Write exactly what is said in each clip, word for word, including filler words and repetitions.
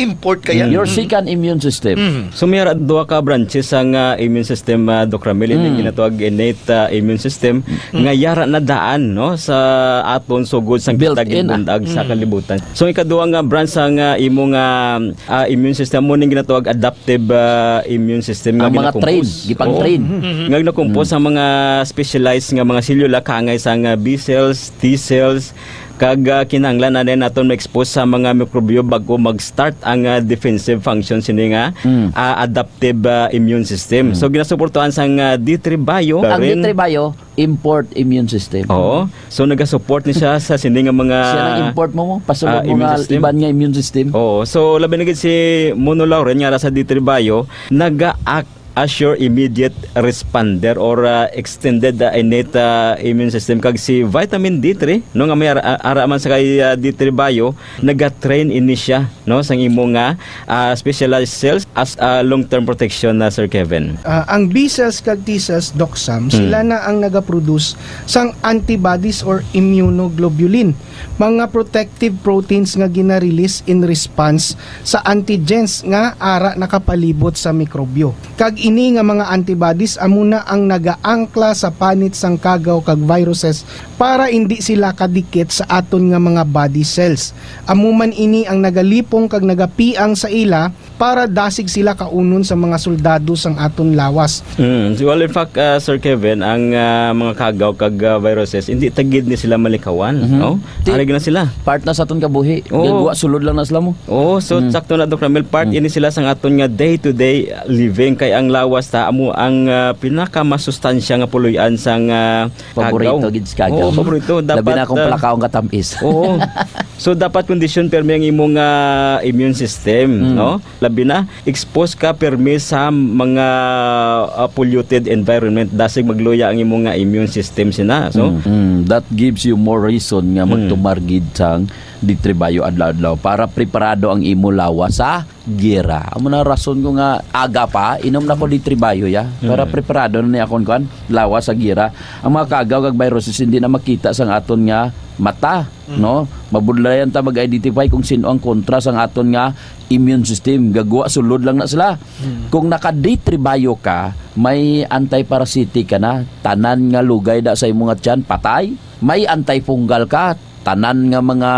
Import kaya? Mm. Your second immune system. Mm. So, may ara duha ka branches sang, ah, immune system, ah, Doc Ramil, ini Mm. ginatawag innate, ah, immune system, Mm. nga yara na daan, no, sa aton sugod sang Built kita in, ah. ginbundag sa Mm. kalibutan. So, ikaduha nga branch sang, ah, imo nga, ah, immune system, mo ning ginatawag adaptive, ah, immune system nga Ang mga ginakompose. train, gipang-train. Oo. Mm-hmm. Nga ginakompose Mm. ang mga specialized nga mga selula, kaangay sang, ah, B cells, T cells, kag, ah, kinahanglan na din naton ma-expose sa mga mikrobyo bago mag-start ang, ah, defensive function sini nga, Mm. ah, adaptive, ah, immune system. Mm. So, ginasuportahan sang, ah, D three Bio, Ang Karen. D three Bio, import immune system. Oo. So, nagasupport ni siya sa sini nga mga, Siya nang import mo, mo. Pasulod ah, mo immune nga system. iban nga immune system. Oo. So, labi na gid si Mono Lauren nga ara sa D three Bio, naga-act as your immediate responder or, ah, extended, ah, innate, ah, immune system. Kag si vitamin D three, no, nga may ara, ara man sa kay, ah, D three Bio, nagatrain ini siya, no, sang imo nga, ah, specialized cells as, ah, long-term protection na, Sir Kevin. Ah, ang B cells kag T cells, Doc Sam, Hmm. sila na ang nagaproduce sang antibodies or immunoglobulin, mga protective proteins nga gina-release in response sa antigens nga ara nakapalibot sa mikrobyo. Kag ini nga mga antibodies amo na ang nagaangkla sa panit sang kagaw kag viruses para indi sila kadikit sa aton nga mga body cells. Amo man ini ang nagalipong kag nagapiang sa ila para dasig sila kaunon sa mga soldado sang aton lawas. Mm. So, well, in fact, ah, Sir Kevin, ang, ah, mga kagaw kag, ah, viruses, hindi ta gid ni sila malikawan, Mhm. no? Ti-, Ari na sila. part na sa aton kabuhi. Oo. Gagwa, sulod lang na sila mo. Oo, so, Mm. sakto na, Doc Ramil, part Mm. ini sila sang aton nga day-to-day living. Kay ang lawas ta, amo ang, ah, pinakamasustansya nga puloy-an sang, ah, Paborito kagaw. gid sa kagaw. Oo, paborito. Labi Dapat, na kung ah, palakaw nga tamis. Oo. So, dapat kondisyon pirmi ang imong, ah, immune system, Mm. no? Labi na, expose ka pirmi sa mga, ah, polluted environment. Dasig magluya ang imong nga immune system sina. So, Mm, mm. That gives you more reason nga Mm. magtumar gid sang D three Bio adlaw-adlaw para preparado ang imo lawas sa gera. Amo na rason ko nga aga pa, inom na ko D three Bio, ya. Para Mm. preparado na ni akon kuan, lawas sa gera. Ang mga kagaw kag viruses hindi na makita sang aton nga mata, Mm. no? Mabudlayan ta mag-identify kung sino ang kontra sang aton nga immune system. Gagwa, sulod lang na sila. Mm. Kung naka-D three Bio ka, may antiparasitic ka na. Tanan nga lugay da sa imo nga tiyan, patay. May antifungal ka. Tanan nga mga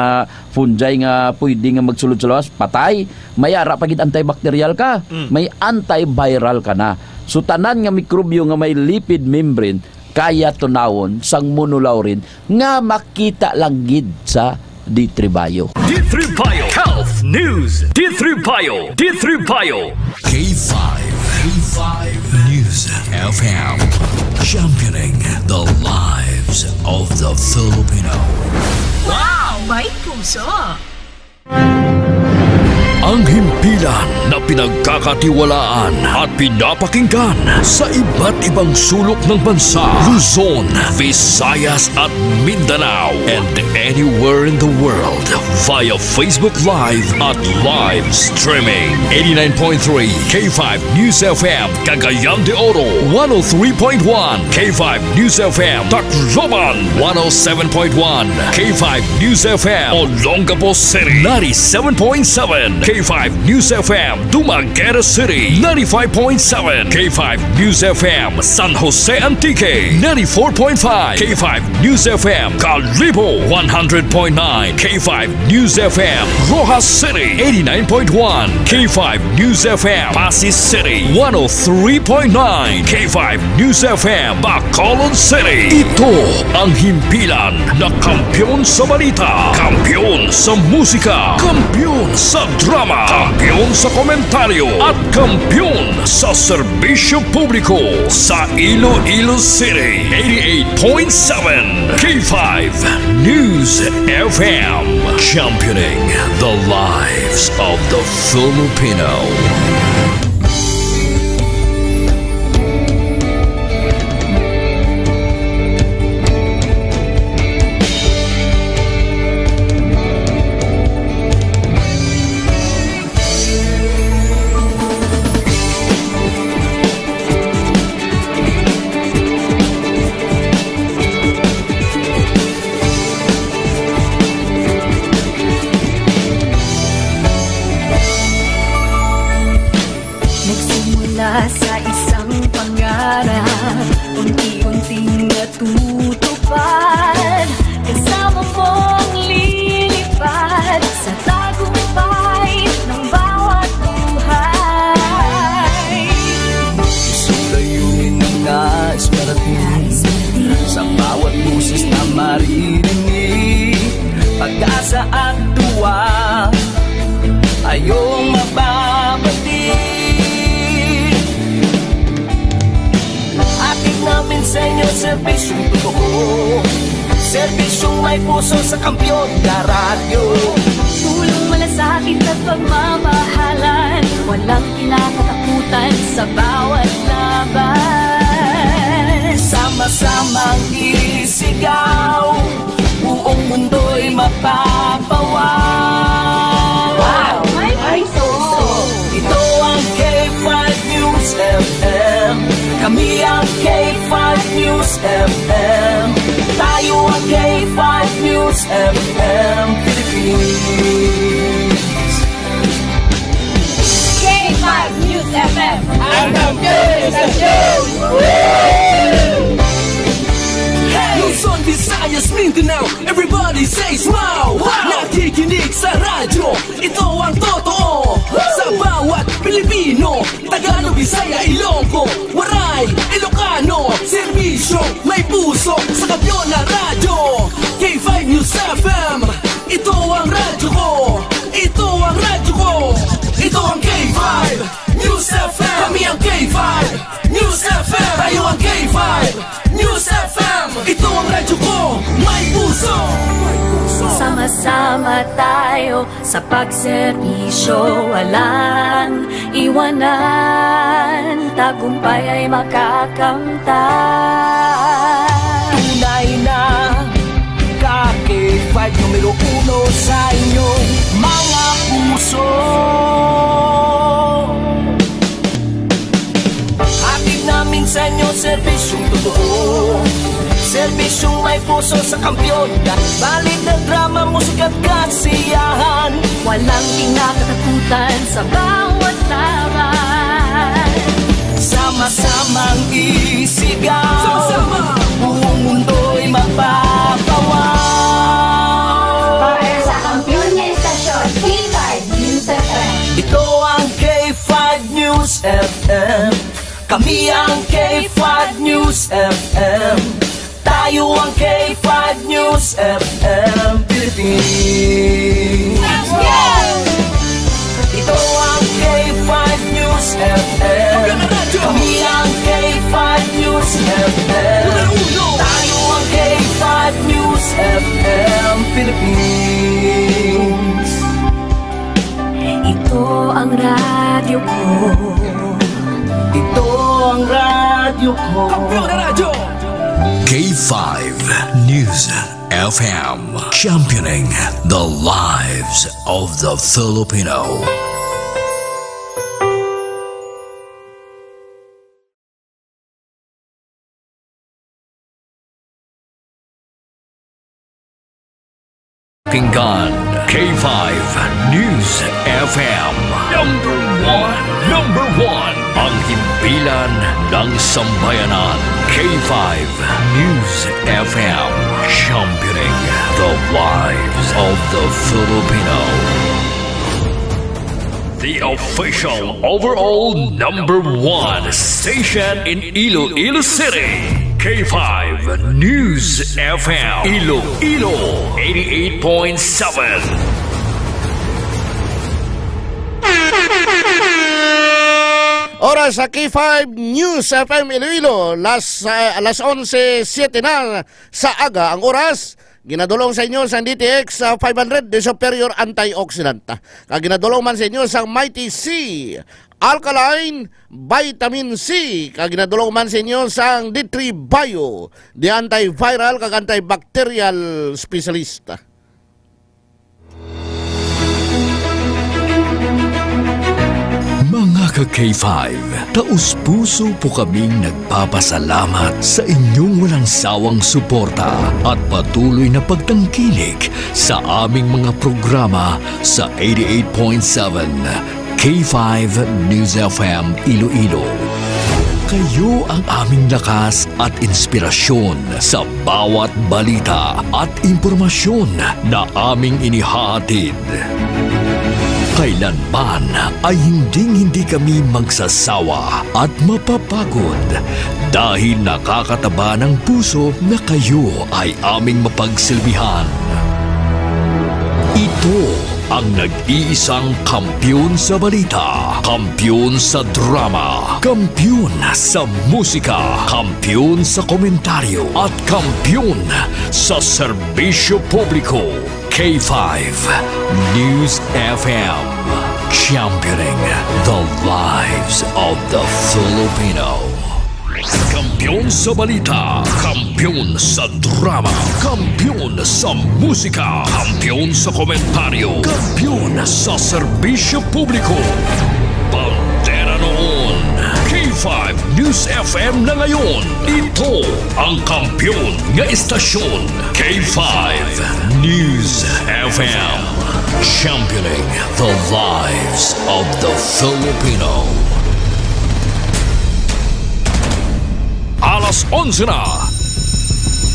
fungi nga pwede nga magsulod sa lawas, patay. May ara pa gid antibacterial ka. Mm. May antiviral ka na. So, tanan nga mikrobyo nga may lipid membrane, kaya tunawon sang monolaurin nga makita lang gid sa D three Bio. D three Bio Health News. D three Bio. D three Bio. K five. K five News F M. Championing the lives of the Filipino. Wow! May puso! Ang himpilan na pinagkakatiwalaan at pinapakinggan sa iba't ibang sulok ng bansa, Luzon, Visayas at Mindanao, and anywhere in the world via Facebook Live at live streaming. Eighty-nine point three K five News F M, Cagayan de Oro, one oh three point one K five News F M, Tacloban, one oh seven point one K five News F M, Olongapo City, ninety-seven point seven K five News F M, Dumaguete City, ninety-five point seven K five News F M, San Jose Antique, ninety-four point five K five News F M, Kalibo, one hundred point nine K five News F M, Roxas City, eighty-nine point one K five News F M, Passi City, one oh three point nine K five News F M, Bacolod City. Ito ang himpilan na kampiyon sa balita, kampiyon sa musika, kampiyon sa drama, kampiyon sa komentaryo, at kampiyon sa serbisyo publiko sa Iloilo City. Eighty-eight point seven K five News F M, championing the lives of the Filipino. Sa isang pangarap, unti-unting natutupad. Kasama mong lilipad sa tagumpay ng bawat buhay. Isang layunin na nais marating. Sa bawat boses na maririnig, pag-asa at tuwa, ayong mababati. Hatid namin sa inyo serbisyong totoo, serbisyong may puso sa kampiyon na radyo. Tulong, malasakit at pagmamahalan, walang kinakatakutan sa bawat laban. Sama-samang isigaw, buong mundo'y mapapawaw. Wow! May puso! Ito ang K five News F M. Kami ang K five News F M. Tayo ang K five News F M Philippines. K five News F M. Ang kampiyon sa show! Hey! Luzon, Visayas, Mindanao, everybody say smile! Wow! Nakikinig sa radyo, ito ang totoo. Sa bawat Pilipino, Tagalog, Bisaya, Ilonggo, Waray, Ilocano, serbisyo, may puso, sa kampiyon na radyo. K five News F M, ito ang radyo ko. Ito ang radyo ko. Ito ang K five News F M. Kami ang K five News F M. Tayo ang K five News F M. Ito ang radyo ko. May puso. Sama-sama tayo sa pagserbisyo, walang iwanan. Tagumpay ay makakamtan. Tunay na ka K five numero uno sa inyong mga puso. Hatid namin sa inyo serbisyong totoo, serbisyong may puso sa kampiyon. Balita, drama, musika at kasiyahan. Walang kinakatakutan sa bawat laban. Sama-samang isigaw. Sama-sama. Buong mundo'y mapapawaw. Para sa kampiyon nga istasyon, K five News F M. Ito ang K five News F M. Kami ang K five News F M. Tayo ang K five News F M Philippines. Ito ang K five News F M. Kami ang K five News F M. Tayo ang K five News F M Philippines. Ito ang radyo ko. Ito ang radyo ko. Kampiyon na radyo! K five News F M, championing the lives of the Filipino. Pakinggan K five News F M. Number one, number one, ang himpilan ng sambayanan. K five News F M, championing the lives of the Filipino. The official overall number one station in Iloilo City. K five News F M Iloilo eighty-eight point seven. Oras sa K five News F M Iloilo, las, ah, alas onse siete na sa aga ang oras. Ginadulong sa inyo sang D T X, ah, five hundred, the superior antioxidant. Kag ginadulong man sa inyo sang Mighty C, alkaline vitamin C. Kag ginadulong man sa inyo sang D three Bio, the antiviral kag antibacterial specialist. Mga ka K five, taos-puso po kaming nagpapasalamat sa inyong walang sawang suporta at patuloy na pagtangkilik sa aming mga programa sa eighty-eight point seven K five News F M Iloilo. Kayo ang aming lakas at inspirasyon sa bawat balita at impormasyon na aming inihahatid. Kailanman ay hinding-hindi kami magsasawa at mapapagod dahil nakakataba ng puso na kayo ay aming mapagsilbihan. Ito ang nag-iisang kampiyon sa balita, kampiyon sa drama, kampiyon sa musika, kampiyon sa komentaryo, at kampiyon sa serbisyo publiko. K five News F M, championing the lives of the Filipino. Kampiyon sa balita, kampiyon sa drama, kampiyon sa musika, kampiyon sa komentaryo, kampiyon sa serbisyo publiko. Bandera noon, K five News F M na ngayon. Ito ang kampiyon nga estasyon, K five News F M. Championing the lives of the Filipino. Alas onse na.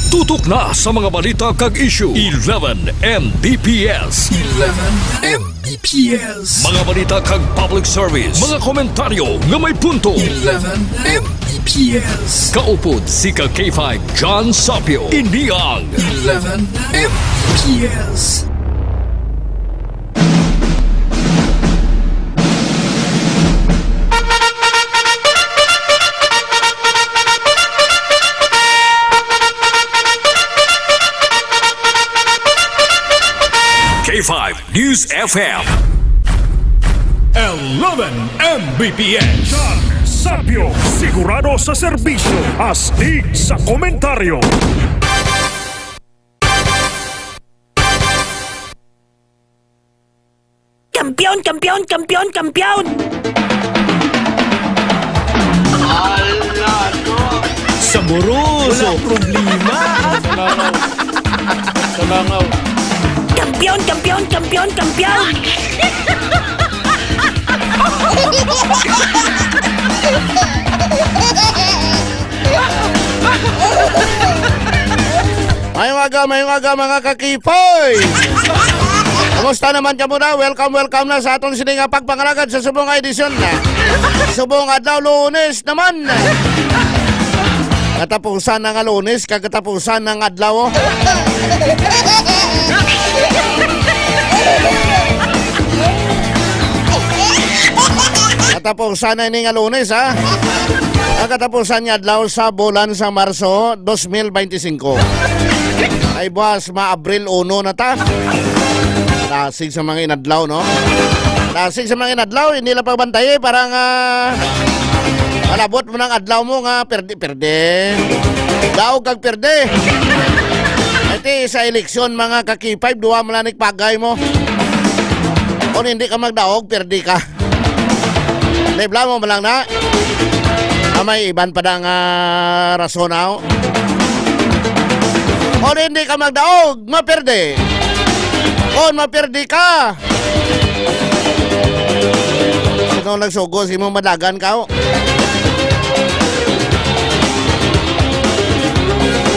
Tutok na sa mga balita kag issue. Eleven M B P S. Eleven M B P S. Mga balita kag public service. Mga komentaryo nga may punto. Eleven M B P S. Kaupod si ka K five John Sapio. Ini ang Eleven M B P S. K five News F M. Eleven M B P S. John Sapio, sigurado sa serbisyo, astig sa komentaryo. Kampiyon, kampiyon, kampiyon, kampiyon! Ala, ko! Saboroso! Wala problema! Sa langaw. Sa langaw. Kampiyon, kampiyon, kampiyon, kampiyon! Mayong aga, mayong aga, mga kakipoy! Kumusta naman kamo na? Welcome, welcome na sa aton sini nga pagpangalagad sa subong nga edisyon na. Subong adlaw, Lunes naman. Katapusan na nga Lunes, kag katapusan na nga adlaw, oh. Katapusan na ini nga Lunes, ha? Ang katapusan nga adlaw sa bulan sa Marso, dos mil bente singko. Ay, buwas, ma Abril uno na ta. Dasig sa mga inadlaw, no? Dasig sa mga inadlaw, hindi lang pagbantayi para nga malabot mo ng adlaw mo nga perde, perde. Daog kag perde. Iti sa eleksyon, mga ka-K five, duwa mo lang ni pagay mo. Kung hindi ka magdaog, perde ka. Reklamo mo lang na. Ah, may iban pa na nga rason, aw. Kung hindi ka magdaog, maperde. Kung maperde ka, sino nagsugo sa imong madagan ka, oh?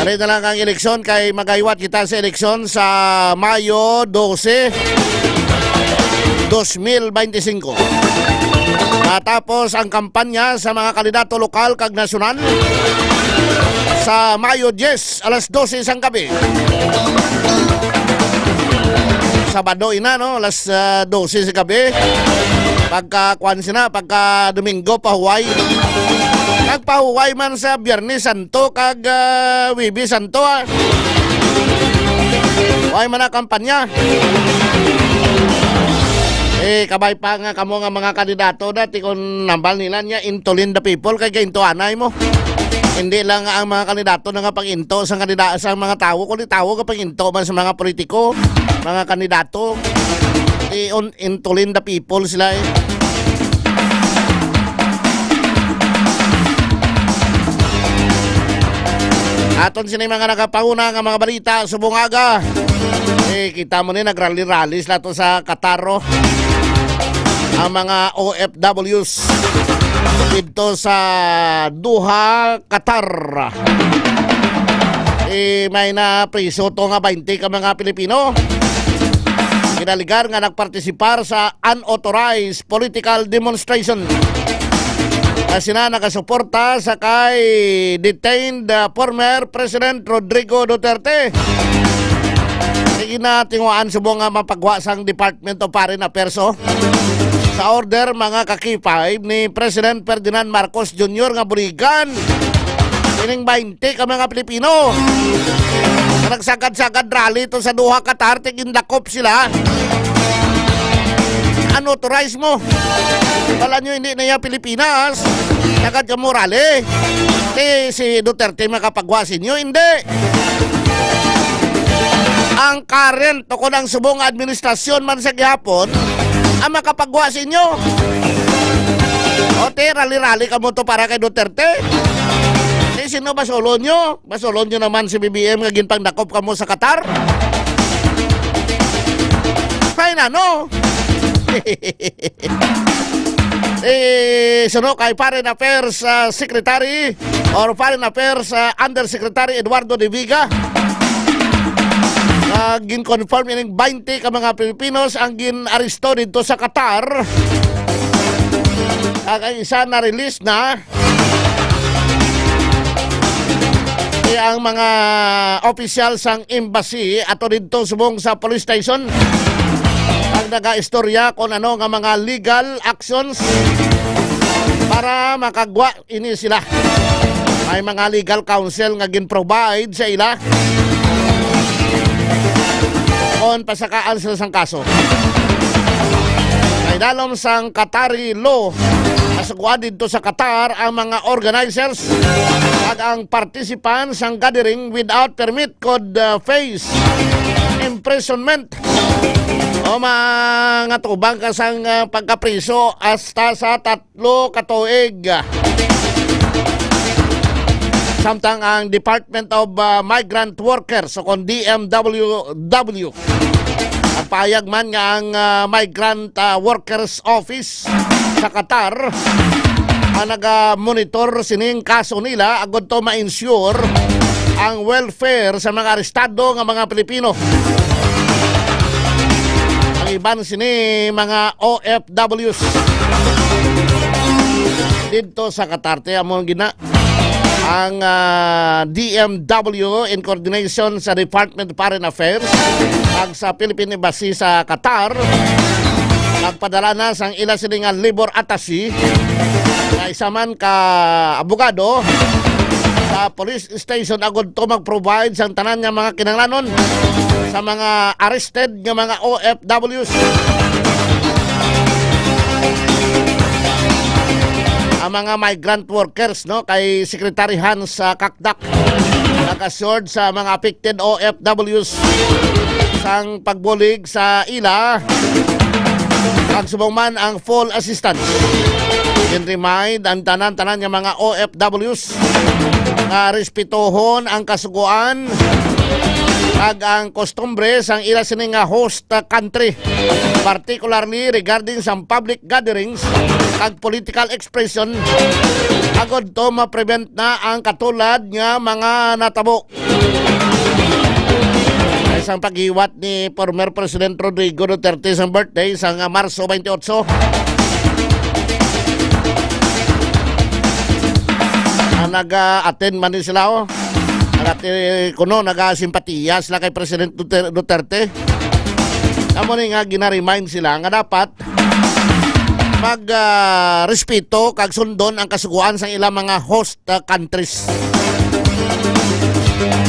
Ari na lang ang eleksyon kay magaywat kita sa eleksyon sa Mayo dose, dos mil bente singko. Matapos ang kampanya sa mga kandidato lokal kag nasyonal sa Mayo diyes, alas dose sang gabi. Sabado ina, no? Alas, ah, dose sa gabi. Pagka, kuwan sina, pagka Domingo, pahuway. Nagpahuway man sa Biyernes Santo kag, ah, Huwebes Santo, ah. Huway man na kampanya. Eh, kabay pa nga kamo nga mga kandidato dati kung nambal nila niya, into lead the people kay gainto anay mo. Hindi lang ang mga kandidato na nga pag-into sa kandida-, sa mga tawo, kundi tawo ka pag-into man sa mga politiko, mga kandidato. Iyon, into lead the people sila, eh. Aton sini mga nagapanguna nga mga balita subong aga. Eh, kita mo ni nagrally-rally sila to sa Qatar, oh. ang mga O F Ws dito sa Doha, Qatar. Eh, may napriso to nga twenty ka mga Pilipino. Ginalegar nga nagpartisipar sa unauthorized political demonstration. Nga sila nagasuporta sa kay detained, ah, former President Rodrigo Duterte. Sige na, tinguhaan subong nga mapagwa sang Department of Foreign Affairs, oh. Sa order, mga ka-K five ni President Ferdinand Marcos Junior nga buligan ining twenty ka mga Pilipino nga nagsagad-sagad rally to sa Doha, Qatar, ti gindakop sila. Unauthorized mo. Wala nyo, hindi na yan Pilipinas. Sagad ka mo rally. Ti si Duterte makapagwa sa inyo? Hindi. Ang current o kung ang subong administrasyon man sa gihapon ang makapagwa sa inyo. O ti, rally-rally ka mo to para kay Duterte. Ti sino ba solo nyo? Basulon nyo naman si B B M nga ginpangdakop kamo sa Qatar? Fine, ano? Eh, suno kay Foreign Affairs, ah, Secretary or Foreign Affairs, ah, Undersecretary Eduardo de Viga, ah, gin-confirm ining twenty ka mga Pilipinos ang gin-aresto dito sa Qatar. Ang isa na-release na. Kaya ang mga opisyal sang embassy ato didto subong sa police station ang nagaistorya kung ano nga mga legal actions para makagwa ini sila. May mga legal counsel nga gin-provide sa ila kon pasakaan sila sang kaso. Kay dalom sang Qatari law, nasuguan didto sa Qatar ang mga organizers kag ang participants sang gathering without permit could, uh, face imprisonment o mga tubang ka sang, uh, pagkapriso hasta sa tatlo ka tuig. Samtang ang Department of, uh, Migrant Workers o kon D M W W, nagpahayag man nga ang, ah, Migrant, ah, Workers Office sa Qatar ang naga-monitor sining kaso nila agud to ma-ensure ang welfare sa mga arestado nga mga Pilipino. Ang iban sini mga O F Ws didto sa Qatar. Ti amo gina ang, ah, D M W in coordination sa Department of Foreign Affairs kag sa Philippine Embassy sa Qatar, nagpadala na sang ila sini nga labor attaché nga isa man ka abogado sa police station agud to mag-provide sang tanan nga mga kinahanglanon sa mga arrested nga mga O F Ws. Ang mga migrant workers, no, kay Secretary Hans, ah, Cacdac, nag-assured sa mga affected O F Ws sang pagbulig sa ila, kag subong man ang full assistance. Gin-remind ang tanan-tanan nga mga O F Ws nga respetohon ang kasugoan kag ang kostumbre sang ila sini nga host country, particularly regarding sa public gatherings kag political expression, agud to ma-prevent na ang katulad nga mga natabo. Ay, sang paghiwat ni former President Rodrigo Duterte sa birthday sa nga Marso twenty-eight, ah, nag-attend man ni sila, oh. Nag-atti-, kuno, nagasimpatiya sila kay President Duter-, Duterte. Amo ni nga gina-remind sila nga dapat mag, ah, respeto kag sundon ang kasugoan sang ilang mga host, ah, countries.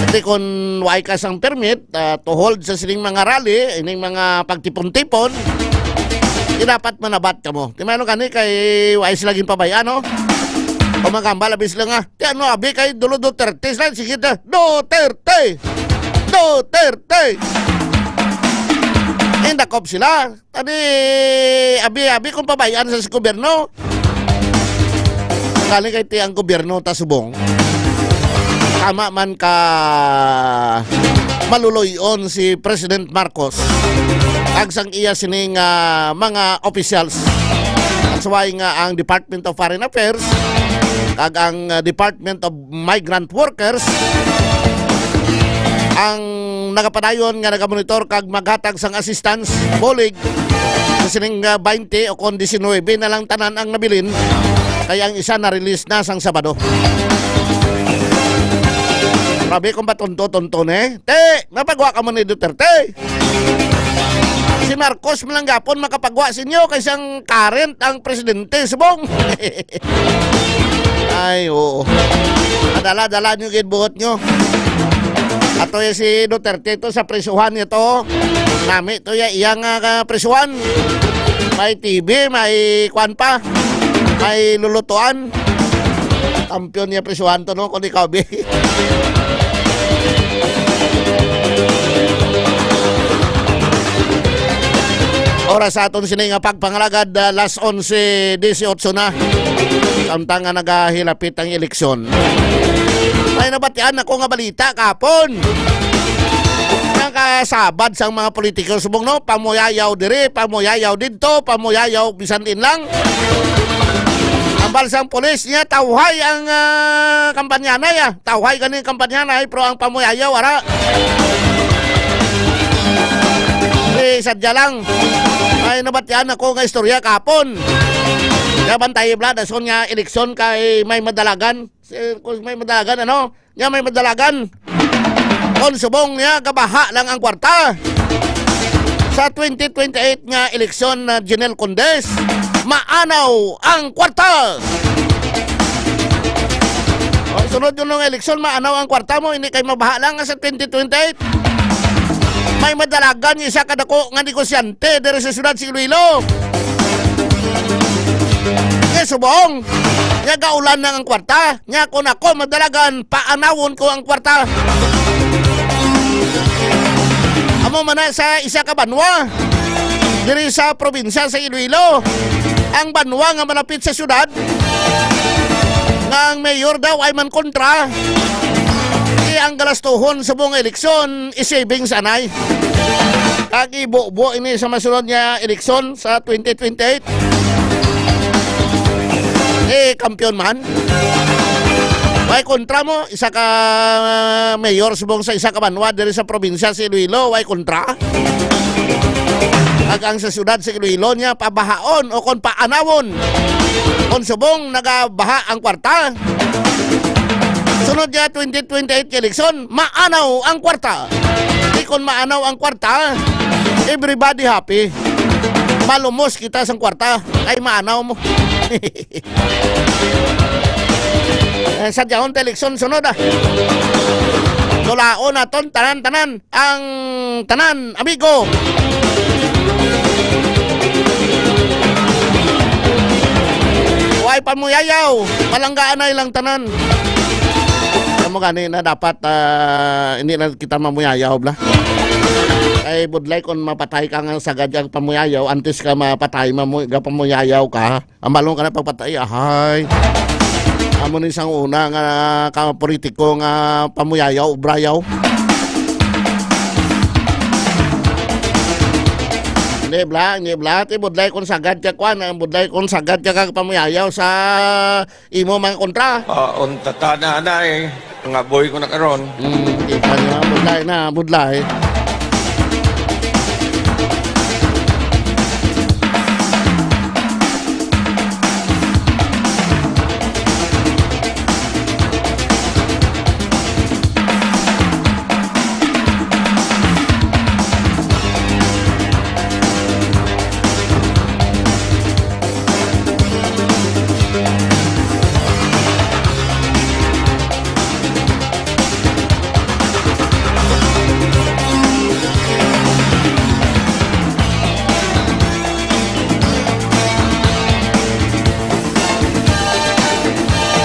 Kasi kung wala ka sang permit, ah, to hold sa sining mga rally, ining mga pagtipon-tipon, di dapat manabat kamo. Ti may ano gani kay wala sila ginpabay-an, no? O magambal, abi sila nga, "Ti ano, abi kay Dulo Duterte sila, sige na, Duterte! Duterte!" Indakop sila. Tani, abi-abi kung pabay-an sa, sa gobyerno. Kali kay ti ang gobyerno ta subong. Tama man ka maluloy-on si President Marcos kag sang iya sining, ah, mga officials. That's why nga ang Department of Foreign Affairs kag ang, uh, Department of Migrant Workers ang nagapadayon nga nagamonitor kag maghatag sang assistance, bulig, sa sining, uh, twenty o kon diecinuebe na lang tanan ang nabilin, kay ang isa na-release na sang Sabado. Grabe kung patunto-tunto ni. Te, napagwa ka mo ni Duterte. Si Marcos man lang gapon makapagwa sa inyo kay siyang current ang presidente, subong. Ay, oo. Madala-dala nyo gid buot nyo. Ato ya si Duterte to sa prisuhan niya to. Nami to ya iya nga, ah, prisuhan. May T V, may kwan pa. May lulutuan. Kampiyon niya prisuhan to, no? Kung ikaw, bi. Oras sa aton sini nga pagpangalagad, ah, las onse dieciocho na. Samtang nga nagahilapit ang eleksyon. May nabatian ako nga balita kapon. Nakasabad sang mga politiko subong, no? Pamuyayaw diri, pamuyayaw didto, pamuyayaw bisan din lang. Ambal sang pulis niya, tawhay ang, ah, kampanyanay, ah. Tawhay gani ang kampanyanay, pero ang pamuyayaw, ara. Eh, sadya lang. Ay, nabatian ako nga istorya kapon. Kaya bantay, Vlad, ason nga eleksyon kay may madalagan. Si, kung may madalagan, ano? Niya may madalagan. Kon subong niya, gabaha lang ang kwarta. Sa twenty twenty-eight nga eleksyon na General Condes, maanaw ang kwarta. O, sunod yun ng eleksyon, maanaw ang kwarta mo, hindi kay mabaha lang sa twenty twenty-eight. May madalagan yung isa kadako nga negosyante diri sa siyudad sa Iloilo. Nga subong, nga gaulan na ang kwarta. Nya kon ako madalagan, paanawon ko ang kwarta. Amo man na sa isa ka banwa diri sa probinsya sa Iloilo. Ang banwa nga malapit sa syudad, nga ang mayor daw ay man kontra, di ang galastuhon sa buong eleksyon, i-savings anay. Kag ibubo ini sa masunod nga eleksyon sa twenty twenty-eight. Eh, kampiyon man. Way kontra mo, isa ka mayor subong sa isa ka banwa diri sa probinsya sa Iloilo, way kontra. Ag ang sa siyudad sa Iloilo niya pabahaon o kon paanawon. Kon subong nagabaha ang kwarta. Sunod niya twenty twenty-eight eleksyon, maanaw ang kwarta. Di kon maanaw ang kwarta, everybody happy. Malumos kita sang kwarta. Ay, maanaw mo. Eh, sa dyan, eleksyon sunod, ah. Tulaon naton, tanan-tanan, ang tanan, amigo. Way pamuyayaw, palanggaanay lang tanan. Amo gani na dapat, ah, hindi na kita mamuyayaw, bla. Ay, budlay kung mapatay ka nga sagad kag pamuyayaw, antes ka mapatay, mamu-, ga pamuyayaw ka. Ambalon ka na pagpatay, ahay. Amo ni sang una nga ka politiko nga pamuyayaw, ubrayaw. Hindi, bla, hindi, bla. Ti budlay kung sagad ka, kwan, ang budlay kung sagad ka kag pamuyayaw sa imo mga kontra. Ah, untatana na eh. Nga boy ko na karon. Hmm, kita niyo, budlay na, budlay.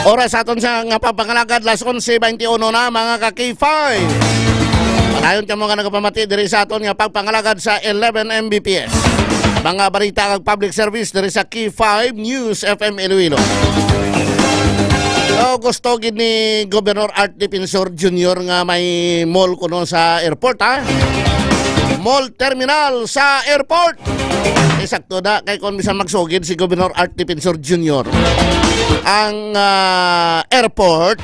Oras sa aton sa nga pagpangalagad, las onse twenty-one na, mga ka K five. Padayon kamo nga nagapamati diri sa aton nga pagpangalagad sa eleven M B P S. Mga balita kag public service diri sa K five News F M Iloilo. So, gusto gid ni Governor Art Defensor Junior nga may mall kuno sa airport, ha? Mall Terminal sa airport. Isakto na kay kung bisan magsugid si Gobernador Art Defensor Junior ang, ah, airport,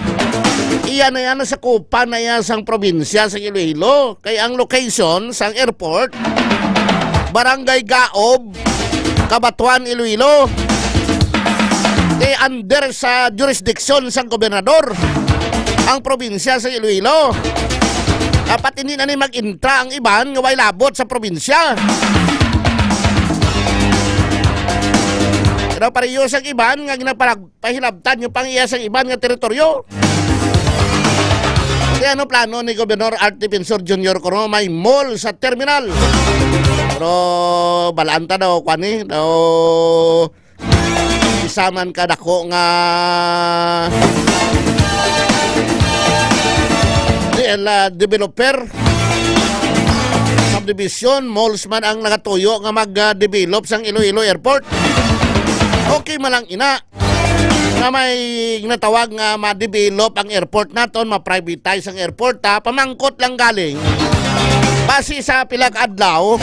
iya na yan sa kupa na iya sang probinsya sa Iloilo. Kay ang location sang airport, Barangay Gaob, Cabatuan, Iloilo. Kay under sa jurisdiction sang gobernador ang probinsya sa Iloilo. Dapat hindi na ni mag-intra ang iban nga way labot sa probinsya. Pero pareho sang iban nga ginapalag-, pahilabtan yung pang-iya sang iban nga teritoryo. Kaya ano plano ni Gobernador Art Defensor Junior kuno? May mall sa terminal. Pero balaan ta daw, kwani, daw isa man ka dako nga D L, ah, developer, subdivision, malls man ang nagatuyo nga mag, ah, develop sang Iloilo Airport. Okay man lang ina nga may natawag nga ma-develop ang airport naton, ma-privatize ang airport, ha, pamangkot lang galing. Basi sa pila ka adlaw,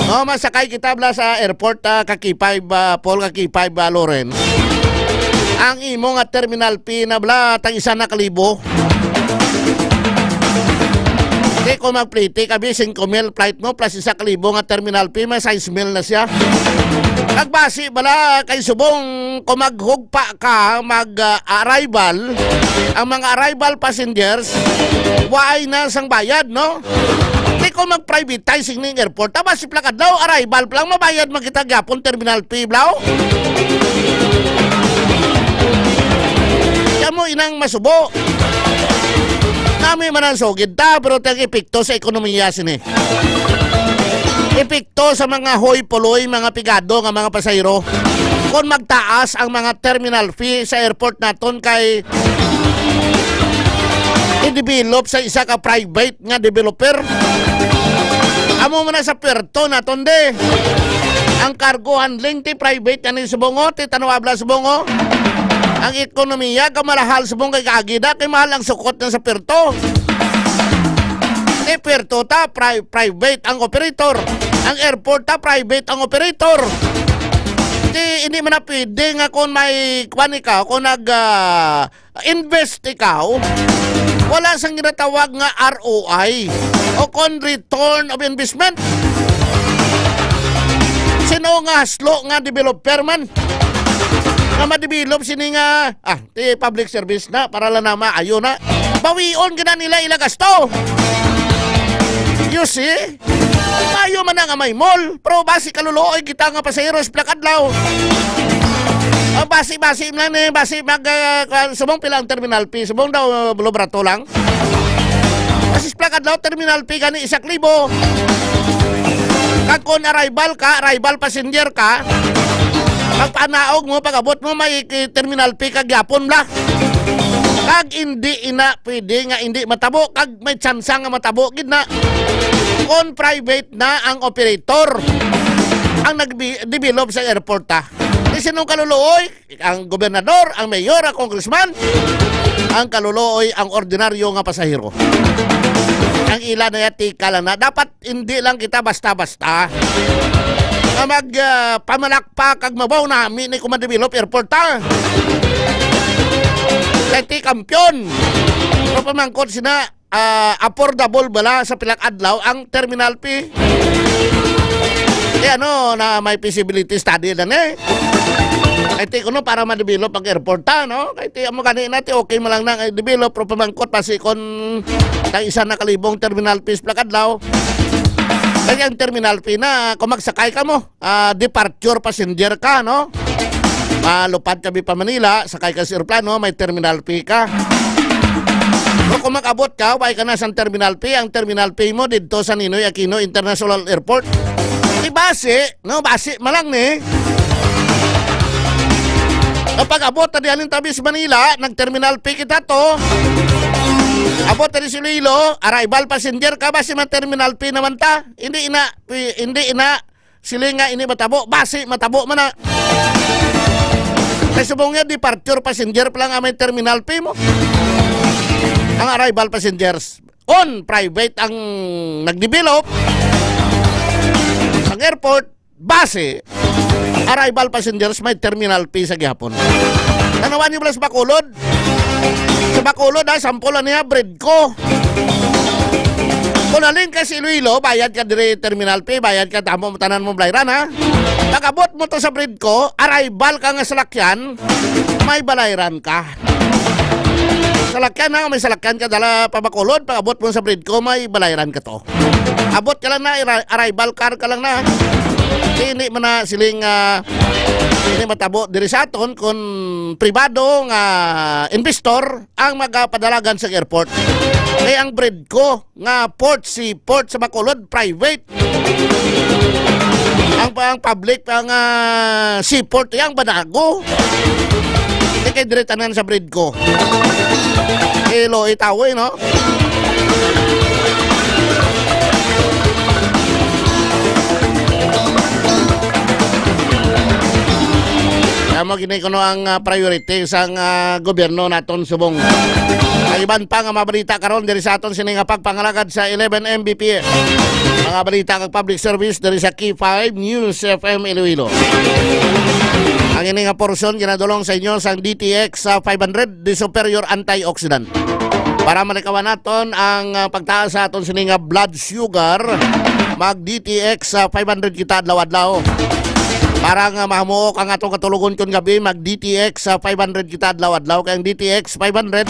no, masakay kita bala sa airport, ah, ka K five, ah, Paul, ka K five, ah, Loren. Ang imo nga terminal fee na bala, tag isa na kalibo. Di ko magpliti, kabi, singko mil flight mo, plus isa kalibo nga terminal fee, may sais mil na siya. Nagbasi bala kay subong kung maghugpa ka, mag, ah, arrival, ang mga arrival passengers, waay na sang bayad, no? Di ko mag-privatize ning airport. Tama, si plakad daw, arrival pa lang, mabayad man kita gyapon, terminal fee, blaw. Kamo inang masubo. Nami man ang sugid ta, pero tiyang epekto sa ekonomiya sini. Epekto sa mga hoy-puloy, mga pigado nga mga pasahero. Kung magtaas ang mga terminal fee sa airport naton kay i-develop sa isa ka private nga developer. Amo man na sa puerto naton, de. Ang cargo handling ti private yan ni subong, o, ti tanawabla subong, o. Ang ekonomiya kamalahal subong kay kaagi da kay mahal ang sukot na sa puerto. Ti puerto ta, pri-, private ang operator. Ang airport ta, private ang operator. Ti hindi man na pwede nga kung may kwan ikaw, kung nag, ah, invest ikaw, wala sang ginatawag nga R O I o kon return of investment. Sino nga haslo nga developer man nga ma-develop sini nga, ah, ti public service na para lang na maayo na? Bawion gina nila ila gasto. You see? Maayo man na nga may mall, pero basi kaluluoy kita nga pasahero sa pila ka adlaw. Ah, basi-basi man ni, basi mag, ah, kwan, subong pila ang terminal fee, subong daw, ah, bulabrato lang. Basi sa pila ka adlaw, terminal fee gani isa ka libo. Kag kung arrival ka, arrival passenger ka, pagpanaog mo, pag-abot mo, may, eh, terminal fee ka gyapon bala. Kag hindi ina pwede nga hindi matabo, kag may tsansa nga matabo gid na. Kon private na ang operator ang nagbi-, develop sa airport, ha. Di sinong kaluluoy? Ang gobernador, ang mayor, ang congressman, ang kaluluoy, ang ordinaryo nga pasahero. Ang ila na yan, tika lang na. Dapat hindi lang kita basta-basta nga mag, ah, pamalakpak kag mabaw nami ni kumadevelop airport, ha. Kay ti kampiyon. Pero pamangkot sina, ah, affordable bala sa pila ka adlaw ang terminal fee? Eh, ano, na may feasibility study na ni. Kay ti kuno para ma-develop ang airport, ha, no? Kay ti amo gani na, ti okay mo lang na, eh, develop, pero pamangkot pa si kon tag isa na kalibong terminal fee sa pila ka adlaw. Kay ang terminal fee na, kung magsakay ka mo, ah, departure passenger ka, no? Malupad kami pa Manila, sakay ka sa eroplano, may terminal fee ka. Pero kung mag-abot ka, way ka na sa terminal fee, ang terminal fee mo dito sa Ninoy Aquino International Airport. Di basi, no? Basi malang ni. Kapag abot na diyan tabi sa Manila, nag-terminal fee kita to. Abot na di si Iloilo, arrival passenger ka, basi man terminal fee naman ta. Hindi ina, pi-, hindi ina, sila nga ini matabo, basi matabo man na. Kay subong nga, departure passenger pa lang ang may terminal fee mo. Ang arrival passengers. on private ang nagdevelop, ang airport, base, arrival passengers, may terminal fee sa gihapon. Tanawan niyo bala sa Bacolod. Sa Bacolod, ha, sample lang niya, Bridco. Kung halin ka sa Iloilo, bayad ka diri terminal fee, bayad ka, tamo tanan mo balayran, ha. Pag-abot mo to sa Bridco, arrival ka nga salakyan, may balayran ka. Salakyan, ha, may salakyan ka dala pa Bacolod, pag-abot mo sa Bridco, may balayran ka to. Abot ka lang na, ira-, arrival car ka lang na. Hindi man na siling, ah, hindi matabo diri sa aton kung pribado nga investor ang magapadalagan sa airport. Kay ang Bridco nga port, seaport sa Bacolod, private. Ang, ang public, ang, ah, seaport, ang Banago. Hindi kay dire tanan sa Bridco. Ilo, itawo, eh, no? Kaya mo gini kuno ang, ah, priority sang, ah, gobyerno naton subong. Ang iban pa nga mga balita karon diri sa aton sini nga pagpangalagad sa eleven M B P. Mga balita kag public service diri sa K five News F M Iloilo. Ang ini nga porsyon ginadulong sa inyo sang D T X sa five hundred, the superior antioxidant. Para malikawan naton ang, ah, pagtaas sa aton sini nga blood sugar, mag D T X sa five hundred kita adlaw-adlaw. Para nga mahamuok ang atong katulogon kun gabi, mag D T X sa five hundred kita adlaw-adlaw. Kay ang D T X five hundred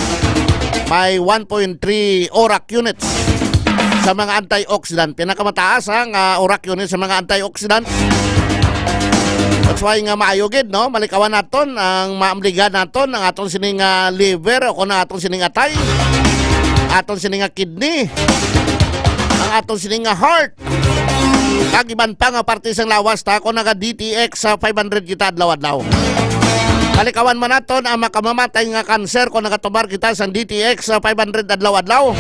may one point three ORAC units sa mga antioxidant. Pinakamataas ang, ah, ORAC units sa mga antioxidant. That's why nga maayo gid, no? Malikawan naton ang maamligan naton ang aton sining, ah, liver o kung ang aton sining atay, aton sining, ah, kidney, ang aton sining, ah, heart, kag iban pa nga parte sang lawas ta kung naga D T X sa five hundred kita adlaw-adlaw. Malikawan man naton ang makamamatay nga kanser kung nagatumar kita sang D T X sa five hundred adlaw-adlaw.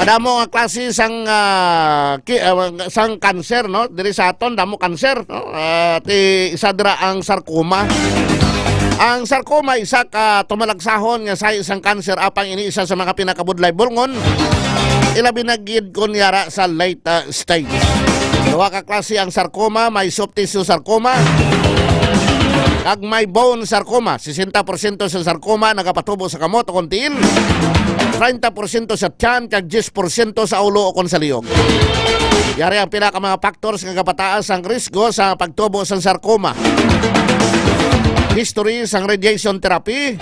Madamo nga klase sang, ah, ki-, ah, sang kanser, no? Diri sa aton, damo kanser, no? Ah, ti, isa dira ang sarcoma. Ang sarcoma, isa ka tumalagsahon nga sahi sang kanser, apang ini isa sa mga pinakabudlay bulngon. Ilabi na gid kun yara sa late, ah, stage. Duha ka klase ang sarcoma, may soft tissue sarcoma, kag may bone sarcoma. Sesenta porsyento sa sarcoma nagapatubo sa kamot o kon tiil, treinta porsyento sa tiyan, kag diyes porsyento sa ulo o kon sa liog. Yari ang pila ka mga factors nga gapataas ang risgo sa pagtubo sa sarcoma. History sang radiation therapy,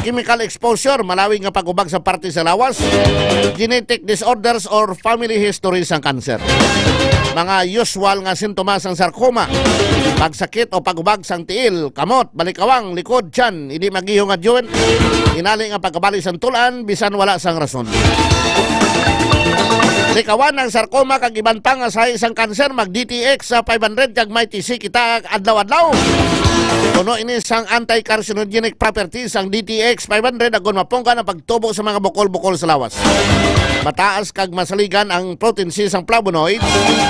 chemical exposure, malawig nga pag-ubag sa parte sa lawas, genetic disorders or family history sang cancer. Mga usual nga sintomas sang sarcoma: pagsakit o pag-ubag sang tiil, kamot, balikawang, likod, tiyan, hindi mag-iho nga joint, inali nga pagkabali sang tul-an bisan wala sang rason. Likawan ang sarcoma kag iban pa nga sahi sang kanser, mag D T X sa five hundred kag may T C kita adlaw-adlaw. Puno ini sang anti-carcinogenic properties ang D T X five hundred, agod mapunggan ang pagtubo sa mga bukol-bukol sa lawas. Mataas kag masaligan ang potency sang flavonoids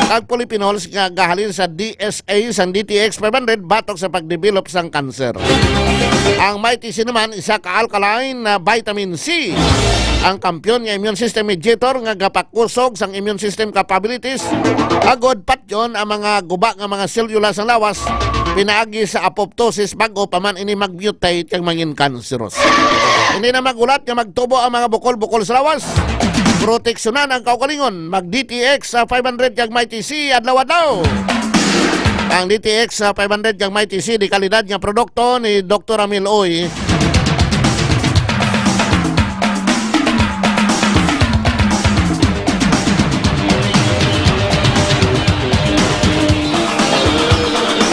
kag polyphenols nga gahalin sa D S A sang D T X five hundred batok sa pagdevelop sang kanser. Ang Mighty C naman, isa ka alkaline na vitamin C, ang kampiyon nga immune system mediator nga gapakusog sang immune system capabilities, agod patyon ang mga guba nga mga selula sang lawas pinaagi sa apoptosis bag-o pa man ini mag-mutate kag mangin kanseros. Hindi na magulat nga magtubo ang mga bukol-bukol sa lawas. Proteksyonan ang kaugalingon. Mag D T X sa five hundred kag Mighty C adlaw-adlaw. Ang D T X sa five hundred kag Mighty C, di kalidad nga produkto ni Doktor Amil Uy.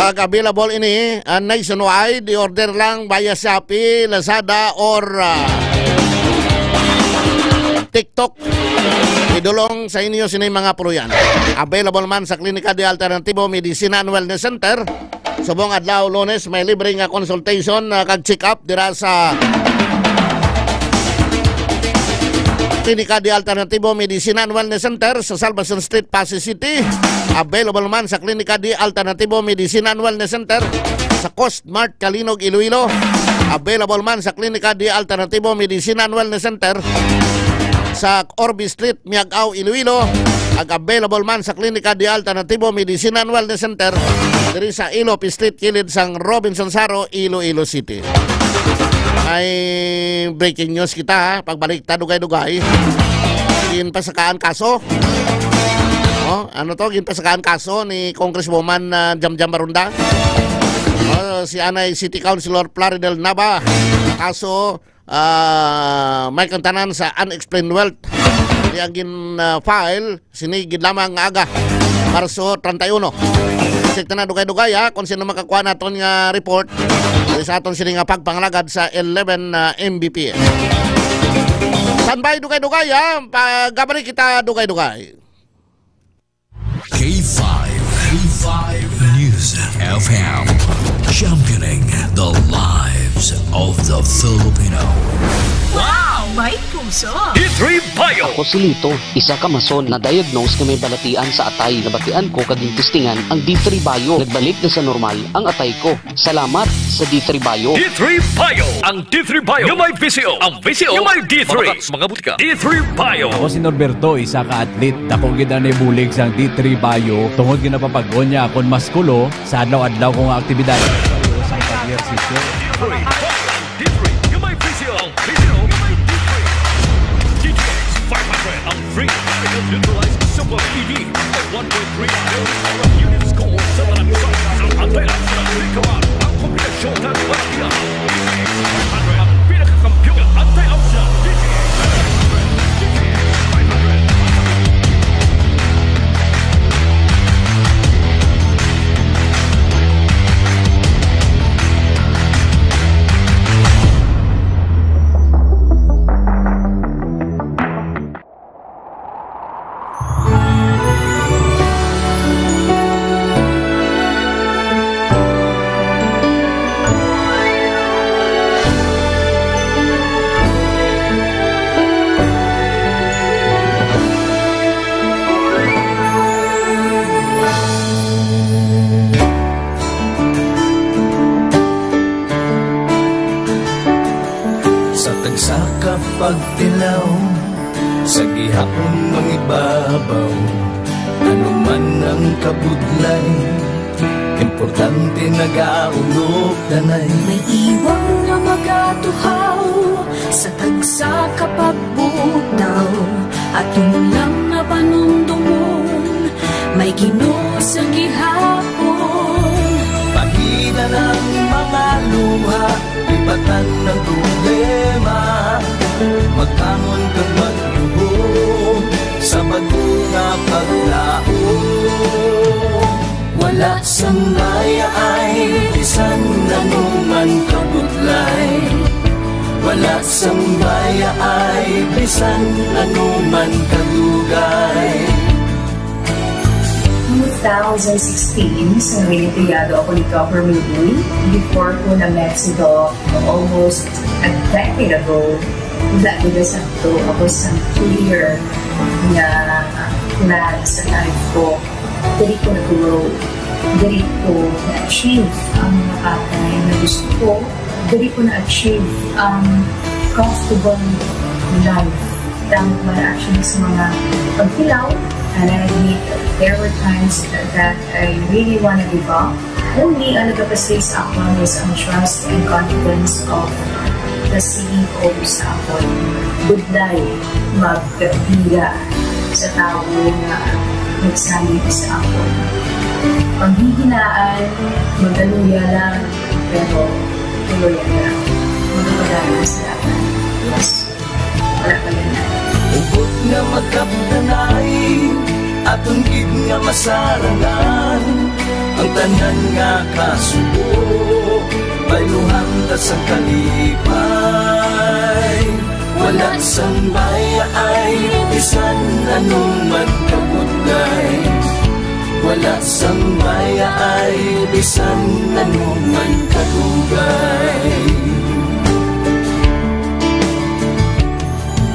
Kag available ini, ah, nationwide. I-order lang via Shopee, Lazada, or, ah, TikTok. Idulong sa inyo sini mga puluyan. Available man sa Klinika de Alternativo Medicina and Wellness Center. Subong adlaw Lunes, may libre nga consultation, ah, kag check-up dira sa Klinika de Alternativo Medicina and Wellness Center sa Salvacion Street, Passi City. Available man sa Klinika de Alternativo Medicina and Wellness Center sa Coast Mart, Calinog, Iloilo. Available man sa Klinika de Alternativo Medicina and Wellness Center sa Orbe Street, Miag-ao, Iloilo, ag available man sa Klinika de Alternativo Medicine and Wellness Center diri sa Ilop Street, kilid sang Robinson Saro, Iloilo City. May breaking news kita, ha. Pagbalik ta, dugay-dugay. Ginpasakaan kaso. Oh, ano to? Ginpasakaan kaso ni Congresswoman, ah, Jamjam Barunda. Oh, si anay City Councilor Plaridel Nava. Kaso, ah, may kantanan sa unexplained wealth. Di ang gin, ah, file, sini gid lamang nga aga, Marso treinta y uno. Check ta na dugay-dugay, ha, kung sino makakuha naton nga report. Diri sa aton sini nga pagpangalagad sa eleven, ah, M B P. Standby dugay-dugay, ha. Pagabalik kita dugay-dugay. K five, K five News F M, championing the lives of the Filipino. Wow! May puso! D three Bio! Ako si Lito, isa ka mason na diagnose nga may balatian sa atay. Nabatian ko kag gintistingan ang D three Bio. Nagbalik na sa normal ang atay ko. Salamat sa D three Bio. D three Bio. Ang D three Bio nga may V C O. Ang V C O nga may D three. Mga butika. D three Bio. Ako si Norberto, isa ka athlete. Dako gid ang nabulig sang D three Bio tungod nga napapag-on niya akon maskulo sa adlaw-adlaw ko nga aktibidad. Sa pag-ehersisyo. D three Bio. D three nga may V C O. Ang V C O nga may D three. D T X five hundred. Ang free radical neutralized super E D. One point three million units ko sa tanan sa, sa atay sa likawan. Ang kombinasyon ng baterya, D T X five hundred, ang pinakakampiyon ng antioxidant, D T X five hundred, D T X five hundred. Sa tagsa ka pagtilaw, sa gihapon mangibabaw, ano man ang kabudlay, importante nagaulog danay. May iwang nga magatuhaw sa tagsa ka pagbutaw, aton lang nga panumdomon, may Ginoo sa gihapon. Pahina ng mga luha, ibatan ang problema, magbangon kag magluhod sa bag-o nga paglaom. Wala sang mayaay bisan ano man kabudlay. Wala sang mayaay bisan ano man kadugay. Two thousand sixteen, sa Olimpiado ako ni Governor Lee. Before ko na-met si Doc almost a decade ago, wala gid sakto ako sa clear nga plan sa life ko. Diri ko na-grow. Diri ko na-achieve ang mga bagay na gusto ko. Diri ko na-achieve ang comfortable life. Damo man actually sa mga pagtilaw, and I admit there were times that I really wanna give up. Only ang nagapasig sa akon is ang trust and confidence of the C E O sa akon. Budlay magkapila sa tawo nga nagsalig sa akon. Panghihinaan, magaluya lang, pero tuloy na lang. Magpadayon sa laban. Yes. Wala pa yan. Hugot nga magkabtanay, aton gid nga masarangan ang tanan nga kasubo. Bayluhan ta sa kalipay. Wala sang mayaay, bisan ano man kabudlay. Wala sang mayaay, bisan ano man kadugay.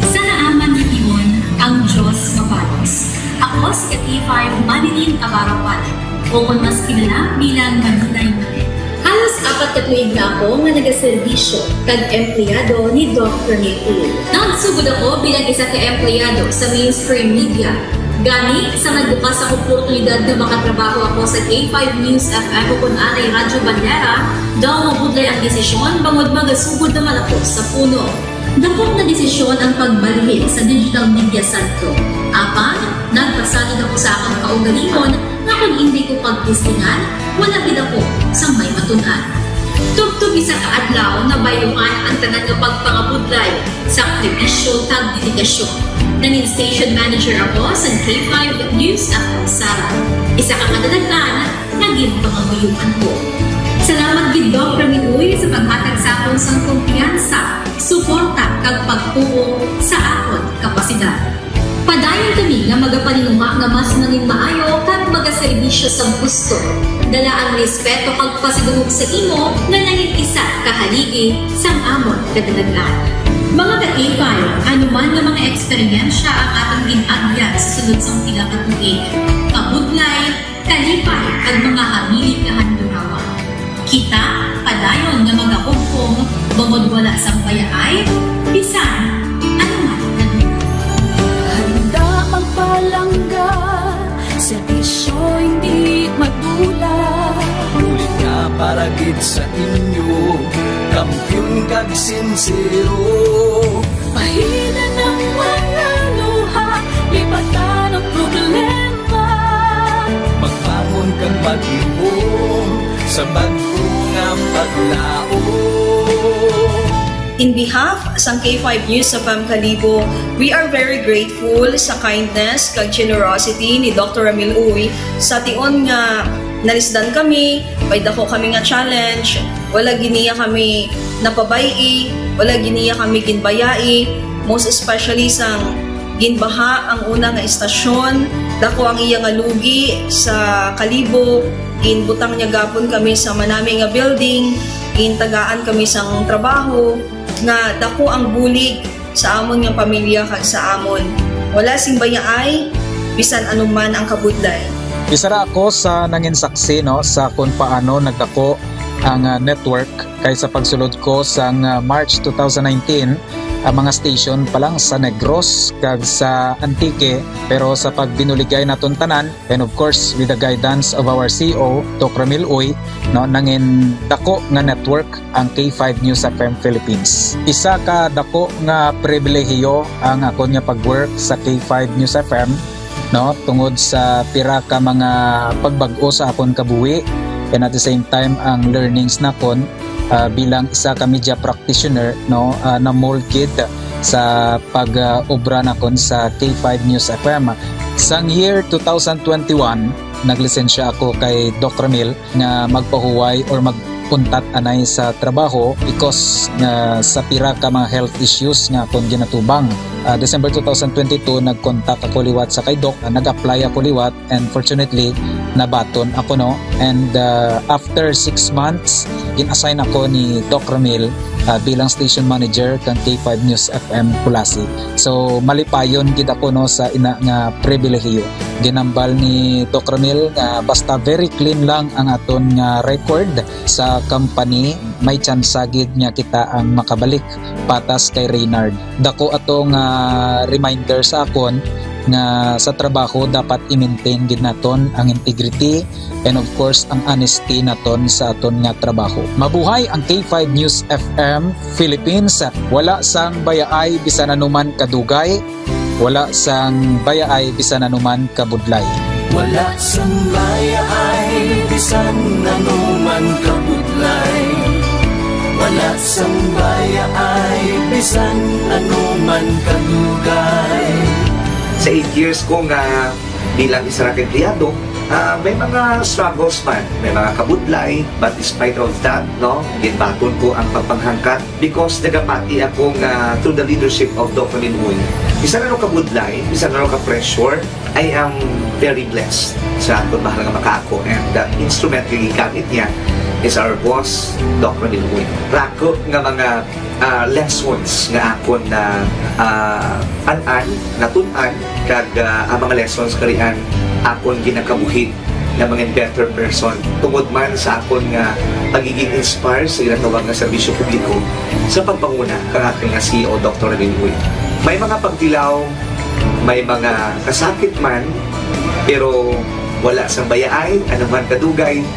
Sa naaman nga timon, ang Dios mapalos. Ako si K five Manilyn Abara Palit, o kon mas kilala bilang Manilay Palit. Halos apat Katuig na ako nga nagaserbisyo kag empleyado ni Doc Ramil Uy. Nagsugod ako bilang isa ka empleyado sa mainstream media. Gani, sa nagbukas ang oportunidad nga makatrabaho ako sa K five News F M ukon anay Radyo Bandera, daw mabudlay ang desisyon bangod magasugod naman ako sa puno. Dakop nga desisyon ang pagbalhin sa digital media sadto. Apan, nagpasalig ako sa akon kaugalingon nga kon indi ko pagtestingan, wala gid ako sang may matun-an. Tubtob isa ka adlaw, nabayluhan ang tanan nga pagpangabudlay, sakripisyo, kag dedikasyon. Nangin station manager ako sa K five News F M Sara. Isa ka kadalagan nga ginpangamuyoan ko. Salamat gid, Doc Ramil Uy, sa paghatag sa akon sang kumpiyansa, suporta, kag pagtuo sa akon kapasidad. Padayon kami nga magapaninguha nga mas nangin maayo kag magaserbisyo sa gusto. Dala ang respeto kag pasidungog sa imo nga nangin isa ka haligi sang amon kadalagan. Mga ka-K five, ano man nga mga eksperyensya ang atong gin-agyan sa sulod sang pila ka tuig, kabudlay, kalipay, kag mga hamili nga handurawa. Kita padayon nga magahugpong bangod wala sang bayaay bisan ano man nga lugar. Handa magpalangga, serbisyo hindi madula. Bulig nga para gid sa inyo, kampiyon kag sinsero. Pahina ng mga luha, lipatan ang problema. Magbangon kag maghimom sa bag-o nga paglaom. In behalf sang K five News F M Kalibo, we are very grateful sa kindness kag generosity ni Doctor Ramil Uy. Sa tion nga nalisdan kami, may dako kami nga challenge, wala gid niya kami napabay-i, wala gid niya kami ginbayai, most especially sang ginbaha ang una nga istasyon, dako ang iya nga lugi sa Kalibo, ginbutang niya gapon kami sa manami nga building, gintagaan kami sang trabaho, nga dako ang bulig sa amon nga pamilya kag sa amon. Wala sing bayaay, bisan ano man ang kabudlay. Isa ra ako sa nangin saksi, no, sa kung paano nagdako ang, ah, network, kay sa pagsulod ko sang, ah, March two thousand nineteen, ang mga station pa lang sa Negros kag sa Antique, pero sa pagbinuligay naton tanan, and of course, with the guidance of our C E O, Doc Ramil Uy, no, nangin dako nga network ang K five News F M Philippines. Isa ka dako nga pribilehiyo ang akon nga pag-work sa K five News F M, no, tungod sa pira ka mga pagbag-o sa akon kabuhi, and at the same time, ang learnings nakon, ah, bilang isa ka media practitioner, no, ah, na-mold gid sa pag, ah, obra nakon sa K five News F M. Sang year two thousand twenty-one, naglisensya ako kay Doc Ramil nga magpahuway or magpuntat anay sa trabaho because nga sa pira ka mga health issues nga akon ginatubang. Ah, December two thousand twenty-two, nag-contact ako liwat sa kay Doc, ah, nag-apply ako liwat, and fortunately, nabaton ako, no? And, ah, after six months, gin-assign ako ni Doc Ramil, ah, bilang station manager kang K five News F M Culasi. So, malipayon gid ako, no, sa ina nga pribilehiyo. Ginambal ni Doc Ramil nga basta very clean lang ang aton nga record sa company, may tsansa gid nga kita ang makabalik patas kay Reynard. Dako ato nga reminder sa akon nga sa trabaho dapat i-maintain gid naton ang integrity and of course ang honesty naton sa aton nga trabaho. Mabuhay ang K five News F M Philippines. Wala sang bayaay bisan anuman kadugay, wala sang bayaay bisan anuman kabudlay. Wala sang bayaay bisan anuman kabudlay. Wala sang bayaay bisan anuman kadugay. Sa eight years ko nga bilang isa ka empleyado, ah, may mga struggles man, may mga kabudlay, but despite of that, no, ginbaton ko ang pagpanghangkat because nagapati ako nga through the leadership of Doc Ramil Uy, bisan ano kabudlay, bisan ano ka pressure, I am very blessed sa aton mahal nga makaako, and the instrument nga gigamit niya is our boss, Doc Ramil Uy. Rako nga mga, ah, lessons nga akon na, ah, an-an, natun-an, kag, ah, ang mga lessons karian akon ginakabuhi nga mga better person tungod man sa akon nga, pagiging inspire sa ginatawag nga serbisyo publiko sa pagpanguna kang akon nga C E O, Doktor Ramil Uy. May mga pagtilaw, may mga kasakit man, pero wala sang bayaay, anuman kadugay,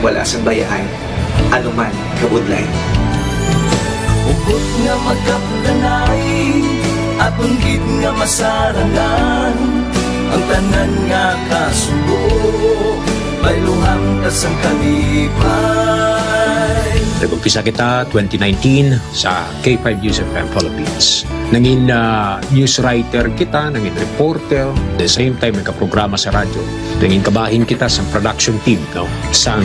wala sang bayaay, anuman kabudlay. Hugot nga magkapdanay, aton gid nga masarangan, ang tanan nga kasubo, bayluhan ta sang kalipay. Nag-umpisa kita twenty nineteen sa K five News F M Philippines. Nangin, ah, news writer kita, nangin reporter, the same time nagkaprograma sa radyo. Nangin kabahin kita sa production team, no, sang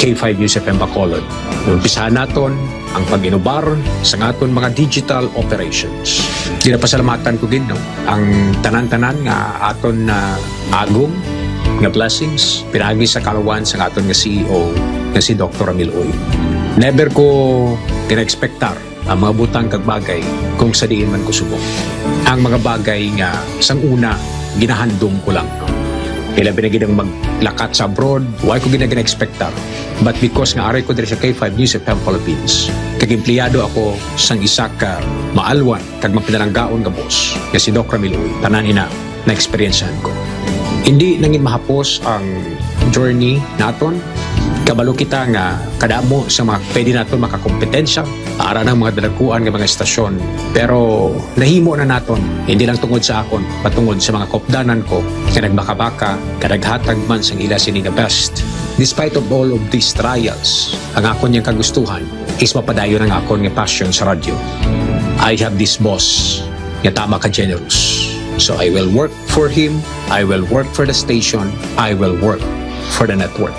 K five News F M Bacolod. Umpisahan naton ang pag-inubar sa aton mga digital operations. Ginapasalamatan ko gid, no, ang tanan-tanan nga aton na agom nga blessings pinaagi sa kaluwan sa aton nga C E O nga si Doktor Ramil Uy. Never ko gina-expectar ang mga butang kag bagay kung sa diin man ko subong. Ang mga bagay nga sang una ginahandom ko lang. Ilabi na gid ang maglakat sa abroad, wa ko gina-, gina-expectar. But because nga ari ko diri sa K five News F M Philippines, kag empleyado ako sang isa ka maalwan kag mapinalanggaon nga boss nga si Doc Ramil Uy, tanan ina na-eksperyensyahan ko. Hindi nangin mahapos ang journey naton. Kabalo kita nga kadamo sa mga pwede naton makakompetensya para ng mga dalaguan nga mga estasyon. Pero nahimo na naton, hindi lang tungod sa akon, patungod sa mga kopdanan ko nga nagbakabaka, nga naghatag man sang ila sini nga best. Despite of all of these trials, ang akon yang kagustuhan is mapadayon ang akon nga passion sa radyo. I have this boss nga tama ka generous. So I will work for him, I will work for the station, I will work for the network.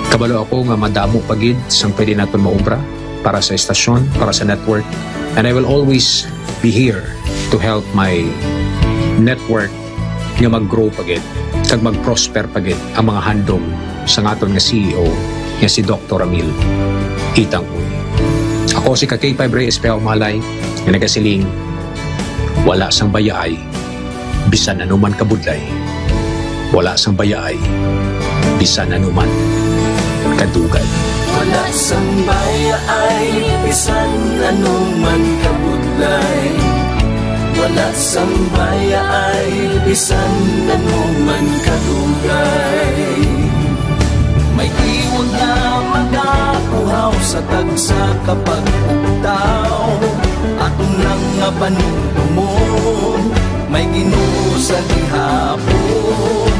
Kabalo ako nga madamo pa gid sang pwede naton maobra para sa estasyon, para sa network, and I will always be here to help my network nga mag-grow pa gid kag mag-prosper pa gid ang mga handom sang aton nga C E O nga si Doktor Ramil Itang Uy. Ako si ka K five Rey Espejo Malay nga nagasiling, wala sang bayaay bisan anuman kabudlay, wala sang bayaay bisan anuman kadugay. Wala sang bayaay bisan anuman kabudlay, wala sang bayaay bisan anuman kadugay. May tiwag nga magapuhaw sa tagsa ka pag-ugtaw. Aton lang nga panumdumon, may Ginoo sa gihapon.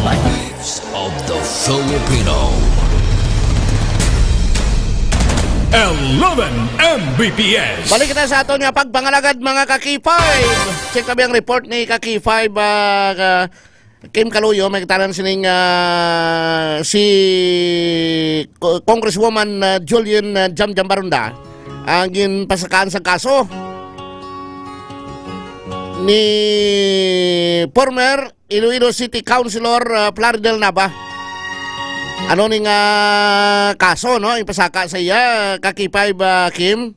May Voice of the Filipino. Eleven M B P S. Balik kita sa aton nga pagpangalagad, mga ka-K five. Check kami ang report ni ka-K five, ah, ka-, Kim Kaluyo, may katanan sining, ah, si Co-, Congresswoman, ah, Julian, ah, Jam Jam Baronda ang ginpasakaan sa kaso ni former Iloilo City Councilor, ah, Plaridel Nava. Ano ning, ah, kaso, no? Ipasaka sa iya, ka-K five, ah, Kim?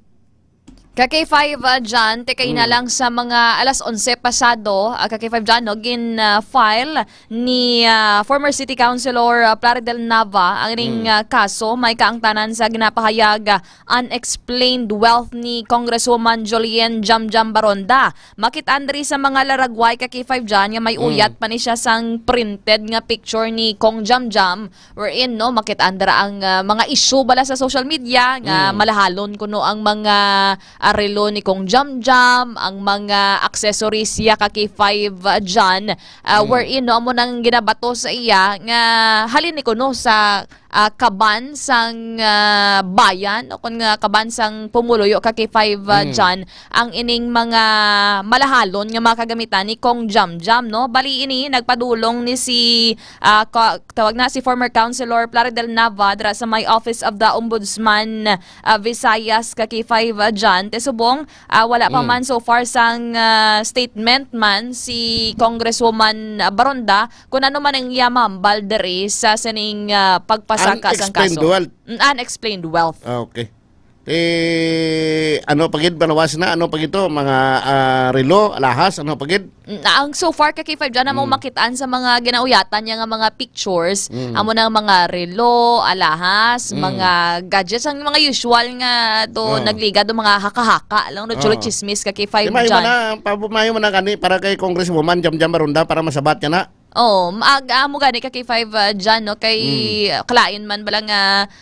Ka-K five, ah, John, te kaina Mm. lang sa mga alas onse pasado, ah, ka-K five, John, no, gin, ah, file ni, ah, former City Councilor, ah, Plaridel Nava ang ning, Mm. ah, kaso. May kaangtanan sa ginapahayag, ah, unexplained wealth ni Congresswoman Julian Jamjam Baronda. Makit-an diri sa mga laragway, ka-K five, John, nga may Mm. uyat pa ni siya sang printed nga picture ni Cong Jamjam. Wherein, no, makit-an dira ang, ah, mga issue bala sa social media nga Mm. malahalon kuno ang mga arelo ni Cong Jamjam, ang mga accessories siya, ka-K five, ah, John, ah, Mm. wherein, no, amo nang ginabato sa iya nga halin ni kuno sa, ah, kaban sang, ah, bayan o kon nga kaban sang pumuluyo, ka-K five, ah, Mm. John, ang ining mga malahalon nga mga kagamitan ni Cong Jamjam, no? Bali ini nagpadulong ni si, ah, ka-, tawag na si former Councilor Plaridel Nava dira sa may Office of the Ombudsman, ah, Visayas, ka-K five, ah, John. Te subong, ah, wala pa Mm. man so far sang, ah, statement man si Congresswoman, ah, Baronda kung ano man ang iya mahambal diri sa sining, ah, pagpasaka sang Unexplained kaso. Wealth. Mm, unexplained wealth. Ah, okay. Eh, ano pa gid, palawas na, ano pa gid to, mga, ah, relo, alahas, ano pa gid? Mm, ang so far ka K five dyan na mo Mm. makitaan sa mga ginauyatan niya nga mga pictures, Mm. amo na mga relo, alahas, Mm. mga gadgets, ang mga usual nga do Oh. nagligad do mga haka-haka lang, no, chulo Oh. chismis ka K five Di, mayo dyan. man na, pa-, mayo man na gani para kay Congresswoman Jamjam Baronda para masabat niya na. Oh, ma-, ag-, amo gani ka K five, ah, dyan, no? Kay, Mm. ah, kalain man bala nga,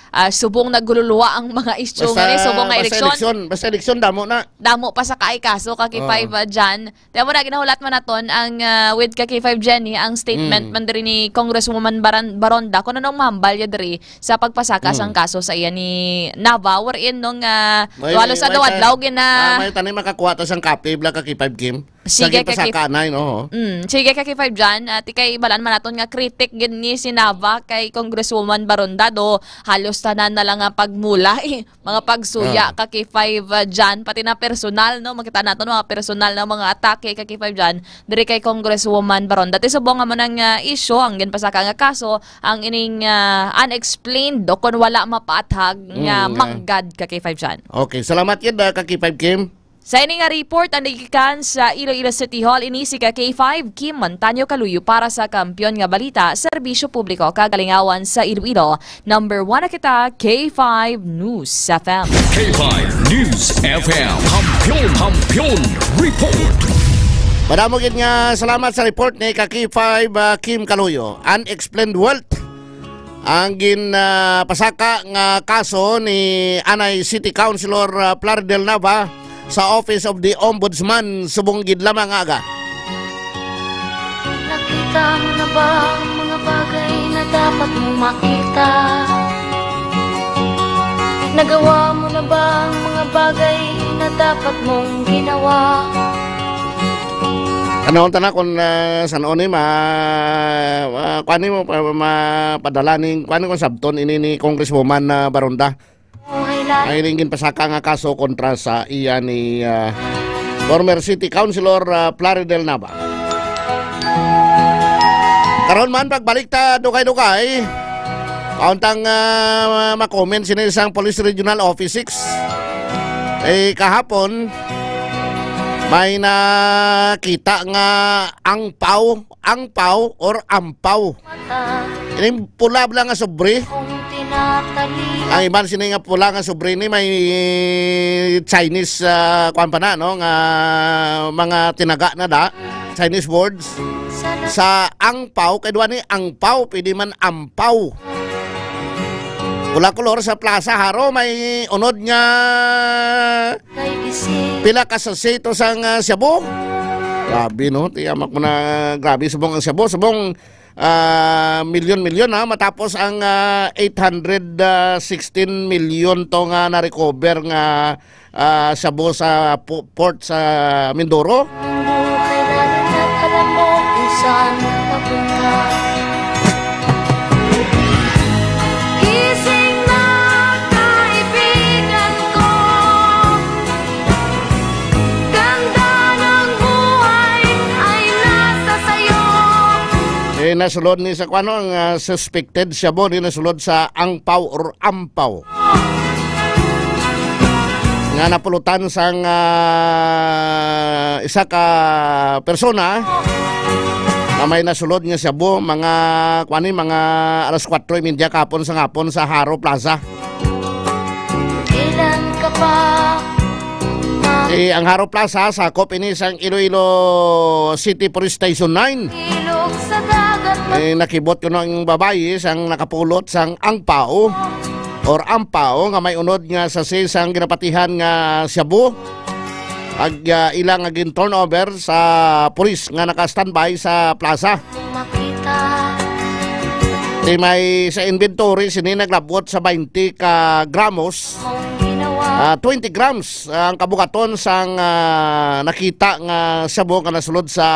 ah, subong nagululuwa ang mga issue nga ni, subong nga basta eleksyon. eleksyon, basta eleksyon, damo na. Damo pa sa kaay kaso ka K five, Oh. ah, dyan. Kaya mo na, ginahulat man naton ang, ah, with ka K five Jenny, ang statement Mm. man diri ni Congresswoman Baran-, Baronda kung anong mahambal niya diri sa pagpasaka Mm. sang kaso sa iya ni Nava, wherein nung, ah, May, walo may, sa may adlaw-adlaw ta-, gina- ah, may tani makakuha ta sang copy, bla ka K five Kim. Sa Sige, ka K five. ginpasaka na, no? Mm, sige, ka K five dyan. At ikay ibalan man naton nga critic gid ni si Nava kay Congresswoman Baronda, do halos tanan na lang nga pagmula, eh. Mga pagsuya Ah. ka K five, ah, dyan, pati na personal, no? Makita naton mga personal na mga atake ka K five dyan, diri kay Congresswoman Baronda. Ti subong nga mo nang, ah, issue, ang ginpasaka nga kaso, ang ining, ah, unexplained o kung wala mapaathag nga Mm, ah. manggad ka K five dyan. Okay, salamat gid, ah, ka K five Kim. Sa ini nga report ang nagikan sa Iloilo City Hall, ini si ka K five Kim Montaño Kaluyo para sa Kampiyon nga Balita, Serbisyo Publiko, Kagalingawan sa Iloilo. Number one na kita, K five News F M. K five News F M. Kampiyon, Kampiyon Report. Madamo gid nga salamat sa report ni ka K five, ah, Kim Kaluyo. Unexplained wealth ang gin, ah, pasaka nga kaso ni anay City Councilor, ah, Plaridel Nava sa Office of the Ombudsman subong gid lamang nga aga. Nakita mo na ba ang mga bagay na dapat mong makita? Nagawa mo na ba ang mga bagay na dapat mong ginawa? Ano, tana kung, ah, san-o ni ma-, ma-, kuan ni mo, pa-, mapadala ning, kuan ni kung sabton ini ni Congresswoman, ah, Baronda. Okay lang. Ay, ning ginpasaka nga kaso kontra sa iya ni, ah, former City Councilor, ah, Plaridel Nava. Karon man, pagbalik ta, dugay-dugay. Pauntang, ah, ma-comment sini sang Police Regional Office six. Eh, kahapon, may nakita nga angpaw, angpaw or ampaw. Ining pula bala nga sobre. Ang iban sini nga pula nga sobre ni may Chinese, ah, kuwan pa na, no, nga mga tinaga na da, Chinese words. Sa angpaw, kay duwa ni angpaw, pwede man ampaw. Pula kolor sa Plaza Jaro, may unod nga pila ka sachet sang, ah, shabu. Grabe, no? Tiyamak mo na, grabe, subong ang shabu. Subong, ah, milyon-milyon, ha? Matapos ang, ah, eight hundred sixteen milyon to nga na-recover nga, ah, shabu sa po-, port sa Mindoro. Ang buhay natin at alam mo kung saan papunta. Gising na, kaibigan ko. Ganda ng buhay ay nasa sayo. Eh, nasulod ni sa kuan, no, ang, ah, suspected shabu ni nasulod sa angpaw or ampaw. Nga napulutan sang, ah, isa ka persona nga may nasulod nga shabu, mga, kuan ni, mga alas kwatro y media kahapon sa hapon sa Jaro Plaza. Kailan ka pa ma- Eh, ang Jaro Plaza, sakop ini sang Iloilo City Police Station nine. Ilog sa dagat ma- Eh, nakibot kuno ang babayi sang nakapulot sang angpao or ampao nga may unod nga sachet sang ginapatihan nga shabu. Ag, ah, ila nga gin-turnover sa pulis nga naka-standby sa plaza. Makita. Ti may sa inventory sini naglabot sa twenty ka gramos. Mong ginawa. Ah, twenty grams ang kabugaton sang, ah, nakita nga shabu nga nasulod sa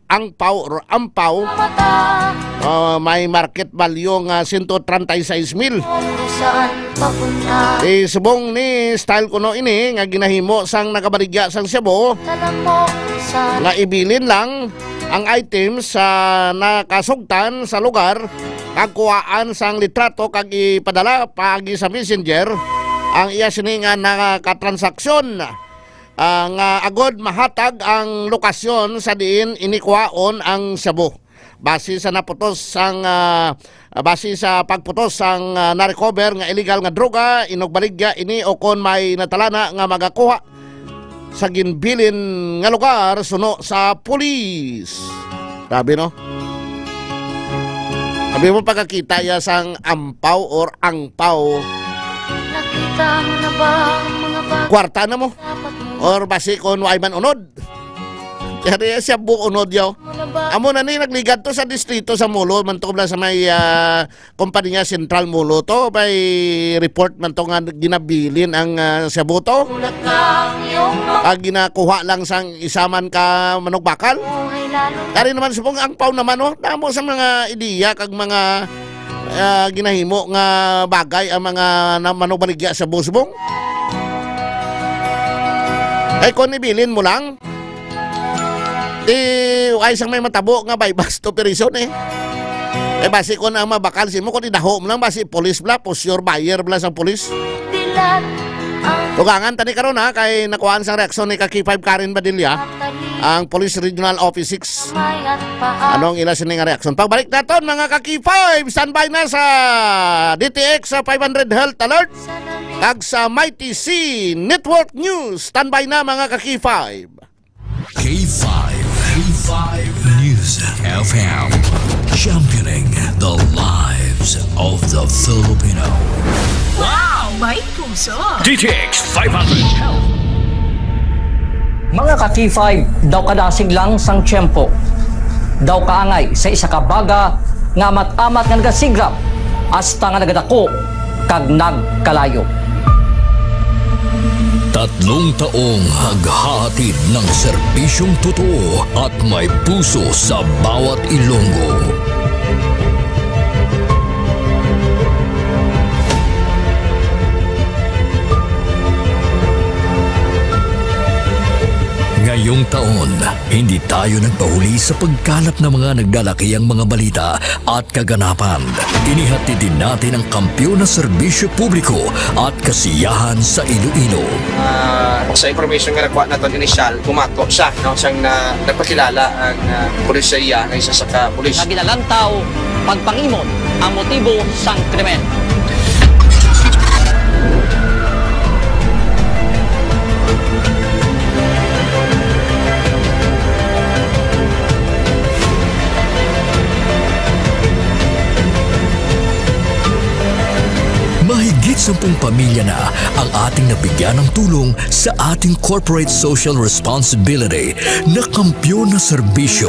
angpaw or ampaw. Mata. Ah, may market value nga sento treinta y seis mil. Kung saan papunta. Ti subong ni style kuno ini nga ginahimo sang nagabaligya sang shabu. Alam mo kung saan. Nga ibilin lang ang items sa nakasugtan sa lugar, kag kuhaan sang litrato kag ipadala paagi sa messenger, ang iya sini nga nakatransaksyon, ah, nga agod mahatag ang lokasyon sa diin ini kuhaon ang shabu. Base sa naputos sang, ah, base sa pagputos sang, ah, na-recover nga illegal nga droga, inugbaligya ini o kon may natalana nga magakuha sa ginbilin nga lugar suno sa pulis. Grabe, no? Abi mo pagkakita ya sang ampaw or angpaw. Nakita mo na ba ang mga bagay Kwarta na mo. Dapat mo Or basi kon way man unod. Kaya siya buo unod yaw. Mo na ba Amo na ni nagligad to sa distrito sa Molo, man to bala sa may, ah, kompanya Central Molo to, may report man to nga ginabilin ang, ah, shabu to. Mulat na ang iyong mga Ang ginakuha lang sang isa man ka manugbakal. Buhay lalo. Tari naman subong angpaw naman, oh. Damo sa mga ideya kag mga, ah, ginahimo nga bagay ang mga na-, manubaligya sa shabu subong. Ay, kung ibilin mo lang, Ti, ay sang may matabo nga buy bust operation, eh. Eh, basi kon ang mabakal simo, kon idaho mo lang, basi police bla, for sure buyer bla sang police. Dilat ang Tugangan tani karon, ha, kay nakuhaan sang reaksyon ni ka K five Karen Badilla, ang Police Regional Office six. Kamay at paa. Anong ila sini nga reaksyon? Pagbalik naton, mga ka K five, standby na sa D T X sa five hundred Health Alert. Kag sa Mighty C Network News, standby na, mga ka K five. K five, K five News F M, championing the lives of the Filipino. Wow! May puso! D T X five hundred. Mga ka-K five, daw kadasig lang sang tiyempo, daw kaangay sa isa ka baga nga amat-amat nga nagasigrap hasta nga nagadako kag nagkalayo. Tatlong taong naghahatid ng serbisyong totoo at may puso sa bawat Ilonggo. Ngayong taon, hindi tayo nagpahuli sa pagkalat ng mga nagdalakihang mga balita at kaganapan. Inihatid din natin ang kampiyon na serbisyo publiko at kasiyahan sa Iloilo. Ah, sa information nga nakuha naton initial, bumato siya, no, siyang na, nagpakilala ang, ah, pulis sa iya nga isa sa ka pulis. Nga ginalantaw, pagpangimon ang motibo sang krimen. Mahigit sampung pamilya na ang ating nabigyan ng tulong sa ating corporate social responsibility na kampiyon na serbisyo.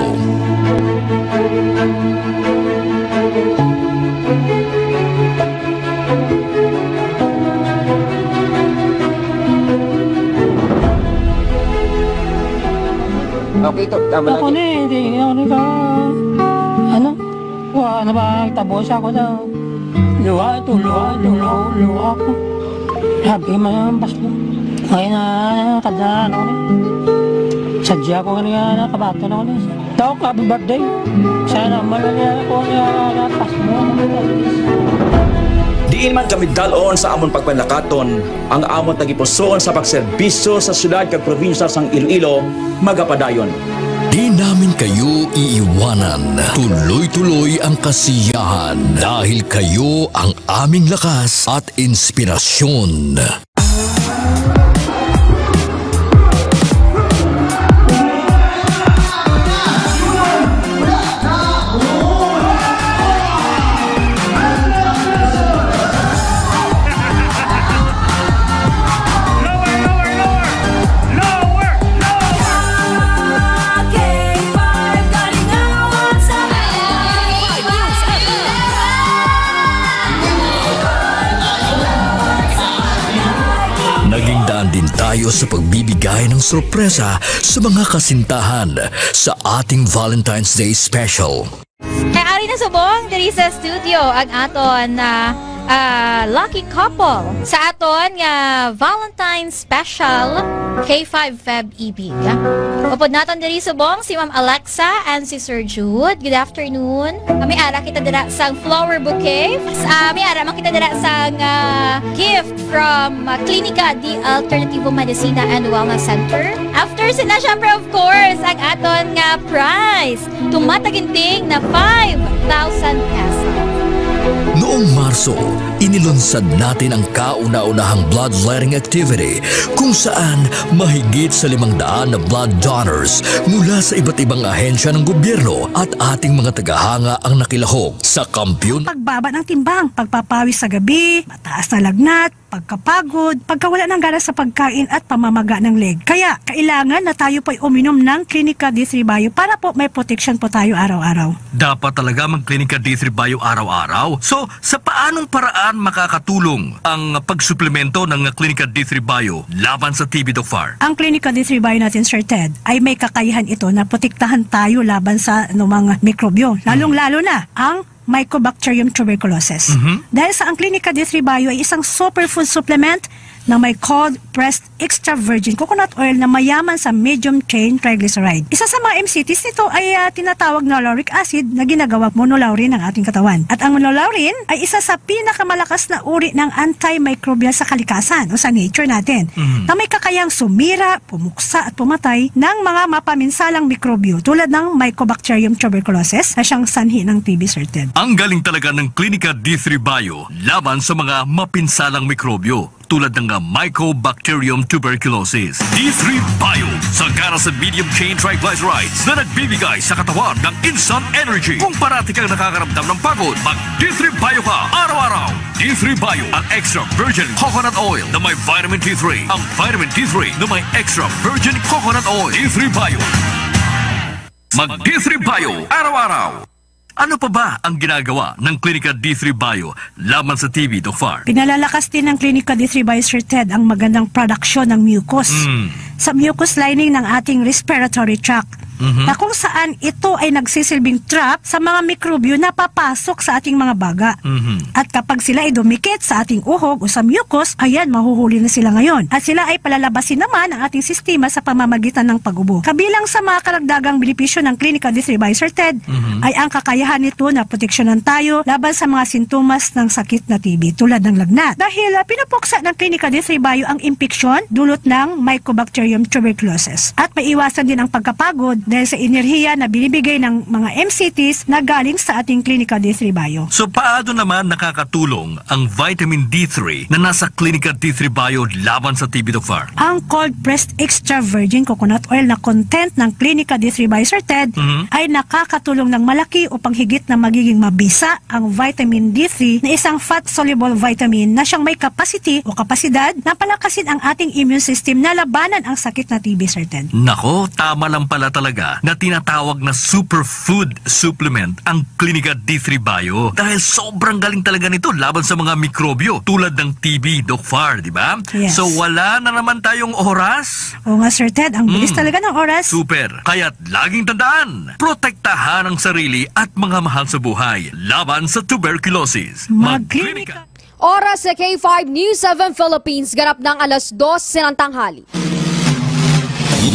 Okay, to. Tama Ako lang. Ni, hindi, hindi ako ni ka, ano? Wa na ba, tabo siya ko daw. Luha ito, luha, luha, luha ko. Sabi man ang bas mo. Ngayon na, kada ano ni. Sadya ko nga niya, nakabato na ko ni. Daw ka, happy birthday. Sana malagyan ako niya, napas mo. Diin man kami dalon sa amon pagpanlakaton, ang amon tagipusoon sa pagserbisyo sa syudad kag probinsya sang Iloilo magapadayon. Di namin kayo iiwanan. Tuloy-tuloy ang kasiyahan dahil kayo ang aming lakas at inspirasyon. Lower, lower, lower! Lower, lower! K five, kalingawan sa Naging daan din tayo sa pagbibigay ng sorpresa sa mga kasintahan sa ating Valentine's Day special. Kay ari na subong diri sa studio ang aton, ah, ah, lucky couple sa aton nga Valentine's Special, K five Feb Ibig. Upod naton diri subong si Ma'am Alexa and si Sir Jude. Good afternoon. May ara kita dira sang flower bouquet. Ah, may ara man kita dira sang, ah, gift from, ah, Klinika de Alternativo Medicina and Wellness Center. After sina, syempre, of course, ang aton nga prize. Tumataginting na five thousand pesos. Noong Marso, inilunsad natin ang kauna-unahang bloodletting activity kung saan mahigit sa limang daan na blood donors mula sa iba't ibang ahensya ng gobyerno at ating mga tagahanga ang nakilahok sa kampiyon. Pagbaba ng timbang, pagpapawis sa gabi, mataas na lagnat, pagkapagod, pagkawala ng gana sa pagkain at pamamaga ng leg. Kaya, kailangan na tayo po'y uminom ng Klinika D three Bio para po may protection po tayo araw-araw. Dapat talaga mag-Klinika D three Bio araw-araw. So, sa paanong paraan makakatulong ang pagsuplemento ng Klinika D three Bio laban sa T B, Doc Far? Ang Klinika D three Bio natin, Sir Ted, ay may kakayahan ito na protektahan tayo laban sa anumang mikrobyo, lalong-lalo na ang Mycobacterium tuberculosis. Dahil sa ang Klinika D three Bio ay isang superfood supplement na may cold pressed extra virgin coconut oil na mayaman sa medium chain triglyceride. Isa sa mga M C Ts nito ay, ah, tinatawag na lauric acid na ginagawa monolaurin ng ating katawan. At ang monolaurin ay isa sa pinakamalakas na uri ng antimicrobial sa kalikasan o sa nature natin na may kakayang sumira, pumuksa at pumatay ng mga mapaminsalang mikrobyo tulad ng Mycobacterium tuberculosis na siyang sanhi ng T B, Sir Ted. Ang galing talaga ng Klinika D three Bio laban sa mga mapinsalang mikrobyo tulad ng Mycobacterium tuberculosis. D three Bio, sagana sa medium chain triglycerides na nagbibigay sa katawan ng instant energy. Kung parati kang nakakaramdam ng pagod, mag D three Bio ka araw-araw. D three Bio, ang extra virgin coconut oil na may vitamin D three. Ang vitamin D three na may extra virgin coconut oil. D three Bio. Mag D three Bio araw-araw. Ano pa ba ang ginagawa ng Klinika D three Bio laban sa T B, Doc Far? Pinalalakas din ng Klinika D three Bio, Sir Ted, ang magandang production ng mucus sa mucus lining ng ating respiratory tract, na kung saan ito ay nagsisilbing trap sa mga mikrobyo na papasok sa ating mga baga. At kapag sila ay dumikit sa ating uhog o sa mucus, ayan, mahuhuli na sila ngayon. At sila ay palalabasin naman ang ating sistema sa pamamagitan ng pag-ubo. Kabilang sa mga karagdagang benepisyo ng Klinika D three Bio, Sir Ted, ay ang kakayahan nito na proteksyonan tayo laban sa mga sintomas ng sakit na T B, tulad ng lagnat. Dahil, ah, pinupuksa ng Klinika D three Bio ang impeksyon dulot ng Mycobacterium tuberculosis. At maiwasan din ang pagkapagod dahil sa enerhiya na binibigay ng mga M C Ts na galing sa ating Klinika D three Bio. So, paano naman nakakatulong ang vitamin D three na nasa Klinika D three Bio laban sa T B, Doc Far? Ang cold pressed extra virgin coconut oil na content ng Klinika D three Bio, Sir Ted, ay nakakatulong ng malaki upang higit na magiging mabisa ang vitamin D three na isang fat-soluble vitamin na siyang may capacity o kapasidad na palakasin ang ating immune system na labanan ang sakit na T B, Sir Ted. Nako, tama lang pala talaga na tinatawag na superfood supplement ang Klinika D three Bio dahil sobrang galing talaga nito laban sa mga mikrobyo tulad ng T B, Doc Far, di ba? Yes. So wala na naman tayong oras. Oo nga, Sir Ted, ang bilis talaga ng oras. Super. Kaya't laging tandaan, protektahan ang sarili at mga mahal sa buhay laban sa tuberculosis. Magklinika. Oras sa K five News seven Philippines, ganap ng alas dos ng tanghali.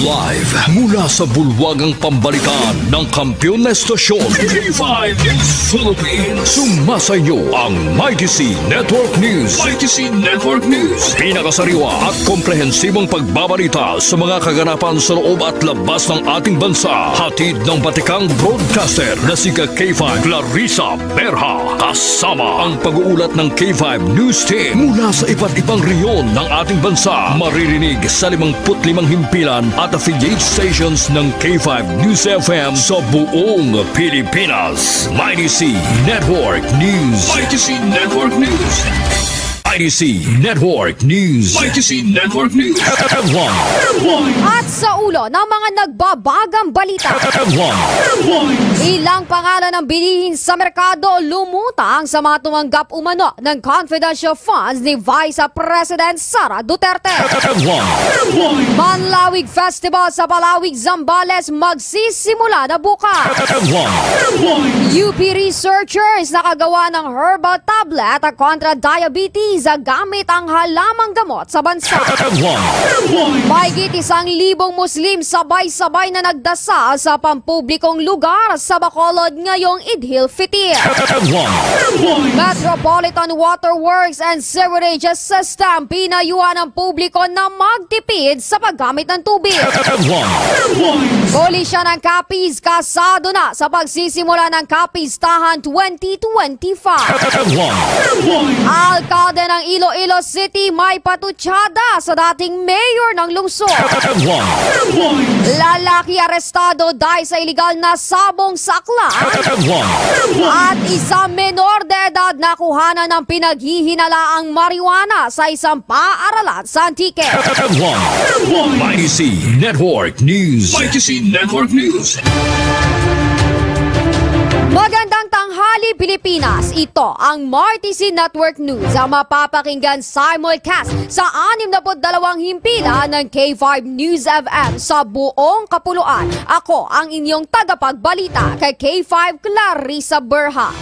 Live mula sa bulwagang pambalitaan ng kampiyon na estasyon, K five News Philippines. Sumasa inyo ang Mighty C Network News. Mighty C Network News. Pinakasariwa at komprehensibong pagbabalita sa mga kaganapan sa loob at labas ng ating bansa. Hatid ng batikang broadcaster na si K five Clarissa Berha. Kasama ang pag-uulat ng K five News Team mula sa iba't ibang rehiyon ng ating bansa. Maririnig sa limangput limang himpilan at affiliate stations ng K five News F M sa buong Pilipinas. Mighty C Network News. Mighty C Network News. I T C Network News. I T C Network News. Headline. At sa ulo ng mga nagbabagang balita, Headline. Ilang pangalan ang bilihin sa merkado lumutang sa mga tumanggap umano ng confidential funds ni Vice President Sara Duterte. Headline. Manlawig Festival sa Palawig, Zambales magsisimula na bukas. Headline. U P researchers nakagawa ng herbal tablet kontra diabetes gamit ang halamang gamot sa bansa. Headline. Mahigit isang libong Muslim sabay-sabay na nagdasal sa pampublikong lugar sa Bacolod ngayong Eid al-Fitr. Headline. Metropolitan Water Works and Sewerage System pinayuhan ang publiko na magtipid sa paggamit ng tubig. Headline. Pulisya ng Capiz kasado na sa pagsisimula ng Capiz Tahan twenty twenty-five. Headline. Alkalde ng Iloilo City may patutsada sa dating mayor ng lungsod. Headline. Lalaki arestado dahil sa iligal na sabong sa aklan. Headline. At isang menor de edad nakuhanan ng pinaghihinalaang marijuana sa isang paaralan sa Antique. Headline. I T C Network News. I T C Network News. Magandang tanghali, Pilipinas. Ito ang Martes Network News, ang mapapakinggan simulcast sa anim na put dalawang himpilan ng K five News F M sa buong kapuluan. Ako ang inyong tagapagbalita kay K five, Clarissa Berha.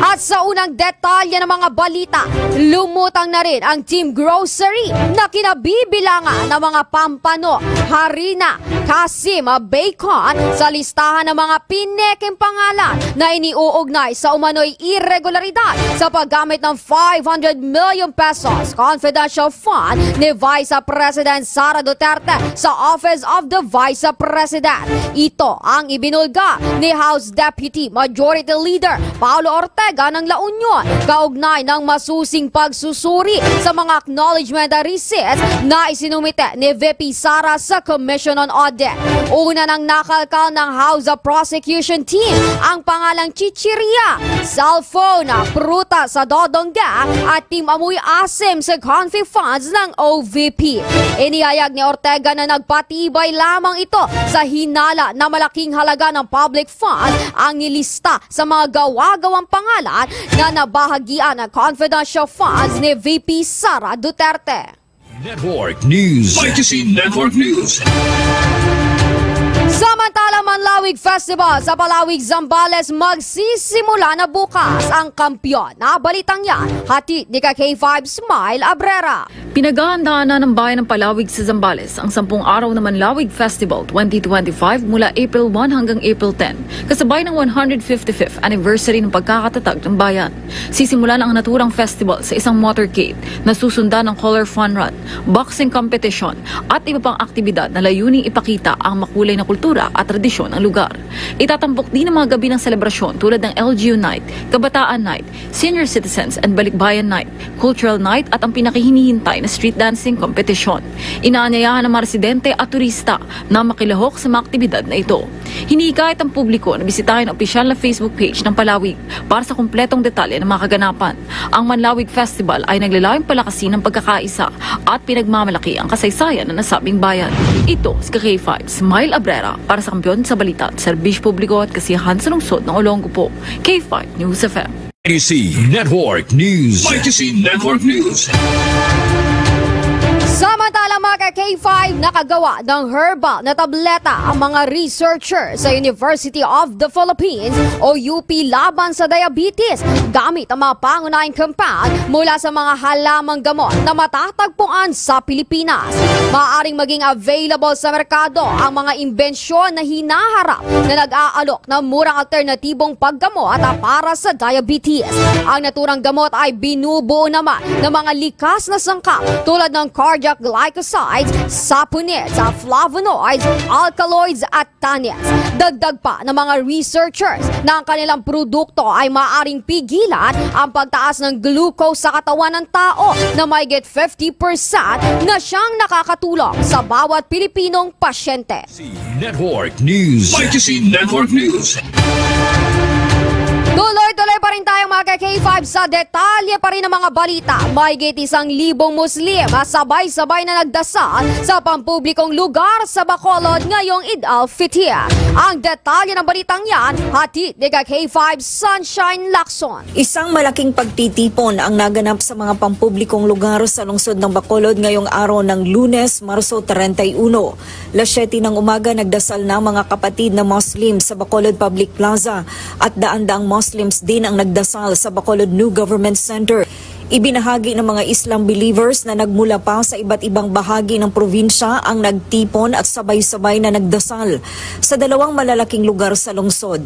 At sa unang detalye ng mga balita, lumutang na rin ang Team Grocery na kinabibilangan ng mga pampano, harina, kasim, bacon sa listahan ng mga pineking pangalan na iniuugnay sa umano'y iregularidad sa paggamit ng five hundred million pesos confidential fund ni Vice President Sara Duterte sa Office of the Vice President. Ito ang ibinulga ni House Deputy Majority Leader Paolo Ortega ng La Union kaugnay ng masusing pagsusuri sa mga acknowledgement receipts na isinumite ni V P Sara sa Commission on Audit. Una nang nakalkal ng House Prosecution Team ang pangalang chichirya, cellphone, prutas, dodongga at Team Amoy Asim sa confi funds ng O V P. Inihayag ni Ortega na nagpatibay lamang ito sa hinala na malaking halaga ng public fund ang nilista sa mga gawa-gawang pangalan na nabahagian ng confidential funds ni V P Sara Duterte. Network News. I T C Network News. Samantala, Manlawig Festival sa Palawig, Zambales magsisimula na bukas. Ang kampiyon na balitang yan, hatid ni ka K five Smile Abrera. Pinaghahandaan na ng bayan ng Palawig sa Zambales ang sampung araw na Manlawig Festival twenty twenty-five mula April one hanggang April ten, kasabay ng one hundred fifty-fifth anniversary ng pagkakatatag ng bayan. Sisimulan ang naturang festival sa isang motorcade na susundan ng color fun run, boxing competition, at iba pang aktibidad na layuning ipakita ang makulay na kultura at tradisyon ng lugar. Itatampok din ang mga gabi ng selebrasyon tulad ng L G U Night, Kabataan Night, Senior Citizens and Balikbayan Night, Cultural Night at ang pinakahinihintay na street dancing competition. Inaanyayahan ang mga residente at turista na makilahok sa mga aktibidad na ito. Hinihikayat ang publiko na bisitahin ang opisyal na Facebook page ng Palawig para sa kumpletong detalye ng mga kaganapan. Ang Manlawig Festival ay naglalayong palakasin ang pagkakaisa at pinagmamalaki ang kasaysayan ng nasabing bayan. Ito si ka K five, Smile Abrera, para sa Kampiyon sa Balita at Serbisyo Publiko at Kasiyahan sa Lungsod ng Olongapo, K five News F M. I T C Network News. I T C Network News. Samantala, mga ka K five, nakagawa ng herbal na tableta ang mga researcher sa University of the Philippines o U P laban sa diabetes gamit ang mga pangunahing compound mula sa mga halamang gamot na matatagpuan sa Pilipinas. Maaaring maging available sa merkado ang mga imbensyon na hinaharap na nag-aalok na murang alternatibong paggamot para sa diabetes. Ang naturang gamot ay binubuo naman ng mga likas na sangkap tulad ng cardiac glycosides, saponids, flavonoids, alkaloids at tannins. Dagdag pa ng mga researchers na ang kanilang produkto ay maaaring pigilan ang pagtaas ng glucose sa katawan ng tao na mahigit fifty percent na siyang nakakatulong sa bawat Pilipinong pasyente. Network News. I T C Network News. Tuloy-tuloy pa rin tayo, mga ka-K five, sa detalye pa rin ng mga balita. Mahigit isang libong Muslim, ah, sabay-sabay na nagdasal sa pampublikong lugar sa Bacolod ngayong Eid al-Fitr. Ang detalye ng balitang yan, hatid ni ka-K five Sunshine Lacson. Isang malaking pagtitipon ang naganap sa mga pampublikong lugar sa lungsod ng Bacolod ngayong araw ng Lunes, Marso treinta y uno. Las siyete ng umaga, nagdasal na ang mga kapatid na Muslim sa Bacolod Public Plaza at daan-daang Muslims din ang nagdasal sa Bacolod New Government Center. Ibinahagi ng mga Islam believers na nagmula pa sa iba't ibang bahagi ng probinsya ang nagtipon at sabay-sabay na nagdasal sa dalawang malalaking lugar sa lungsod.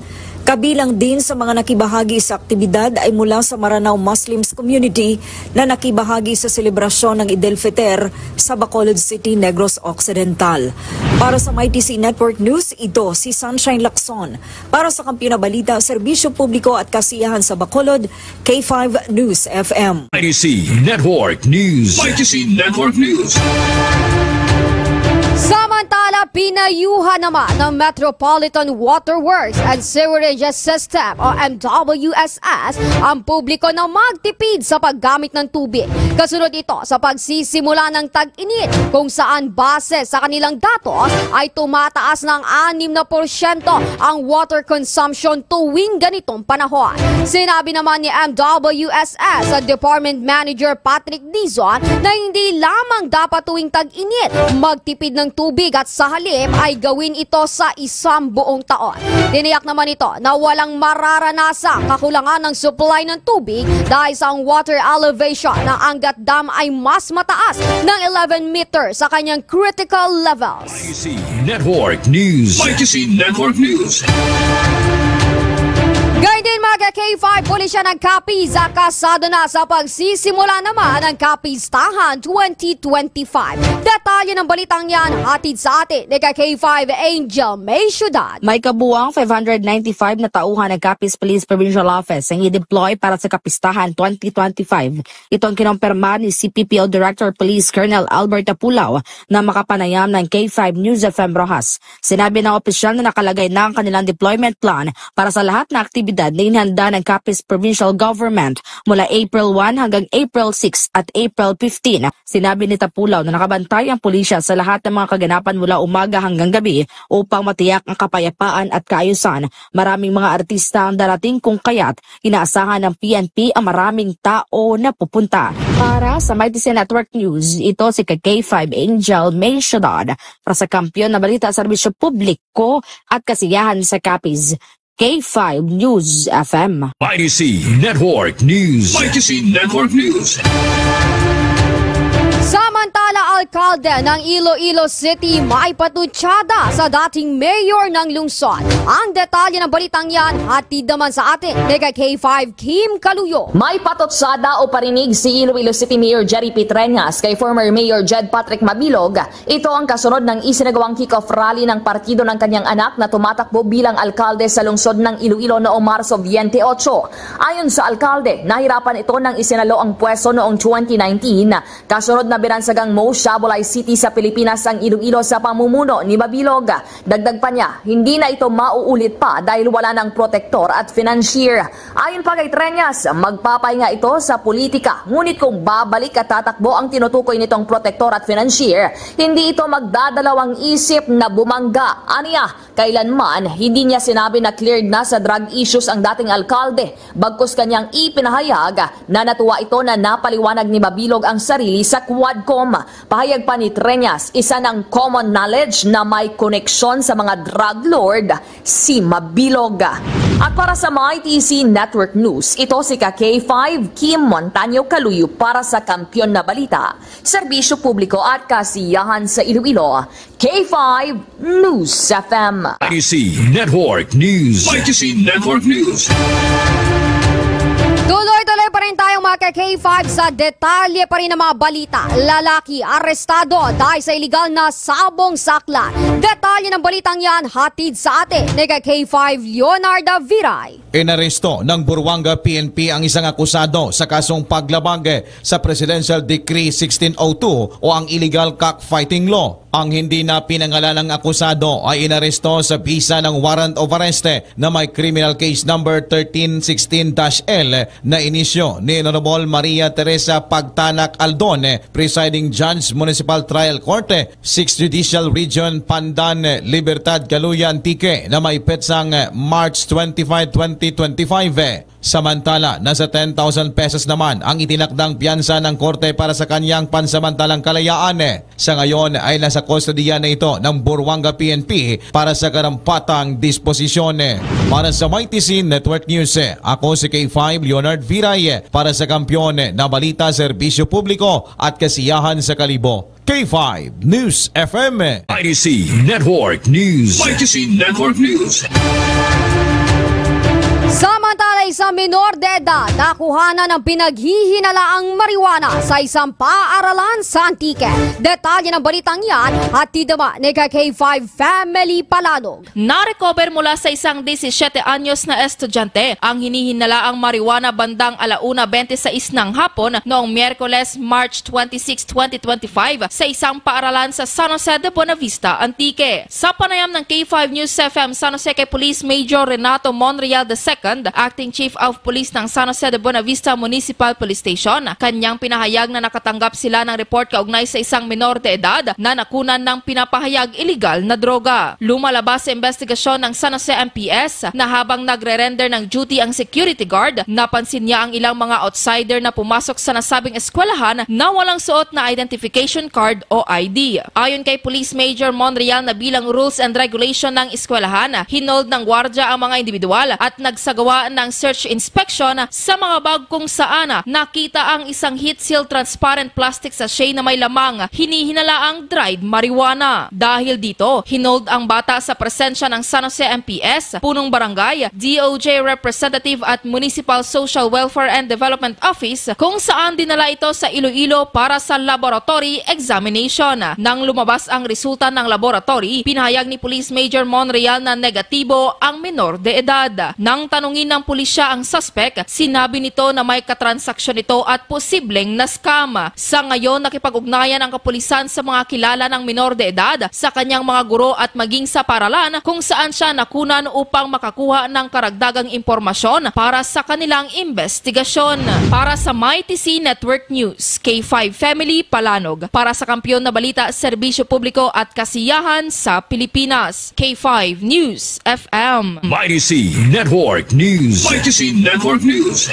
Kabilang din sa mga nakibahagi sa aktibidad ay mula sa Maranao Muslims Community na nakibahagi sa selebrasyon ng Eid al-Fitr sa Bacolod City, Negros Occidental. Para sa Mighty C Network News, ito si Sunshine Lacson. Para sa Kampiyon na Balita, Serbisyo Publiko at Kasiyahan sa Bacolod, K five News F M. Mighty C Network News. Mighty C Network News. Samantala, pinayuhan naman ng Metropolitan Waterworks and Sewerage System o M W S S ang publiko na magtipid sa paggamit ng tubig. Kasunod ito sa pagsisimula ng tag-init, kung saan base sa kanilang datos ay tumataas ng anim na porsyento ang water consumption tuwing ganitong panahon. Sinabi naman ni M W S S Department Manager Patrick Dizon na hindi lamang dapat tuwing tag-init magtipid ng tubig at sa halip ay gawin ito sa isang buong taon. Tiniyak naman ito na walang mararanasang kakulangan ng supply ng tubig dahil sa ang water elevation ng Angat Dam ay mas mataas ng eleven meter sa kanyang critical levels. Mighty C Network News. Mighty C Network News. Gayun din, mga K five, pulisya ng Capiz, ah, kasado na sa pagsisimula naman ng Kapistahan twenty twenty-five. Detalye ng balitang yan, hatid sa atin ni ka K five Angel May Ciudad. May kabuang five hundred ninety-five na tauhan ang Capiz Police Provincial Office ang i-deploy para sa Kapistahan twenty twenty-five. Ito ang kinumpirma ni C P P O Director Police Colonel Albert Apulaw na makapanayam ng K five News F M Roxas. Sinabi ng opisyal na nakalagay na ang kanilang deployment plan para sa lahat ng aktibidad na inihanda ng Capiz Provincial Government mula April one hanggang April six at April fifteen. Sinabi ni Tapulaw na nakabantay ang pulisya sa lahat ng mga kaganapan mula umaga hanggang gabi upang matiyak ang kapayapaan at kaayusan. Maraming mga artista ang darating, kung kaya't inaasahan ng P N P ang maraming tao na pupunta. Para sa Mighty C Network News, ito si ka K five Angel May Ciudad. Para sa Kampiyon na Balita, Serbisyo Publiko at Kasiyahan sa Capiz, K five News F M. Mighty C Network News. Mighty C Network News. Samantala, alkalde ng Iloilo City may patutsada sa dating mayor ng lungsod. Ang detalye ng balitang yan, hatid naman sa atin ni ka K five Kim Kaluyo. May patutsada o parinig si Iloilo City Mayor Jerry P. Treñas kay former Mayor Jed Patrick Mabilog. Ito ang kasunod ng isinagawang kick-off rally ng partido ng kanyang anak na tumatakbo bilang alkalde sa lungsod ng Iloilo noong Marso veinte ocho. Ayon sa alkalde, nahirapan ito nang isinalo ang pwesto noong twenty nineteen. Kasunod na binansagang most shabolized city sa Pilipinas ang Iloilo sa pamumuno ni Mabilog. Dagdag pa niya, hindi na ito mauulit pa dahil wala ng protektor at financier. Ayon pa kay Treñas, magpapahinga ito sa politika, ngunit kung babalik at tatakbo ang tinutukoy nitong protektor at financier, hindi ito magdadalawang isip na bumangga. Aniya, kailanman, hindi niya sinabi na cleared na sa drug issues ang dating alkalde, bagkus kanyang ipinahayag na natuwa ito na napaliwanag ni Mabilog ang sarili sa Quadcom. Pahayag pa ni Treñas, isa ng common knowledge na may koneksyon sa mga drug lord si Mabilog. At para sa Mighty C Network News, ito si ka K five Kim Montaño Kaluyo para sa Kampiyon na Balita, Serbisyo Publiko at Kasiyahan sa Iloilo, K five News F M. Mighty C Network News. Mighty C Network News. Tuloy-tuloy pa rin tayo, mga ka K five, sa detalye pa rin ng mga balita. Lalaki arestado dahil sa iligal na sabong sa aklan. Detalye ng balitang yan, hatid sa atin ni ka K five Leonardo Viray. Inaresto ng Buruanga P N P ang isang akusado sa kasong paglabag sa Presidential Decree sixteen oh two o ang illegal cockfighting law. Ang hindi na pinangalanang akusado ay inaresto sa bisa ng warrant of arrest na may criminal case number thirteen sixteen dash L na inisyu ni Honorable Maria Teresa Pagtanak Aldon, Presiding Judge, Municipal Trial Court, Sixth Judicial Region, Pandan, Libertad, Caluya, Antique, na may petsang March twenty-five, twenty twenty-five. Samantala, nasa ten thousand pesos naman ang itinakdang piyansa ng korte para sa kanyang pansamantalang kalayaan. Sa ngayon ay nasa kustodiya na ito ng Buruanga P N P para sa karampatang disposisyon. Para sa Mighty C Network News, ako si K five Leonard Viray para sa Kampiyon na Balita, Serbisyo Publiko at Kasiyahan sa Kalibo. K five News F M. I D C Network News. I D C Network News. Samantala, isang minor de edad nakuhanan ng pinaghihinalaang marijuana sa isang paaralan sa Antique. Detalye ng balitang yan, hatid naman ni ka K five Family Palanog. Na-recover mula sa isang disisiete anyos na estudyante ang hinihinalaang marijuana bandang ala una bente sais ng hapon noong Miyerkules, March twenty-six, twenty twenty-five, sa isang paaralan sa San Jose de Buenavista, Antique. Sa panayam ng K five News F M San Jose kay Police Major Renato Monreal the second, Acting Chief of Police ng San Jose de Buenavista Municipal Police Station, kanyang pinahayag na nakatanggap sila ng report kaugnay sa isang minor de edad na nakunan ng pinapahayag iligal na droga. Lumalabas sa investigasyon ng San Jose M P S na habang nagre-render ng duty ang security guard, napansin niya ang ilang mga outsider na pumasok sa nasabing eskwelahan na walang suot na identification card o I D. Ayon kay Police Major Monreal, na bilang rules and regulation ng eskwelahan, hinold ng gwardya ang mga individual at nagsagawa ng search inspection sa mga bag kung saan nakita ang isang heat seal transparent plastic sachet na may lamang hinihinalaang dried marijuana. Dahil dito, hinold ang bata sa presensya ng San Jose M P S, punong barangay, D O J representative at Municipal Social Welfare and Development Office, kung saan dinala ito sa Iloilo para sa laboratory examination. Nang lumabas ang resulta ng laboratory, pinahayag ni Police Major Monreal na negatibo ang minor de edad. Nang tanungin ng pulisya ang suspek, sinabi nito na may katransaksyon ito at posibleng na-scam. Sa ngayon, nakipag-ugnayan ang kapulisan sa mga kilala ng minor de edad, sa kanyang mga guro at maging sa paralan kung saan siya nakunan upang makakuha ng karagdagang impormasyon para sa kanilang investigasyon. Para sa Mighty C Network News, K five Family Palanog. Para sa Kampiyon na Balita, Serbisyo Publiko at Kasiyahan sa Pilipinas, K five News F M. Mighty C Network News. Mighty C Network News.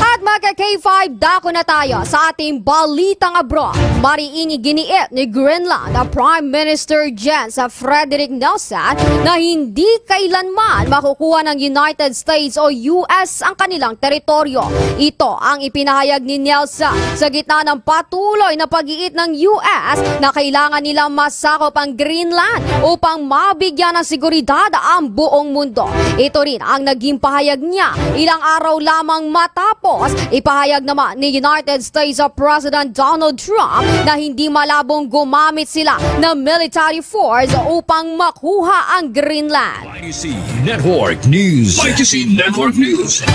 At mga K five, dako na tayo sa ating balitang abroad. Mariing iginiit ni Greenland na Prime Minister Jens Frederik Nielsen na hindi kailanman makukuha ng United States o U S ang kanilang teritoryo. Ito ang ipinahayag ni Nielsen sa gitna ng patuloy na pag-iit ng U S na kailangan nila masakop ang Greenland upang mabigyan ng seguridad ang buong mundo. Ito rin ang naging pahayag niya ilang araw lamang matapos ipahayag naman ni United States President Donald Trump na hindi malabong gumamit sila ng military force upang makuha ang Greenland. Mighty C Network News. Mighty C Network News.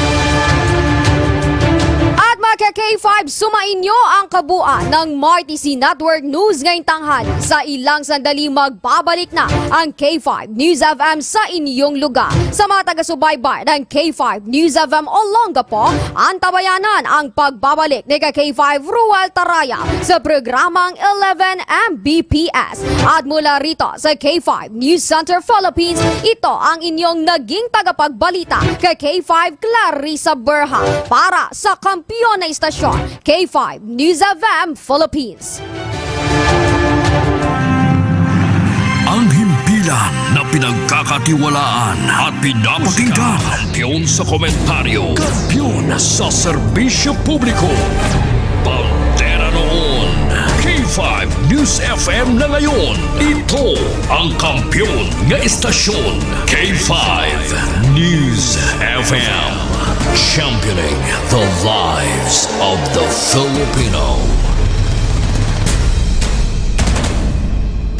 At mga K five, sumainyo ang kabuuan ng Mighty C Network News ngayong tanghali. Sa ilang sandali, magbabalik na ang K five News F M sa inyong lugar. Sa mga taga-subaybay ng K five News F M Olongapo, antabayanan ang pagbabalik ni ka K five Ruel Taraya sa programang eleven M B P S. At mula rito sa K five News Center Philippines, ito ang inyong naging tagapagbalita, ka K five Clarissa Berha, para sa Kampiyon na Istasyon, K five News F M Philippines. Ang himpilan na pinagkakatiwalaan at pinapakinggan. Kampiyon sa komentaryo. Kampiyon sa serbisyo publiko. Bandera noon. K five News F M na ngayon. Ito ang kampiyon nga istasyon. K five News F M. Championing the lives of the Filipino.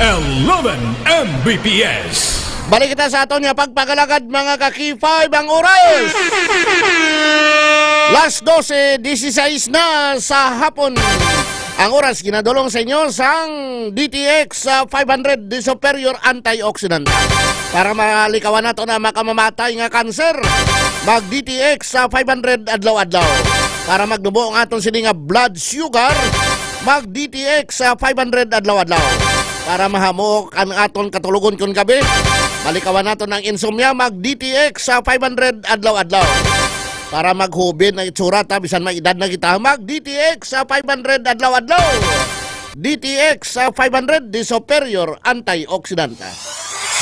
Eleven M B P S. Balik kita sa aton nga pagpagalagad, mga ka-K five, ang oras. Las dose, dieciséis na sa hapon. Ang oras ginadulong sa inyo sang D T X, ah, five hundred, the superior antioxidant. Para malikawan nato na makamamatay nga cancer, mag D T X sa five hundred adlaw-adlaw. Para magnubo ang aton sini nga blood sugar, mag D T X sa five hundred adlaw-adlaw. Para mahamok ang aton katulogon kun gabi, malikawan nato ng insomnia, mag D T X sa five hundred adlaw-adlaw. Para maghubin ang itsura ta, bisan may edad na kita, mag D T X sa five hundred adlaw-adlaw. D T X sa five hundred, the superior antioxidant.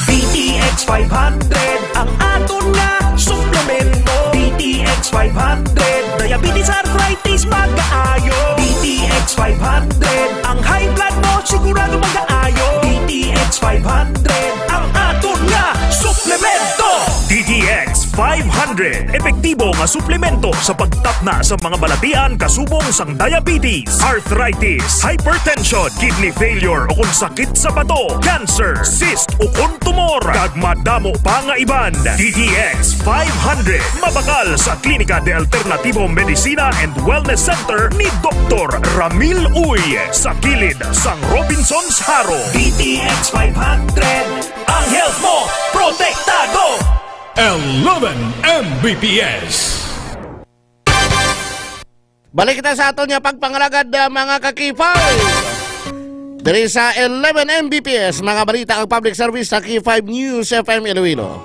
D T X five hundred, ang aton nga suplemento. D T X five hundred, diabetes, arthritis, mag-aayo. D T X five hundred, ang high blood mo, sigurado mag-aayo. D T X five hundred, ang aton nga suplemento. D T X five hundred, epektibo nga suplemento sa pagtapna sa mga balatian kasubong sang diabetes, arthritis, hypertension, kidney failure, o kung sakit sa bato, cancer, cyst, o kung tumor, kag madamo pa nga iban. D T X five hundred, mabakal sa Klinika de Alternativo Medicina and Wellness Center ni Doktor Ramil Uy, sa kilid sang Robinsons Jaro. D T X five hundred, ang health mo, protektado! Eleven M B P S. Balik kita sa aton nga pagpangalagad, ah, mga ka-K five. Diri sa eleven M B P S, mga balita ang public service sa K five News F M Iloilo.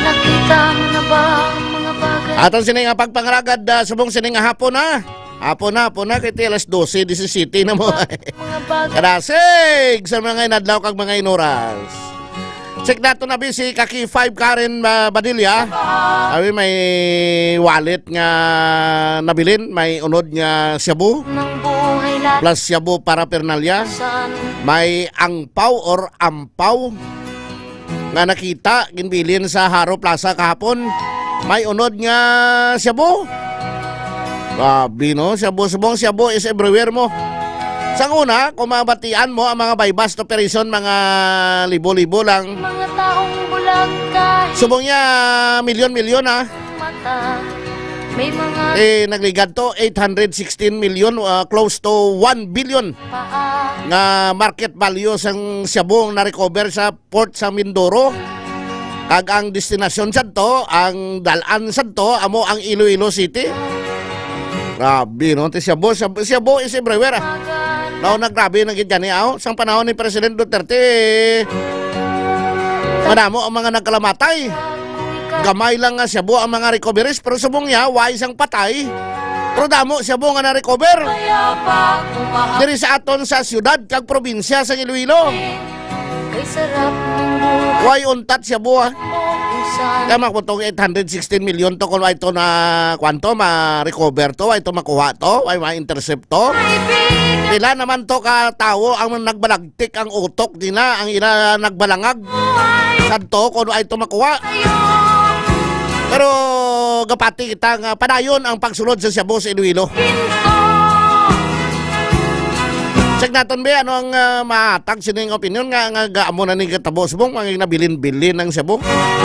Nakita mo na ba ang mga bagay? Aton sini nga pagpangalagad, ah, subong sini nga hapon, ha? Hapon na, hapon na, kay ti alas dose, disisiyete na mo. Mga bagay. Kadasig sa mga inadlaw kag mga inuras. Check nato na bi si Kaki five Karen, ah, Badilla. Abi may wallet nga nabilin, may unod nga shabu. Ng buhay lahat. Plus shabu paraphernalia. Saan? May angpaw or ampaw nga nakita, ginbilin sa Jaro Plaza kahapon. May unod nga shabu. Grabe, no? Shabu, subong shabu is everywhere mo. Sang una, kung mabatian mo ang mga buy-bust operation, mga libo-libo lang. Mga taong bulag kahit Subong niya, milyon-milyon, ha? Mata. May mga Eh, nagligad to, eight hundred sixteen million, ah, close to one billion paa. Nga market value sang shabu ang na-recover sa port sa Mindoro. Kag ang destinasyon sadto, ang dal-an sadto, amo ang Iloilo City. Grabe, no? Ti shabu, shabu, shabu is everywhere, ah. Now, naggrabe na gid gani, aw. Sang panahon ni President Duterte, madamo ang mga nagkalamatay. Gamay lang nga shabu ang mga recoveries, pero subong niya, way sang patay. Pero damo shabu nga na-recover. Diri sa aton sa siyudad kag probinsya sa Iloilo. Kay sarap ng buhay Way untat shabu, ha? Kung saan Kaya makutong eight hundred sixteen million to kung way to na, kwanto, ma-recover to, way to makuha to, way ma-intercept to. Pila naman to ka tawo ang nagbalagtik ang utok nila, ang ila nagbalangag sadto kung way to makuha. Pero gapati kita nga padayon ang pagsulod sa shabu sa Iloilo. Check naton, be, ano ang, ah, mahatag sining opinion nga, nga gaamo na ni katabo subong mga ginabilin-bilin ang shabu.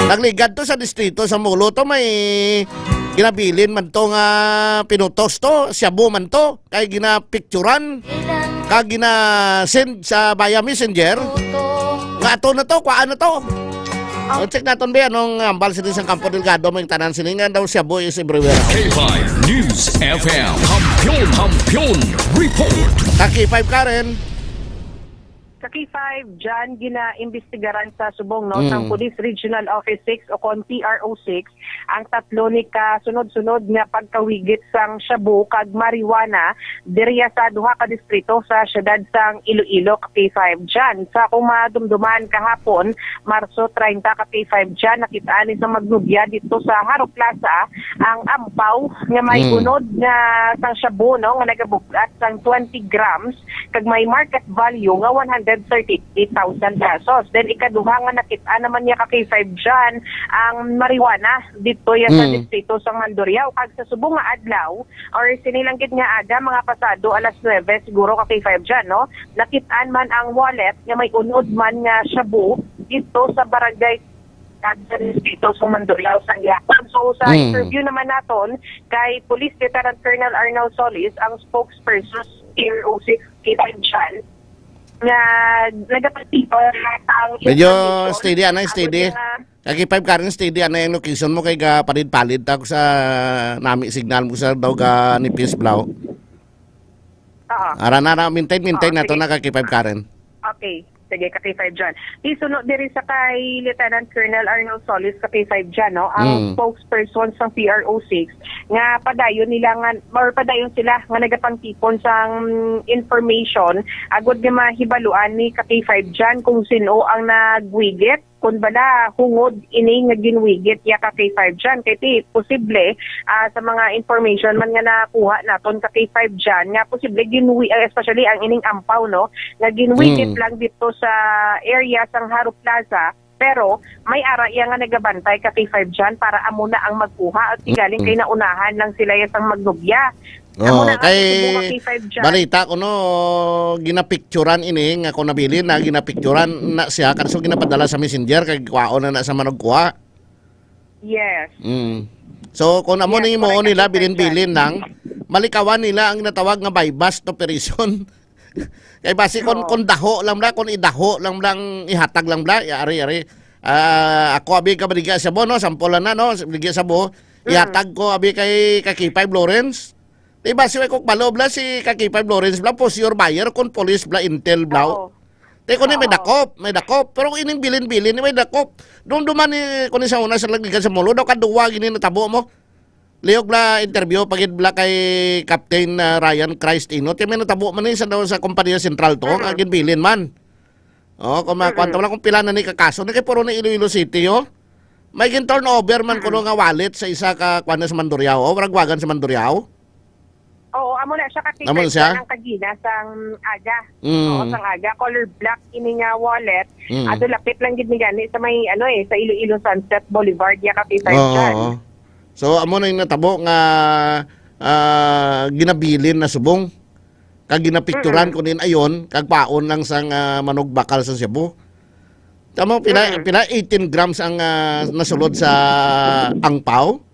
Nagligad to sa distrito sa Molo to, may ginabilin man to nga pinutos to, shabu man to, kay ginapicturan, kag gina-send sa via messenger. Nga ato na to, kuhaan na to. O, check naton, be, anong hambal sini sang Campo Delgado, may tanan sini nga daw shabu is everywhere. K five News F M. Kampiyon, Kampiyon Report. Ka K five, Karen. Sa K five, dyan, ginaimbestigaran sa subong, no, Mm. sang Police Regional Office six o kon P R O six, ang tatlo ni ka sunod-sunod nga pagkawigit sang shabu kag marijuana diriya sa duha ka distrito sa siyudad sang Iloilo, ka K five dyan. Sa kung madumduman kahapon, Marso treinta, ka K five dyan, nakit-an ni sa magnubya dito sa Jaro Plaza ang ampaw nga may Mm. unod nga sang shabu, no, nga nagabuglat sang twenty grams kag may market value nga one hundred thirty-eight thousand pesos. Then ikaduha nga nakit-an naman niya, ka K five dyan, ang marijuana dito ya sa Mm. distrito sa Mandurriao. Kag sa subong nga adlaw, or sini lang gid nga aga, mga pasado alas nuebe siguro, ka K five dyan, no? Nakit-an man ang wallet nga may unod man nga shabu dito sa barangay sa distrito sa Mandurriao sa gihapon. So, sa Mm. interview naman naton kay Police Lieutenant Colonel Arnold Solis, ang spokesperson sa P R O six K five Jan, nga nagapatibay ang Medyo information. Steady, anay, Ako steady. din, ah, Kay K five Karen, steady, anay ang location mo kay ga palid-palid ta ko sa nami signal mo sa daw ga nipis blaw. Oo. Ara na, ara, maintain, maintain Oo, na to sige. na kay K five Karen. Okay. Sige, ka K five Jan. Isuno diri sa kay Lieutenant Colonel Arnold Solis, ka K five Jan, no? Ang Mm. spokesperson sang P R O six nga padayon nila nga, or padayon sila nga nagapangtipon sang information agud nga mahibaluan ni ka K five Jan kung sin-o ang nagwigit, kun bala hungod ini nga ginwigit ya ka K five Jan. Kay ti, posible, ah, sa mga information man nga nakuha naton ka K five Jan, nga posible ginwi-, ah, especially ang ining ampaw, no, nga ginwigit Mm. lang dito sa area sang Haro Plaza, pero may ara iya nga nagabantay ka K five Jan para amo na ang magkuha, at sigaling kay Mm. naunahan lang sila ya sang magnobya. Amo Oh, na nga kay subo nga K five Jan. Balita ko, no, ginapicturan ini nga kung nabilin na, ginapicturan na siya, kanso ginapadala sa messenger kay kwaon na na sa manugkuha. Yes. Mm. So, kung amo Yes, ning himuon correct, nila, K five Jan. bilin-bilin lang, malikawan nila ang ginatawag nga buy-bust operation. Kay basi kung, Oo. kung daho lang bla, kung idaho lang bla, ihatag lang bla, ya, ari, ari. Ah, ako abi ka baligya sa bo, no? Sample lang na, no? Baligya sa bo. Mm. Ihatag ko abi kay, kay K five Lawrence. Di basi way ko kabalo bla si ka K five Lawrence bla, for sure buyer, kung police bla, intel bla. Oo. Te, kung may Oo. dakop, may dakop. Pero kung ining bilin-bilin, may dakop. Dumduman ni, kung sa una sa lagigan sa Molo, daw kaduwa gini natabo mo. Lihog bla interview, pagid bla kay Captain, ah, Ryan Christ Ino. Ti may natabo man ni sa daw sa kompanya sentral to, Mm. nga ginbilin man. Oh, kung ma-, Mm. kwanto lang kung pila na ni kakaso, ni kay puro na Iloilo City, oh. May gin-turnover man Mm. kuno nga wallet sa isa ka, kwan na sa Mandurriao, oh, waragwagan sa Mandurriao. Oo, amo na siya kasi Amo na siya? ang kagina sang aga. Mm. Oo, sang aga. Color black ini nga wallet. Mm. Ato lapit lang gid ni gani sa may, ano eh, sa Iloilo Sunset Boulevard, ya ka P five Oo, Jan. Oo. So, amo na yung natabo nga, ah, ginabilin na subong. Kag ginapicturan Mm-mm. ko din ayon, kag paon lang sang, ah, manug bakal sa Cebu. Tama, pila, Mm-mm. pila, eighteen grams ang, ah, nasulod sa angpaw?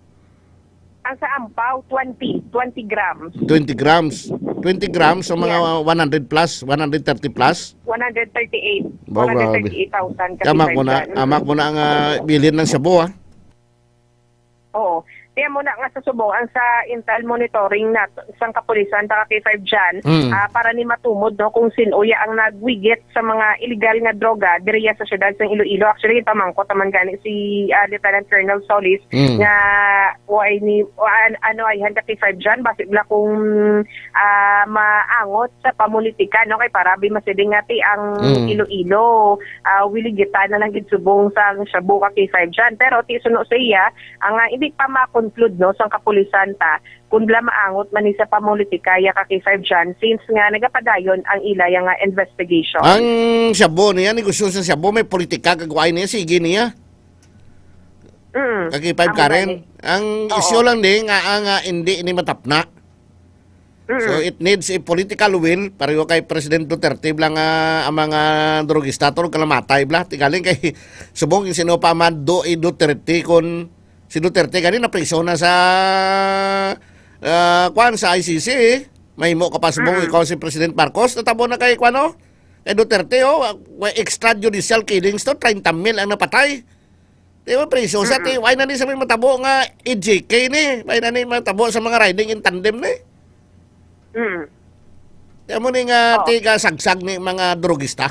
Ang sa ampaw, twenty, twenty grams. Twenty grams. Twenty grams, so mga Yes. one hundred plus, one hundred thirty plus? One hundred thirty-eight. Ba, grabe. One hundred thirty-eight thousand Kaya mak mo na, kasibayan. Amak mo na ang, ah, bilhin ng shabu, ah. Oo. Kaya mo na nga sa subong, ang sa intel monitoring na sang kapulisan, taga K five Jan, Mm. ah, para ni matumod, no, kung sin-o ya ang nagwigit sa mga illegal nga droga diriya sa siyudad sang Iloilo. Actually, pamangkot naman gani si, ah, Lieutenant Colonel Solis Mm. nga why ni, wa-, an-, ano, ay handa kay five dyan, basi bala kung, ah, maangot sa pamulitika, no? Kay para bi masidi nga ti ang Mm. Iloilo, ah, wiligitan na lang gid subong sang shabu ka kay five dyan. Pero ti suno sa iya, ang, ah, hindi pa ma-conclude, no, sang kapulisan ta, kung bala maangot man ni sa pamulitika ya ka kay five dyan, since nga nagapadayon ang ila ya nga investigation. Ang shabu niya, negosyo sa shabu, may politika, kagway niya, sige niya. Mm. Kag five Amo Karen, gani. Ang Oo. isyu lang ni nga, ah, nga hindi ini matapna. Mm. So, it needs a political will, pareho kay President Duterte bala nga ang mga drugista to, kalamatay bala. Tigaling kay subong yung sino pa man do i Duterte, kun si Duterte gani napriso na sa, ah, kwan, sa I C C, eh. Mahimo ka pa subong Mm. ikaw si President Marcos, natabo na kay, kwan, oh, kay Duterte, oh, wa-, extrajudicial killings to, treinta mil ang napatay. Di ba, priso sa Mm-mm. ti-, why na ni sa may matabo nga E J K ni? Why na ni matabo sa mga riding in tandem ni? Mm. Kaya mo ni nga Oo. tiga sagsag ni mga drogista.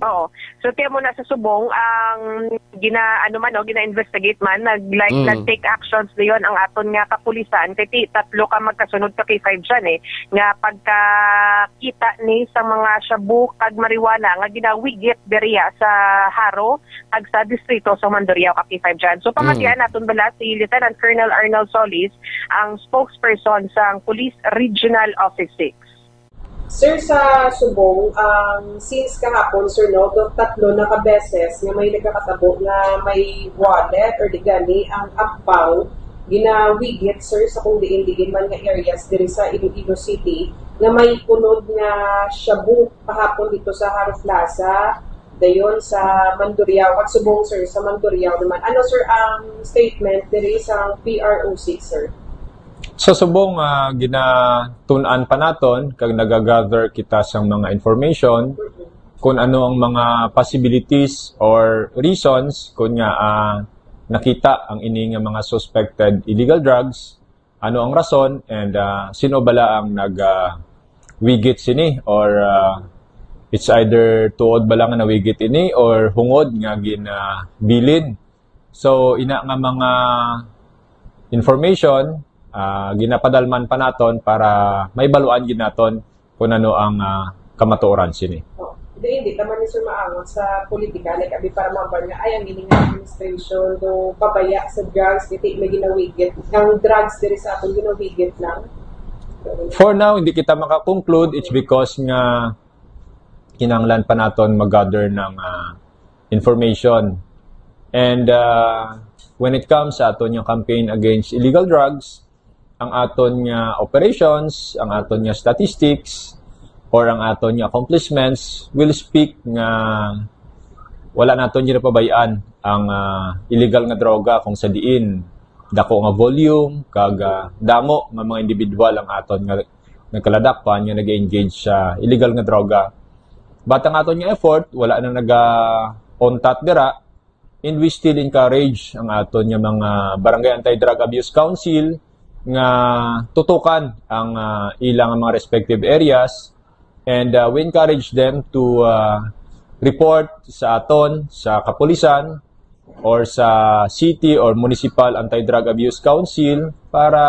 Oo. So, kaya mo na sa subong, ang gina-, ano man, no, gina-investigate man, nag-, like, Mm. nag-take actions dayon ang aton nga kapulisan. Kay ti-, tatlo ka magkasunod ka kay five dyan, eh, nga pagkakita ni sa mga shabu kag marijuana nga ginawigit diriya sa Jaro, kag sa distrito sa Mandurriao, ka P five dyan. So, pamatian Mm. naton bala si Lieutenant Colonel Arnold Solis, ang spokesperson sang Police Regional Office six. Sir, sa subong, ang since kahapon, sir, no, to-, tatlo na ka beses nga may nagakatabo nga may wallet or di gani ang ampaw ginawigit, sir, sa kung diin-diin man nga areas diri sa Iloilo City nga may kunod nga shabu kahapon dito sa Jaro Plaza, Dayon sa Mandurriao, kag subong, sir, sa Mandurriao naman. Ano, sir, ang statement diri sa P R O C, sir? Sa subong, ah, ginatun-an pa naton kag nagagather kita sang mga information kung ano ang mga possibilities or reasons kung nga, ah, nakita ang ini nga mga suspected illegal drugs, ano ang rason, and, ah, sino bala ang nag, ah, wigit sini, or, ah, it's either tuod bala nga nawigit ini or hungod nga ginbilin. So, ina nga mga information, ah, ginapadalman pa naton para maibaluan gid naton kung ano ang, ah, kamatuoran sini. Oh, di, hindi naman ni, sir, maangot sa politika, like, abi para maban nga, ay, ang ining administration do pabaya sa drugs, iti may ginawigit. Ang drugs diri sa aton ginawigit lang. For now, hindi kita makakonclude. It's because nga kinahanglan pa naton mag-gather ng, ah, information. And, ah, when it comes sa aton nga campaign against illegal drugs, ang aton nga operations, ang aton nga statistics, or ang aton nga accomplishments will speak nga wala naton ginapabay-an ang, ah, illegal nga droga, kung sa diin dako nga volume kag, ah, damo nga mga individual ang aton nga nagkaladakpan nga nag-engage sa illegal nga droga. But ang aton nga effort wala na naga-untat dira, and we still encourage ang aton nga mga Barangay Anti-Drug Abuse Council nga tutukan ang, ah, ilang mga respective areas, and, ah, we encourage them to, ah, report sa aton sa kapulisan or sa city or municipal anti-drug abuse council para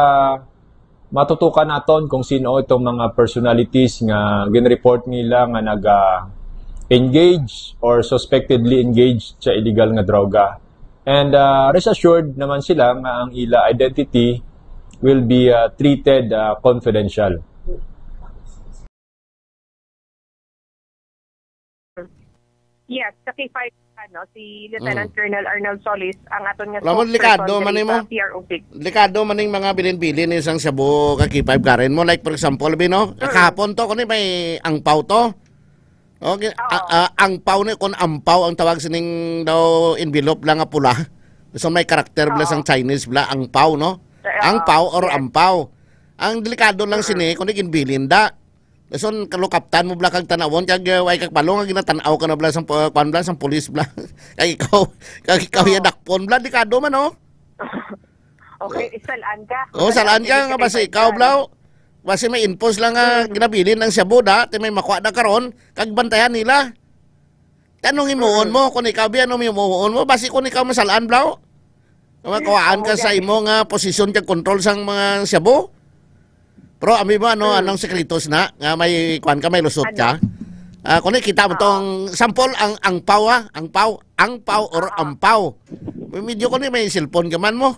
matutukan naton kung sino itong mga personalities nga gin-report nila nga naga-engage or suspectedly engaged sa illegal nga droga. And, ah, rest assured naman sila nga ang ila identity will be, ah, treated, ah, confidential. Yes, sa K five, ano, si Lieutenant Mm. Colonel Arnold Solis, ang aton nga Alam mo, spokesperson delikado man diri mo. Sa P R O six. Delikado man ning mga bilin-bilin ni sang shabu ka K five, Karen mo. Like, for example, bi, no? Mm. Kahapon to, kuno may angpaw to. Okay, Oo. a-, a-, angpaw ni, kung ampaw ang tawag sining daw envelope lang nga pula. So, may karakter bla Oo. sang Chinese bla, angpaw, no? Sa, Angpaw oo, or yes. ampaw. Ang delikado lang Mm-mm. sini, kung ginbilin da. Dason, kalukaptan mo bla kag tanawon, kag, uh, way kag palo nga ginatanaw ka na bla sang, uh, kwan bla, sang pulis bla. Kag ikaw, kag ikaw Oo. yadakpon bla, delikado man, no? Okay, isalaan ka. Oh, salaan ka nga basi ikaw, Blau. Basi may infos lang nga Mm. ginabilin ang shabu da, ti may makuha na karon, kag bantayan nila. Ti anong himuon Mm. mo? Kung ikaw, bi, anong himuon mo? Basi kung ikaw masalaan, Blau. Nga makuhaan ka Oo, sa yan. imo nga posisyon kag kontrol sang mga shabu. Pero ami mo, ano, Mm. anong sekretos na? Nga may kuwan ka, may lusot Ano? ka? Ah, kung nakita mo Oo. tong, sample, ang angpaw, ha? Angpaw. Angpaw or Oo. ampaw. May medyo ko ni may cellphone ka man mo.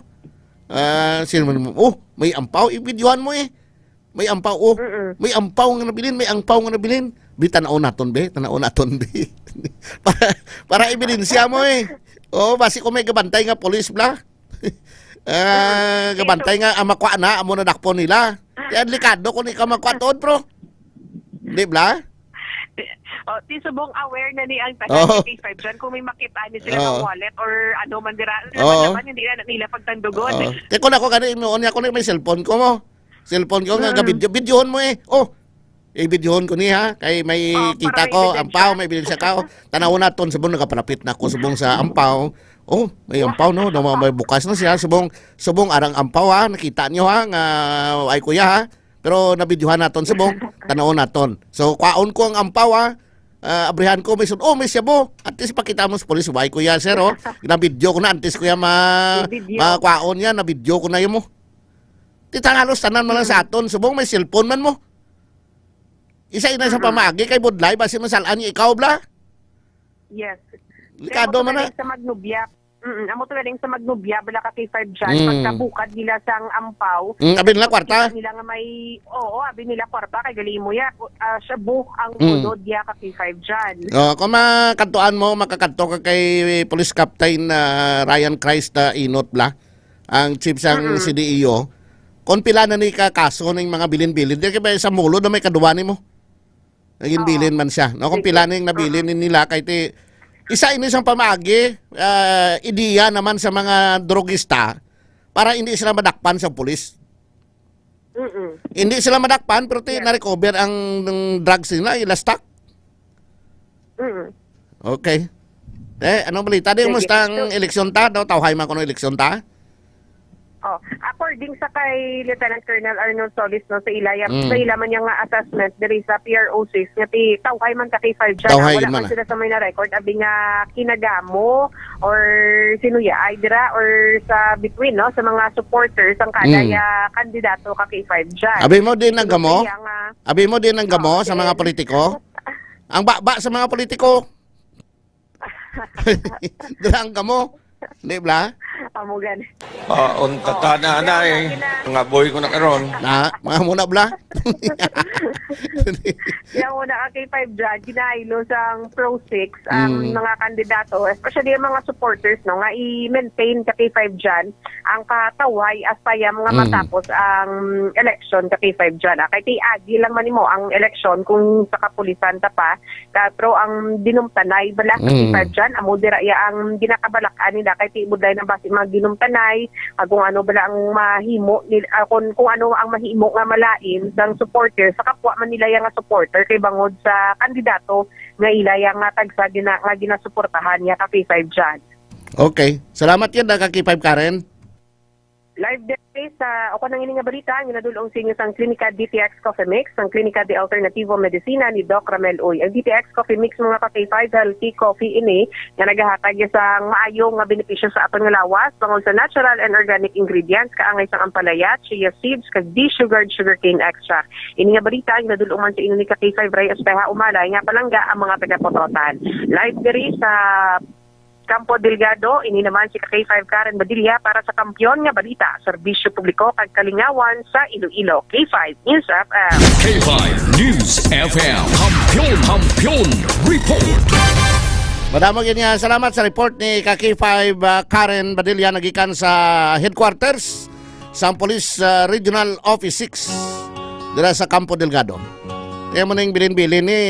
Ah, sino man mo? Oh, may ampaw, ibidyohan mo eh. May ampaw, oh. Mm-mm. May ampaw nga nabilin, may ampaw nga nabilin. Bi, tanaw naton, be. Tanaw naton, be. Para, para ebidensya mo eh. Oh, basi ko may gabantay nga pulis bla. Ah, Mm-mm. gabantay nga, ah, makwa na, amo na dakpon nila. Kaya delikado kung ikaw makwa tuod, bro. Di bla? Oh, ti subong aware na ni ang tanan Oo. K five dyan kung may makita ni sila Oo. nga wallet or ano man dira. Oo. Naman, naman, hindi na nila pagtandugon. Oo. Kaya kung ako gani, noon niya, kung may cellphone ko mo. Cellphone ko nga, Mm. gabidyo, bidyohon mo eh. Oh, ibidyohon ko ni ha. Kay may Oh, kita para ko, ebidensya. ampaw, may ebidensya ka. Oh, tanawon naton, subong nagapalapit na ako, subong sa ampaw. Oh, may ampaw, no? Daw may bukas na siya. Subong, subong arang ampaw ha. Nakita nyo ha, nga ay kuya ha. Pero nabidyohan naton, subong, tanawon naton. So, kwaon ko ang ampaw ha. Ah, abrihan ko, may sud-, oh, may shabu. At least pakita mo sa police, why kuya, sir, oh. Nabidyo ko na, antes kuya ma-, May video. makwaon niya, nabidyo ko na yun mo. Tita, halos tanan man lang sa Mm. aton. Subong may cellphone man mo. Isa ina sa Mm-mm. pamaagi kay budlay, basi masalaan niya ikaw, bla. Yes. Delikado Kaya mo man na. Sa Magnubia. Mm, amo to galing sa Magnubia, bala ka K five dyan. Mm. Pagkabukad nila sang ampaw, Mm, abi nila kwarta. Kita nila nga may, oo, abi nila kwarta, kay gali mo ya, ah, shabu ang Mm. unod ya ka K five dyan. Oh, kung makadtuan mo, makakadto ka kay Police Captain, ah, Ryan Christ, ah, Inot, bla, ang chief sang Mm-mm. C D E O. Kung pila na ni ka kaso ning mga bilin-bilin, di ka ba sa Mulod na may kaduwa nimo? Naging Oo. bilin man siya. No, kung Sige. pila ning nabilin Oo. nila, kay ti, Isa ini sang pamaagi, ah, ideya naman sa mga drogista para hindi sila madakpan sa pulis. Mm-mm. Hindi sila madakpan, pero ti-, Yeah. na-recover ang, ang drugs nila, ila stock. Mm-mm. Okay. Eh, anong balita? Di, Sige, musta ang so eleksyon ta? Daw, tawhay man kuno eleksyon ta? Oh, according sa kay Lieutenant Colonel Arnold Solis, no, sa ila, Mm. sa ila man niya nga assessment diri sa P R O six, nga ti-, tawhay man ka K five dyan, Tawhay ah. Wala man man na. sila sa may na-record, abi nga kinagamo or sinuyaay dira or sa between, no, sa mga supporters ang kada Mm. ya kandidato ka K five dyan. Abi mo din ang Sino gamo? kaya nga Abi mo din ang gamo Oo, sa mga sige. politiko? Ang baba sa mga politiko. Dira ang gamo. Di ba? Amo gani. Ah, unta Oo. ta na, Kaya na, eh. wala gina- Nga boy ko na karon. Na, mga muna bla. Kaya muna ka K five dyan, ginahilo sang Pro six ang Mm. mga kandidato, especially ang mga supporters, no, nga i-maintain ka K five dyan ang katawhay hasta ya mga Mm. matapos ang election ka K five dyan, ah. Kay ti agi lang man nimo ang election kung sa kapulisan ta pa, ka, pero ang ginumtanay bala ka Mm. K five dyan, amo dira ya ang ginakabalak-an nila kay ti budlay na basi mga ginumtanay, ah, kung ano bala ang mahimo nil-, ah, kung, kung ano ang mahimo nga malain sang supporter sa kapwa man nila ya nga supporter kay bangod sa kandidato nga ila ya nga tagsa gina-, nga ginasuportahan ya ka K five dyan. Okay. Salamat yan, ah, ka K five Karen. Live diri sa, o kanang ini nga balita, ang ginadul-ong sa inyo sang Klinika D T X Coffee Mix, sang Klinika de Alternativo Medicina ni Doc Ramel Uy. Ang D T X Coffee Mix, mga ka K five, healthy coffee ini nga nagahatag sang maayo nga benepisyo sa aton nga lawas, bangod sa natural and organic ingredients, kaangay sang ampalaya, chia seeds, kag desugared sugarcane extract. Ini nga balita, ang ginadul-ong man sa inyo ni ka K five Ray Espeha Umalay, nga palangga ang mga taga-Pototan. Live diri sa Campo Delgado, ini naman si ka K five Karen Badilla para sa Kampiyon nga Balita, Serbisyo Publiko kag Kalingawan sa Iloilo, K five News F M. K five News F M. Kampiyon, Kampiyon Report. Madamo gid nga salamat sa report ni ka K five, ah, Karen Badilla nagikan sa headquarters sang Police, ah, Regional Office six dira sa Campo Delgado. Kaya mo ning bilin-bilin ni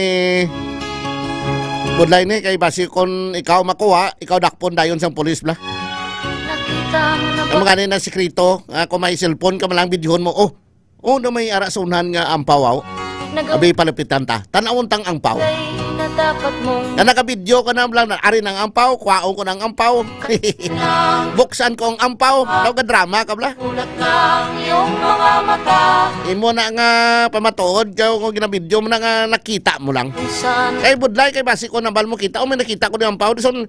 budlay ni kay basi kon ikaw makuha, ikaw dakpon dayon sang pulis bla. Nakita mo na ba? Ang mga na sikreto, ah, kung may cellphone ka man lang, videohon mo, oh, oh, na may ara sa unahan nga ampaw, aw. Nag- Abi, palapitan ta. Tanawon tang ampaw. Ay, na dapat mong Na naka-video ka na lang, na ari nang ampaw, kwaon ko nang ampaw. Buksan ko ang ampaw. Daw ka drama ka bla. Mulat ng iyong mga mata. Imo na nga pamatuod ka kung ginabidyo mo na nga nakita mo lang. Kung saan Kay budlay kay basi ko nabal mo kita. O may nakita ko di ampaw. Dison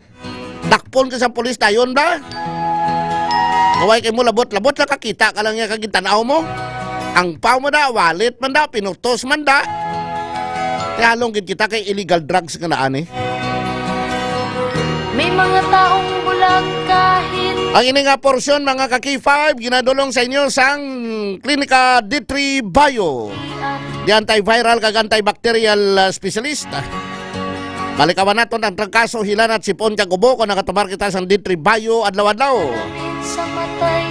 dakpon ka sa pulis dayon bla. Kaway kay mo labot-labot lang kakita ka lang niya kag gintanaw mo. Ampaw mo da, wallet man da, pinutos man da. Tihalong gid kita kay illegal drugs nga naan eh. May mga taong bulag kahit Ang ini nga porsyon, mga ka K five, ginadulong sa inyo sang Klinika D three Bio. Di antiviral kag antibacterial, ah, specialist. Balikawan naton ang trangkaso, hilanat, sipon kag ubo kung nakatumar kita sang D three Bio adlaw-adlaw. Sa matay.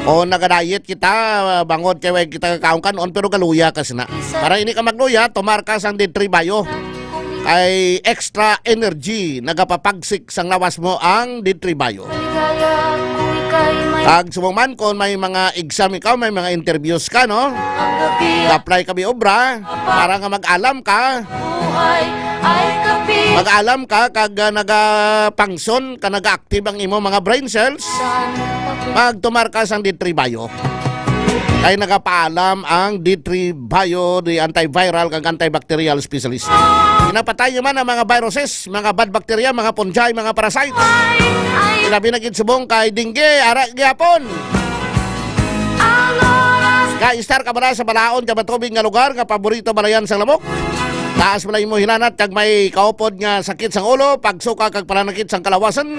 O nagadayet kita, ah, bangod kay way kita kaon-kanon pero galuya ka sina. Para ini ka magluya, tumar ka sang D three Bio. Kay extra energy, nagapapagsik sang lawas mo ang D three Bio. Kag subong man, kung may mga exam ikaw, may mga interviews ka, no? Apply ka bi obra para nga mag-alam ka. Mag-alam ka kag, ah, nagapangson ka, naga-active ang imo mga brain cells. Magtumar ka sang D three Bio. Kay nagapaalam ang D three Bio, the antiviral kag antibacterial specialist. Ginapatay man ang mga viruses, mga bad bacteria, mga fungi, mga parasites. Ilabi na gid subong kay dengue, ara gihapon. Ka-estar ka bala sa balaod nga matubig nga lugar nga paborito balayan sang lamok? Taas bala imo hilanat kag may kaupod nga sakit sang ulo, pagsuka kag pananakit sang kalawasan?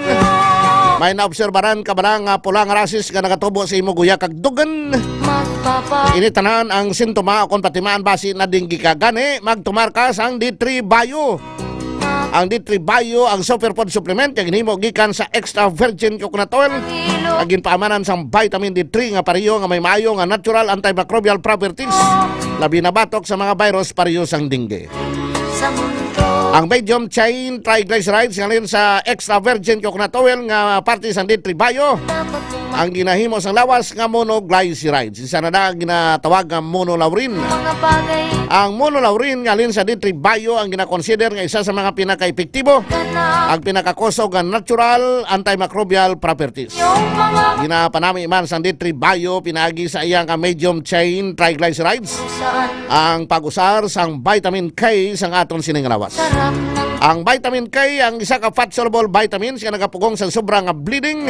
May naobserbaran ka bala nga pula nga rashes nga nagatubo sa imo guya kag dugan? Ini tanan ang sintoma o kon patimaan basi na dengue ka. Gani, magtumar ka sang D three Bio. Ang D three Bio, ang superfood supplement nga ginhimo gikan sa extra virgin coconut oil, nga ginpaamanan sang vitamin D three nga pareho nga may maayo nga natural antimicrobial properties, labi na batok sa mga virus pareho sang dengue. Sa mundo. Ang medium chain triglycerides nga halin sa extra virgin coconut oil nga parte sang D three Bio ang ginahimo sang lawas nga monoglycerides. Isa na na ang ginatawag nga monolaurin. Ang monolaurin nga halin sa D three Bio ang ginakonsider nga isa sa mga pinakaepektibo, ang pinakakusog nga natural antimicrobial properties. Ginapanami man sang D three Bio pinaagi sa iya nga medium chain triglycerides ang pag-usar sang vitamin K sang aton sining lawas. Ang vitamin K ang isa ka fat-soluble vitamins nga nagapugong sa sobra nga bleeding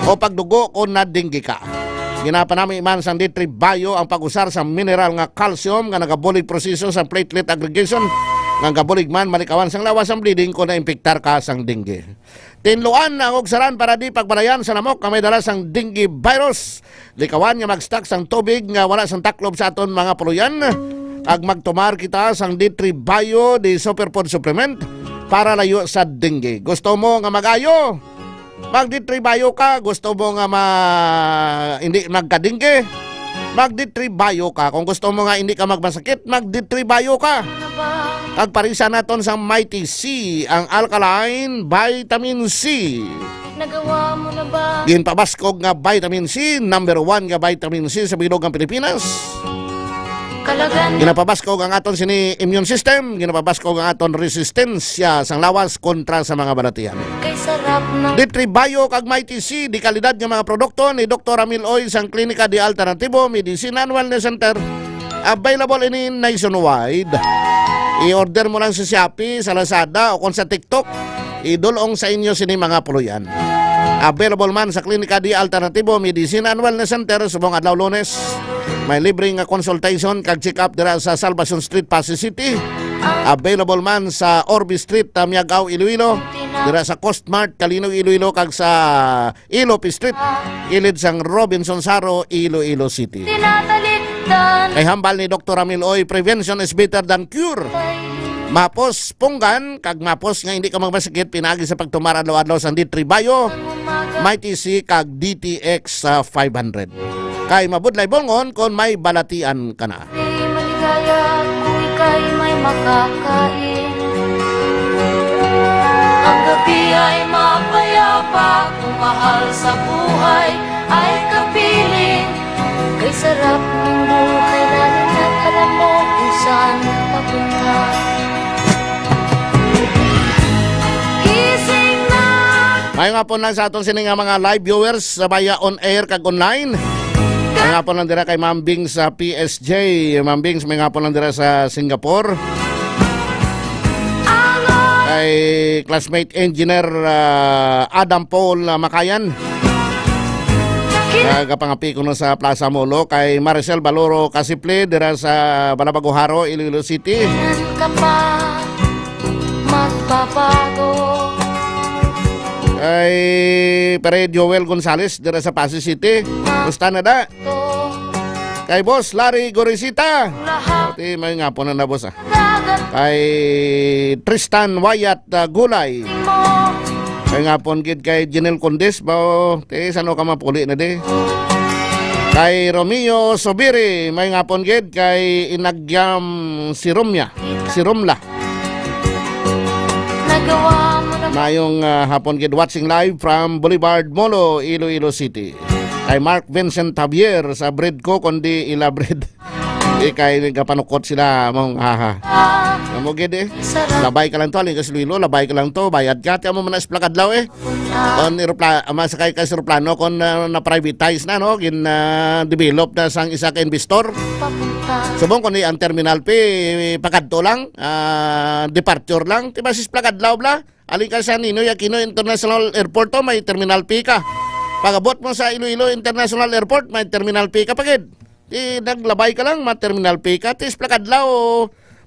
o pagdugo kon na-dengue ka. Ginapanami man sang D three Bio ang pag-usar sa mineral nga calcium nga nagabulig proseso sa platelet aggregation nga nagabulig man malikawan sang lawas ang bleeding kon naimpektar ka sang dengue. Tinluan ang ugsaran para di pagbalayan sa lamok nga may dala sang dengue virus. Likawan nga mag-stock sang tubig nga wala sang taklob sa aton mga puloy-an, kag magtumar kita sang D three Bio di Superfood Supplement para layo sa dengue. Gusto mo nga mag-ayo? Mag D three Bio ka. Gusto mo nga ma-, hindi magka-dengue? Mag D three Bio ka. Kung gusto mo nga hindi ka magmasakit, mag D three Bio ka. Kag parisan naton sang Mighty C, ang alkaline vitamin C. Nagawa mo na ba? Ginpabaskog nga vitamin C, number one nga vitamin C sa bilog nga Pilipinas. Kalagan. Ginapabaskog ang aton sini immune system, ginapabaskog ang aton resistensya sang lawas kontra sa mga balatian. Kay sarap ng D three Bio kag Mighty C, di kalidad nga mga produkto ni Doktor Ramil Oy sang Klinika de Alternativo Medicine and Wellness Center. Available ini nationwide. I-order mo lang sa Shopee, sa Lazada, o kung sa TikTok. Idulong sa inyo sini mga puloy-an. Available man sa Klinika de Alternativo Medicine and Wellness Center subong adlaw Lunes. May libre nga consultation kag check-up dira sa Salvacion Street, Passi City. Available man sa Orbe Street, ah, Miagao, Iloilo. Dira sa Coast Mart, Calinog, Iloilo, kag sa Ilope Street, kilid sang Robinson Saro, Iloilo City. Tinatalikdan. Kay hambal ni Doktor Ramil Oy, "Prevention is better than cure." Mapos punggan, kag mapos nga hindi ka magmasakit pinaagi sa pagtumar adlaw-adlaw sang D three Bio, Mighty C, kag D T X five hundred. Kay mabudlay bungon kon may balatian ka na. Di maligaya kung ika'y may makakain. Ang gabi ay mapayapa kung mahal sa buhay ay kapiling. Kay sarap ng buhay, lalo na't alam mo kung saan papunta. Gising na. Maayong hapon lang sa aton sini nga mga live viewers sa baya on air kag online. Maayong hapon lang dira kay Ma'am Bing sa P S J. Ma'am Bing, maayong hapon lang dira sa Singapore. Kay classmate engineer, ah, Adam Paul, ah, Makayan. Nagapangapi kuno sa Plaza Molo. Kay Maricel Baloro Kasiple dira sa Balabago Jaro, Iloilo City. Ka pa magbabago. Kay Pare Joel Gonzales dira sa Passi City. Gusta na da? Kay Boss Larry Gorisita. Lahat. Ti, maayong hapon na, boss, ah. Dagat. Kay Tristan Wyatt, ah, Gulay. Mo. Maayong hapon gid kay Janelle Condes ba, oh. Ti, sano ka mapuli na di? Kay Romeo Sobiri, maayong hapon gid kay Inagyam Sirumya, Sirumla. Nagawa mo na. Maayong, ah, hapon gid, watching live from Boulevard Molo, Iloilo City. Kay Mark Vincent Javier sa bread ko, kundi ila bread. Di kay gapanukot sila, mong haha. Amo gid eh. Sarap. Labay ka lang to, aling ka sa Iloilo, labay ka lang to, bayad ka, ti amo man na sa plakadlaw eh. Kon eropla-, ah, masakay ka sa eroplano, kon, ah, na-privatize na, no? Gin, ah, develop na sang isa ka investor. Papunta. Subong kon ang terminal fee, pakadto lang, ah, departure lang. Ti basis plakadlaw bla. Aling ka sa Ninoy Aquino International Airport to, may terminal fee ka. Pag-abot mo sa Iloilo International Airport, may terminal fee ka pa gid. Ti naglabay ka lang, ma-terminal fee ka, ti sa plakadlaw,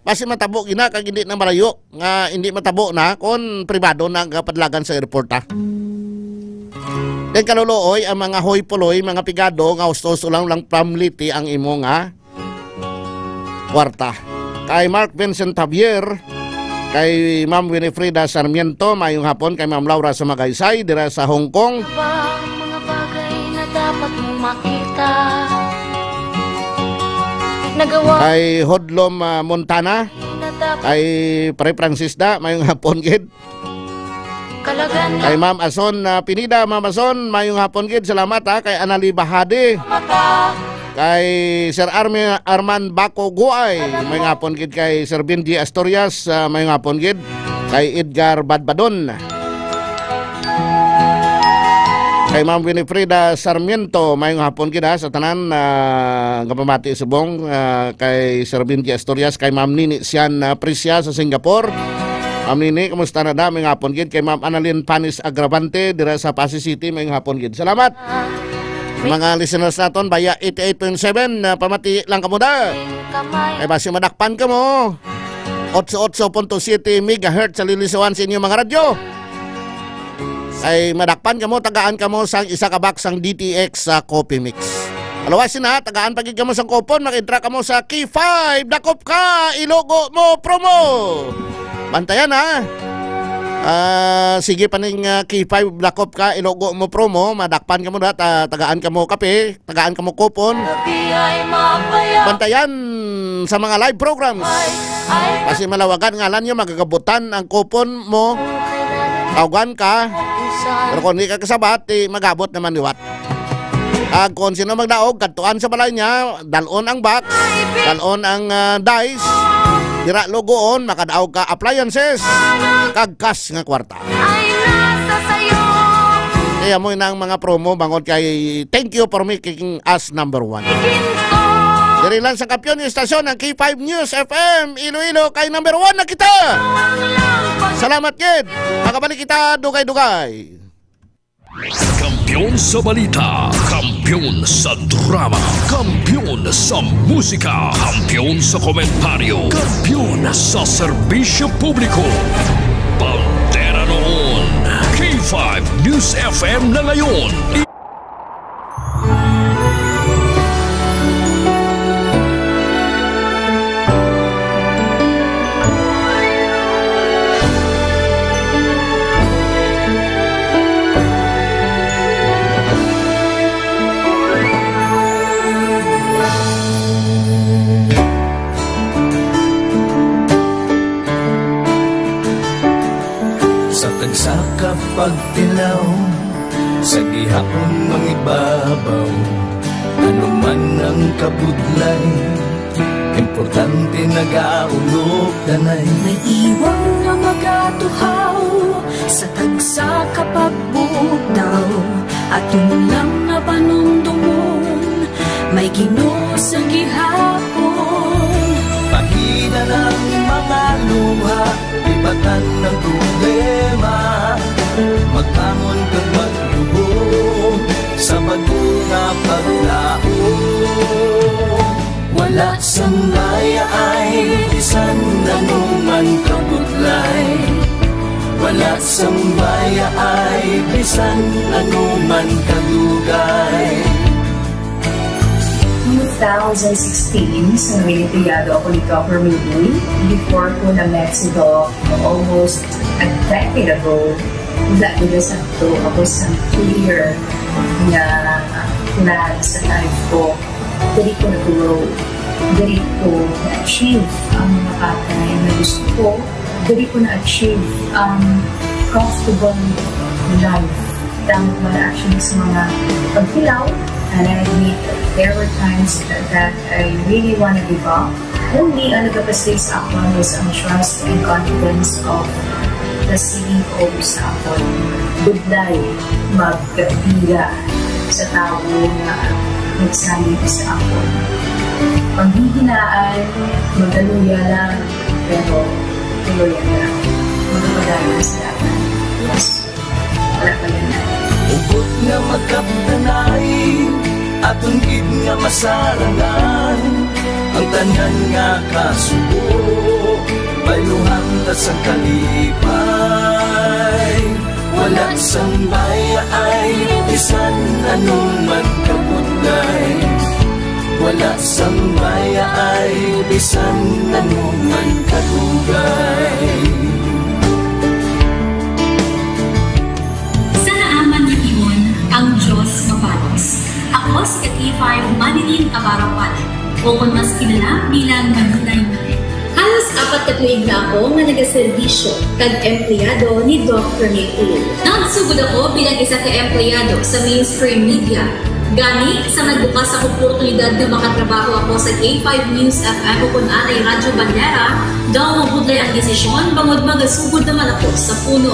basi matabo gina kag hindi na malayo, nga hindi matabo na kon pribado na ang kapadlagan sa airport, ha. Then kaluluoy, ang mga hoy puloy, mga pigado, nga husto-husto lang, lang pamliti ang imo nga kwarta. Kay Mark Vincent Javier, kay Ma'am Winifreda Sarmiento, maayong hapon, kay Ma'am Laura Sumagaysay, dira sa Hong Kong. Ba ang mga bagay na dapat mong makita? Nagawa. Kay Hodlom, ah, Montana. Kay Pare Francis da, mayong hapon gid. Kay Ma'am Ason, ah, Pinida, Ma'am Ason, mayong hapon gid. Salamat, ha, kay Anali Bahadi. Kay Sir Armi-, Arman Baco Guay, mayong hapon gid. Kay Sir Benji Asturias, ah, mayong hapon gid. Kay Edgar Badbadon. Kay Ma'am Winifreda Sarmiento, mayong hapon gid, ha, sa tanan, ah, nga pamati subong, ah, kay Sir Benji Asturias, kay Ma'am Nini Sian, ah, Prisya sa Singapore. Ma'am Nini, kumusta na da? Mayong hapon gid. Kay Ma'am Annalyn Panis Agravante dira sa Passi City, mayong hapon gid. Salamat. Sa mga listeners naton, baya eighty-eight point seven, ah, pamati lang kamo da. Kay basi madakpan kamo. Otso otso punto siyete megahertz sa lilisuan sa inyong mga radyo. Ay madakpan kamo, tagaan kamo sang isa ka box sang D T X sa Coffee Mix. Aluwas na, tagaan pa gid kamo sang kupon, mag-entra kamo sa K five, dakop ka, ilogo mo promo. Bantayan, ha. Ah, sige pa ning, ah, K five, dakop ka, ilogo mo promo, madakpan kamo da, ta-, tagaan kamo kape, tagaan kamo kupon. Bantayan sa mga live programs. Kasi malawagan ngalan nyo, magagabutan ang kupon mo. Tawgan ka. Pero kung di ka kasabat, di magabot naman liwat. Kag kung sino magdaog, kadtuan sa balay niya, dalon ang box, dalon ang, ah, dice, dira lugoon, makadaog ka appliances, kag cash nga kwarta. Ay, nasa sayo. Kaya mo na ang mga promo bangod kay thank you for making us number one. Diri lang sa Kampiyon Estasyon ng K five News F M Iloilo kay number one na kita. Salamat gid. Makabalik kita dugay-dugay. Kampiyon sa balita, kampiyon sa drama, kampiyon sa musika, kampiyon sa komentaryo, kampiyon sa serbisyo publiko. Bandera noon, K five News F M na ngayon. Sa tagsa ka pagtilaw, sa gihapon mangibabaw, ano man ang kabudlay, importante nagaulog danay. May iwang nga magatuhaw sa tagsa ka pagbugtaw, aton lang nga panumdumon, may Ginoo sa gihapon. Pahina ang mga luha, ibatan ang problema, magbangon kag magluhod sa bag-o nga paglaom. Wala sang bayaay bisan ano man kabudlay. Wala sang bayaay bisan ano man kadugay. Two thousand sixteen, sa Noyenteyado ako ni Governor Lee, before ko na Mexico, almost a decade ago, wala nila sa to. Ako sa clear nga plan sa life ko. Diri ko nag-grow. Diri ko na-achieve ang mga bagay na gusto ko. Diri ko na-achieve ang comfortable life. Tama ko na actually sa mga pagkilaw. And I admit, there were times that, that I really wanna give up. Only ang nagapasig sa akon was ang trust and confidence of the C E O sa akon. Budlay magpila sa tawo nga nagsalig sa akon. Panghihinaan, magaluya lang, pero tuloy lang. Magpadayon sa dagan. Yes. Wala pa yan. Hugot nga magkapdanay, aton gid nga masarangan ang tanan nga kasubo. Bayluhan ta sang kalipay, wala sang bayaay, bisan ano man kabudlay. Wala sang bayaay, bisan ano man kadugay. Sa naaman nga tion, ang Dios mabalos. Ako si K five Manilin Abarapal, o kon mas kilala bilang Manilay Manilay. Halos Apat ka tuig na ako nga nagaserbisyo kag empleyado ni Doc Rene Uy. Nagsugod ako bilang isa ka empleyado sa mainstream media. Gani, sa nagbukas ang oportunidad nga makatrabaho ako sa K five News F M o kun anay Radyo Bandera, daw mabudlay ang desisyon bangod magasugod naman ako sa puno.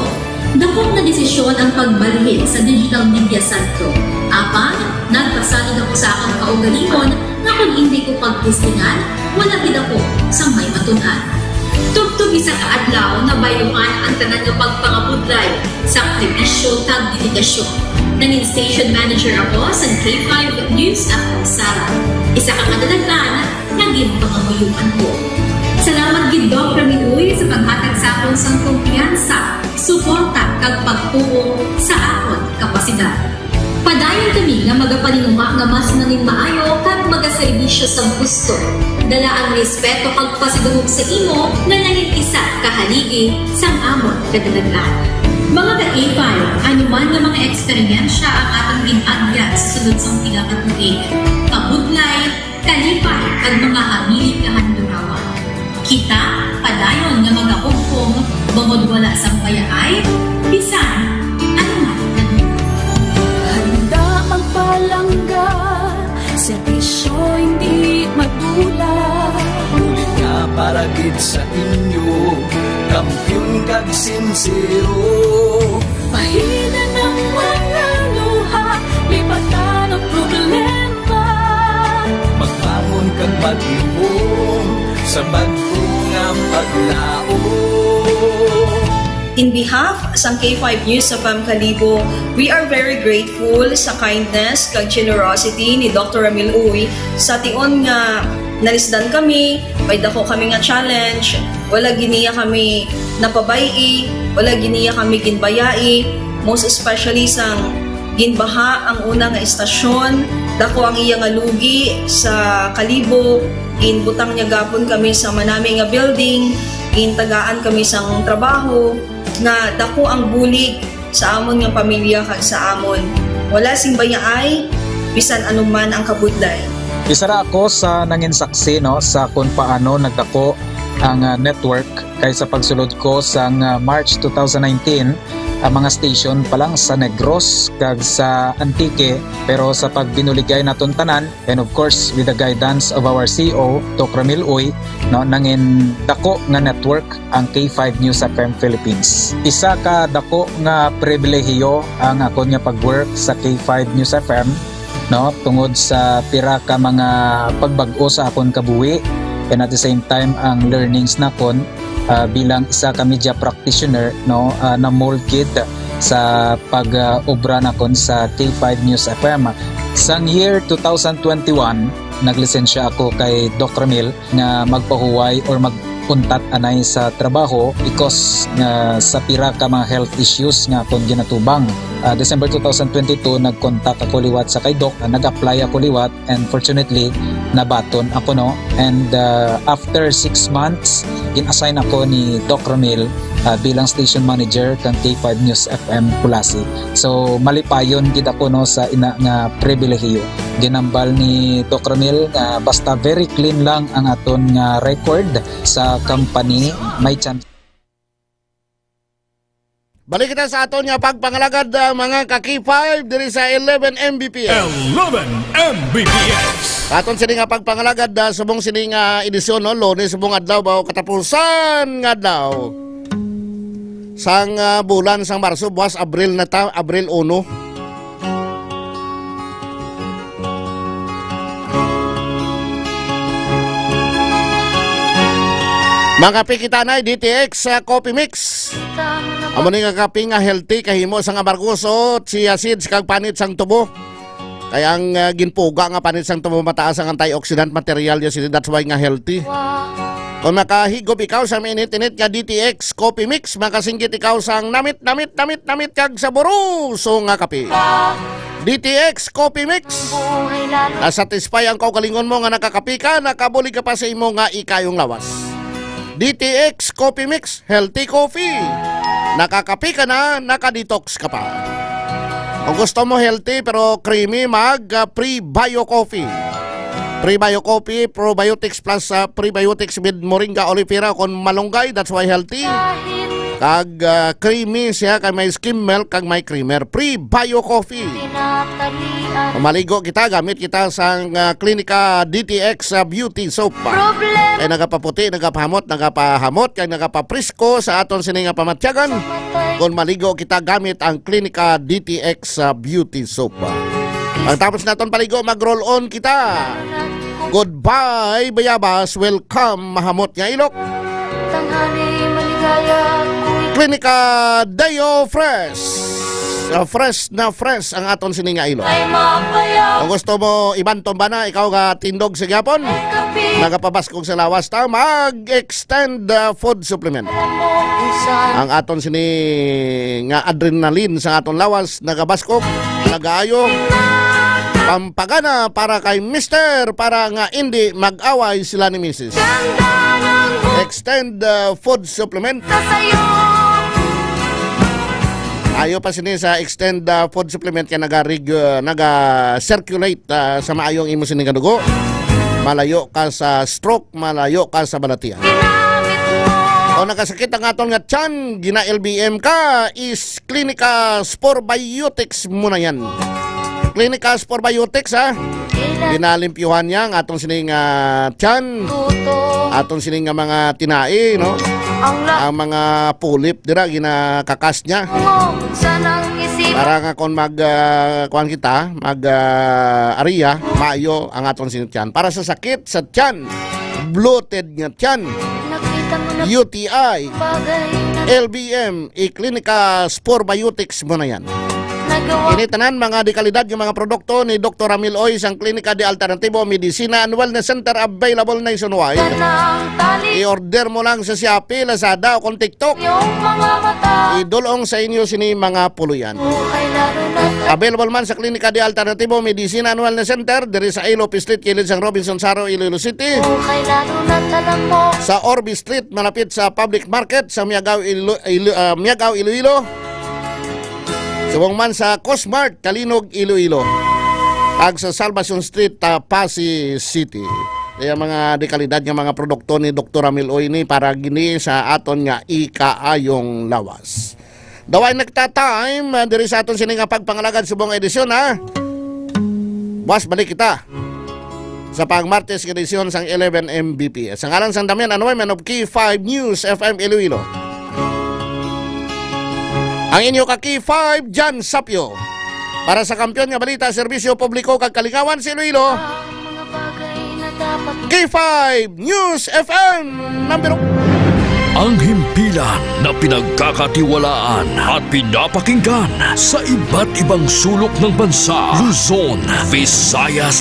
Dako nga desisyon ang pagbalhin sa digital media sentro. Apang, nagpasalig ako sa akong kaugalingon nga kung indi ko pagtistingan, wala gid ako sa may matun-an. Tubtob isa ka adlaw, nabayluhan ang tanan nga pagpangabudlay, sakripisyo, kag dedikasyon. Nangin station manager ako sa K five News F M Sala. Isa ka kadalaghan nga ginpangamuyoan ko. Salamat gid, Doc Rene Uy, sa paghatag sa akon sang kumpiyansa, suporta, kag pagtuo sa akon kapasidad. Padayon kami nga magapaninguha nga mas nangin maayo kag magaserbisyo sa gusto. Dala ang respeto kag pasidungog sa imo nga nangin isa ka haligi sang amon kadalagan. Mga ka-K five, ano man nga mga eksperyensya ang aton gin-agyan sa sulod sang pila ka tuig, kabudlay, kalipay, kag mga habilin nga handurawan. Kita padayon nga magahugpong bangod wala sang bayaay, bisan ano man. Handa magpalangga, serbisyo hindi madula. Bulig nga para gid sa inyo, kampiyon kag sinsero. Bahinan ang mga luha, lipatan ang problema. Magbangon kag mag-ihom sa bag-o nga paglaom. In behalf sang K five News F M Kalibo, we are very grateful sa kindness kag generosity ni Doctor Ramil Uy. Sa tion nga nalisdan kami, may dako kami nga challenge, wala gid niya kami napabay-i, wala gid niya kami ginbayai, most especially sang ginbaha ang una nga istasyon, dako ang iya nga lugi sa Kalibo, ginbutang niya gapon kami sa manami nga building, gintagaan kami sang trabaho, nga dako ang bulig sa amon nga pamilya kag sa amon. Wala sing bayaay, bisan ano man ang kabudlay. Isa ra ako sa nangin saksi, no, sa kung paano nagdako ang, ah, network, kay sa pagsulod ko sang, ah, March two thousand nineteen, ang mga station pa lang sa Negros kag sa Antique, pero sa pagbinuligay naton tanan, and of course, with the guidance of our C E O, Doc Ramil Uy, no, nangin dako nga network ang K five News F M Philippines. Isa ka dako nga pribilehiyo ang akon nga pag-work sa K five News F M, no, tungod sa pira ka mga pagbag-o sa akon kabuhi, and at the same time, ang learnings nakon, ah, bilang isa ka media practitioner, no, ah, na-mold gid sa pag, ah, obra nakon sa K five News F M. Sang year two thousand twenty-one, naglisensya ako kay Doc Ramil nga magpahuway or mag-untat anay sa trabaho because nga sa pira ka mga health issues nga akon ginatubang. Ah, December two thousand twenty-two, nag-contact ako liwat sa kay Doc, ah, nag-apply ako liwat, and fortunately, nabaton ako, no? And, ah, after six months, gin-assign ako ni Doc Ramil, ah, bilang station manager kang K five News F M Culasi. So, malipayon gid ako, no, sa ina nga pribilehiyo. Ginambal ni Doc Ramil nga basta very clean lang ang aton nga record sa company, may chance. Balik kita sa aton nga pagpangalagad, ah, mga ka-K five diri sa eleven M B P S. Eleven M B P S. Aton sini nga pagpangalagad, ah, subong sini nga edisyon, no? Lunes, subong adlaw, ba, o katapusan nga adlaw sang, ah, bulan sang Marso, buwas Abril na ta, Abril uno. Mga kape kita na, D T X, ah, Coffee Mix. Amo ni nga kape nga healthy, kahimo sang amargoso, chia seeds, kag panit sang tubo. Kaya ang, ah, ginpuga nga panit sang tubo mataas ang antioxidant material niya, sini, that's why nga healthy. Kung makahigop ikaw sa mainit-init nga D T X Coffee Mix, makasinggit ikaw sang namit, namit, namit, namit kag saboroso nga kape. D T X Coffee Mix. Na-satisfy ang kaugalingon mo nga nakakape ka, nakabulig ka pa sa imo nga ikayong lawas. D T X Coffee Mix, healthy coffee. Nakakape ka na, naka-detox ka pa. Kung gusto mo healthy pero creamy, mag, ah, Prebio Coffee. Prebio Coffee, Probiotics Plus, ah, Prebiotics with Moringa Oleifera, kon malunggay, that's why healthy. Kag, ah, creamy siya, kag may skim milk, kag may creamer. Prebio Coffee. Kung maligo kita, gamit kita sang, ah, Clinica D T X, ah, Beauty Soap. Kay nagapaputi, nagapahamot, nagapahamot, kag nagapaprisko sa aton sini nga pamatyagan. Kung maligo kita, gamit ang Clinica D T X, ah, Beauty Soap. Pagtapos naton paligo, mag-roll on kita. Goodbye, bayabas. Welcome, mahamot nga ilok. Tanghali maligaya, kuy. Klinika Deo Fresh. Ah, fresh na fresh ang aton sini nga ilok. Ay mapayaw. Kung gusto mo ibantom ba na, ikaw nga tindog sa gyapon, ay kapi. Nagapabaskog sa lawas ta, mag-extend, ah, food supplement. Alam mo kung saan. Ang aton sini nga adrenaline sa aton lawas, nagabaskog, nagaayo. Pampagana para kay Mister, para nga indi mag-away sila ni Missus. Ganda ng buhay. Extend, uh, food supplement. Sa sayo. Ayo pa sini sa extend, uh, food supplement kay naga-reg-, uh, naga-circulate, uh, sa maayong imo sini nga dugo. Malayo ka sa stroke, malayo ka sa balatian. Ginamit mo. O nakasakit ang aton nga tiyan, gina-L B M ka, is Clinica Spore Biotics mo na yan. Clinica Spore Biotics, ha? Ginalimpyuhan niya ang aton sining, ah, tiyan. Aton sining nga mga tinai, no? Ang la- Ang mga pulip dira, ginakakas niya. Mo, sanang isip. Para nga kung mag, ah, kuwan kita, mag, ah, ariya, maayo ang aton sining tiyan. Para sa sakit sa tiyan, bloated nga tiyan, Nakita mo na U T I, bagay na L B M, i-Klinika Spore Biotics mo na yan. Nagawa. Ini tanan mga dekalidad nga mga produkto ni Doktor Ramil Oy sang Klinika de Alternatibo Medicina and Wellness Center, available nationwide. Ka ng tali. I-order mo lang sa Shopee, Lazada, o kung TikTok. Yung mga mata. Idulong sa inyo sini mga puluyan. Buhay lalo na. Available man sa Klinika de Alternatibo Medicina and Wellness Center, diri sa Ilop Street, kilid sang Robinson Saro, Iloilo City. Buhay lalo na, alam mo. Sa Orbi Street, malapit sa public market sa Miagao, Ilo-, Ilo-, ah, Miagao, Iloilo. Subong man sa Cosmart, Calinog, Iloilo. Kag sa Salvacion Street, ah, Passi City. Kaya mga dekalidad nga mga produkto ni Doktor Ramil Oy ni para gini sa aton nga ikaayong lawas. Daway nagta-time, ah, diri sa aton sini nga pagpangalagad subong edisyon, ha? Buwas balik kita sa pang Martes nga edisyon sang eleven M B P S. Ang ngalan sang Damian Anoy, man of K five News F M Iloilo. Ang inyo ka K five, Jan Sapio. Para sa Kampiyon nga Balita, Serbisyo Publiko kag Kalingawan sa Iloilo, K five News F M number one. Ang himpilan na pinagkakatiwalaan at pinapakinggan sa iba't ibang sulok ng bansa, Luzon, Visayas,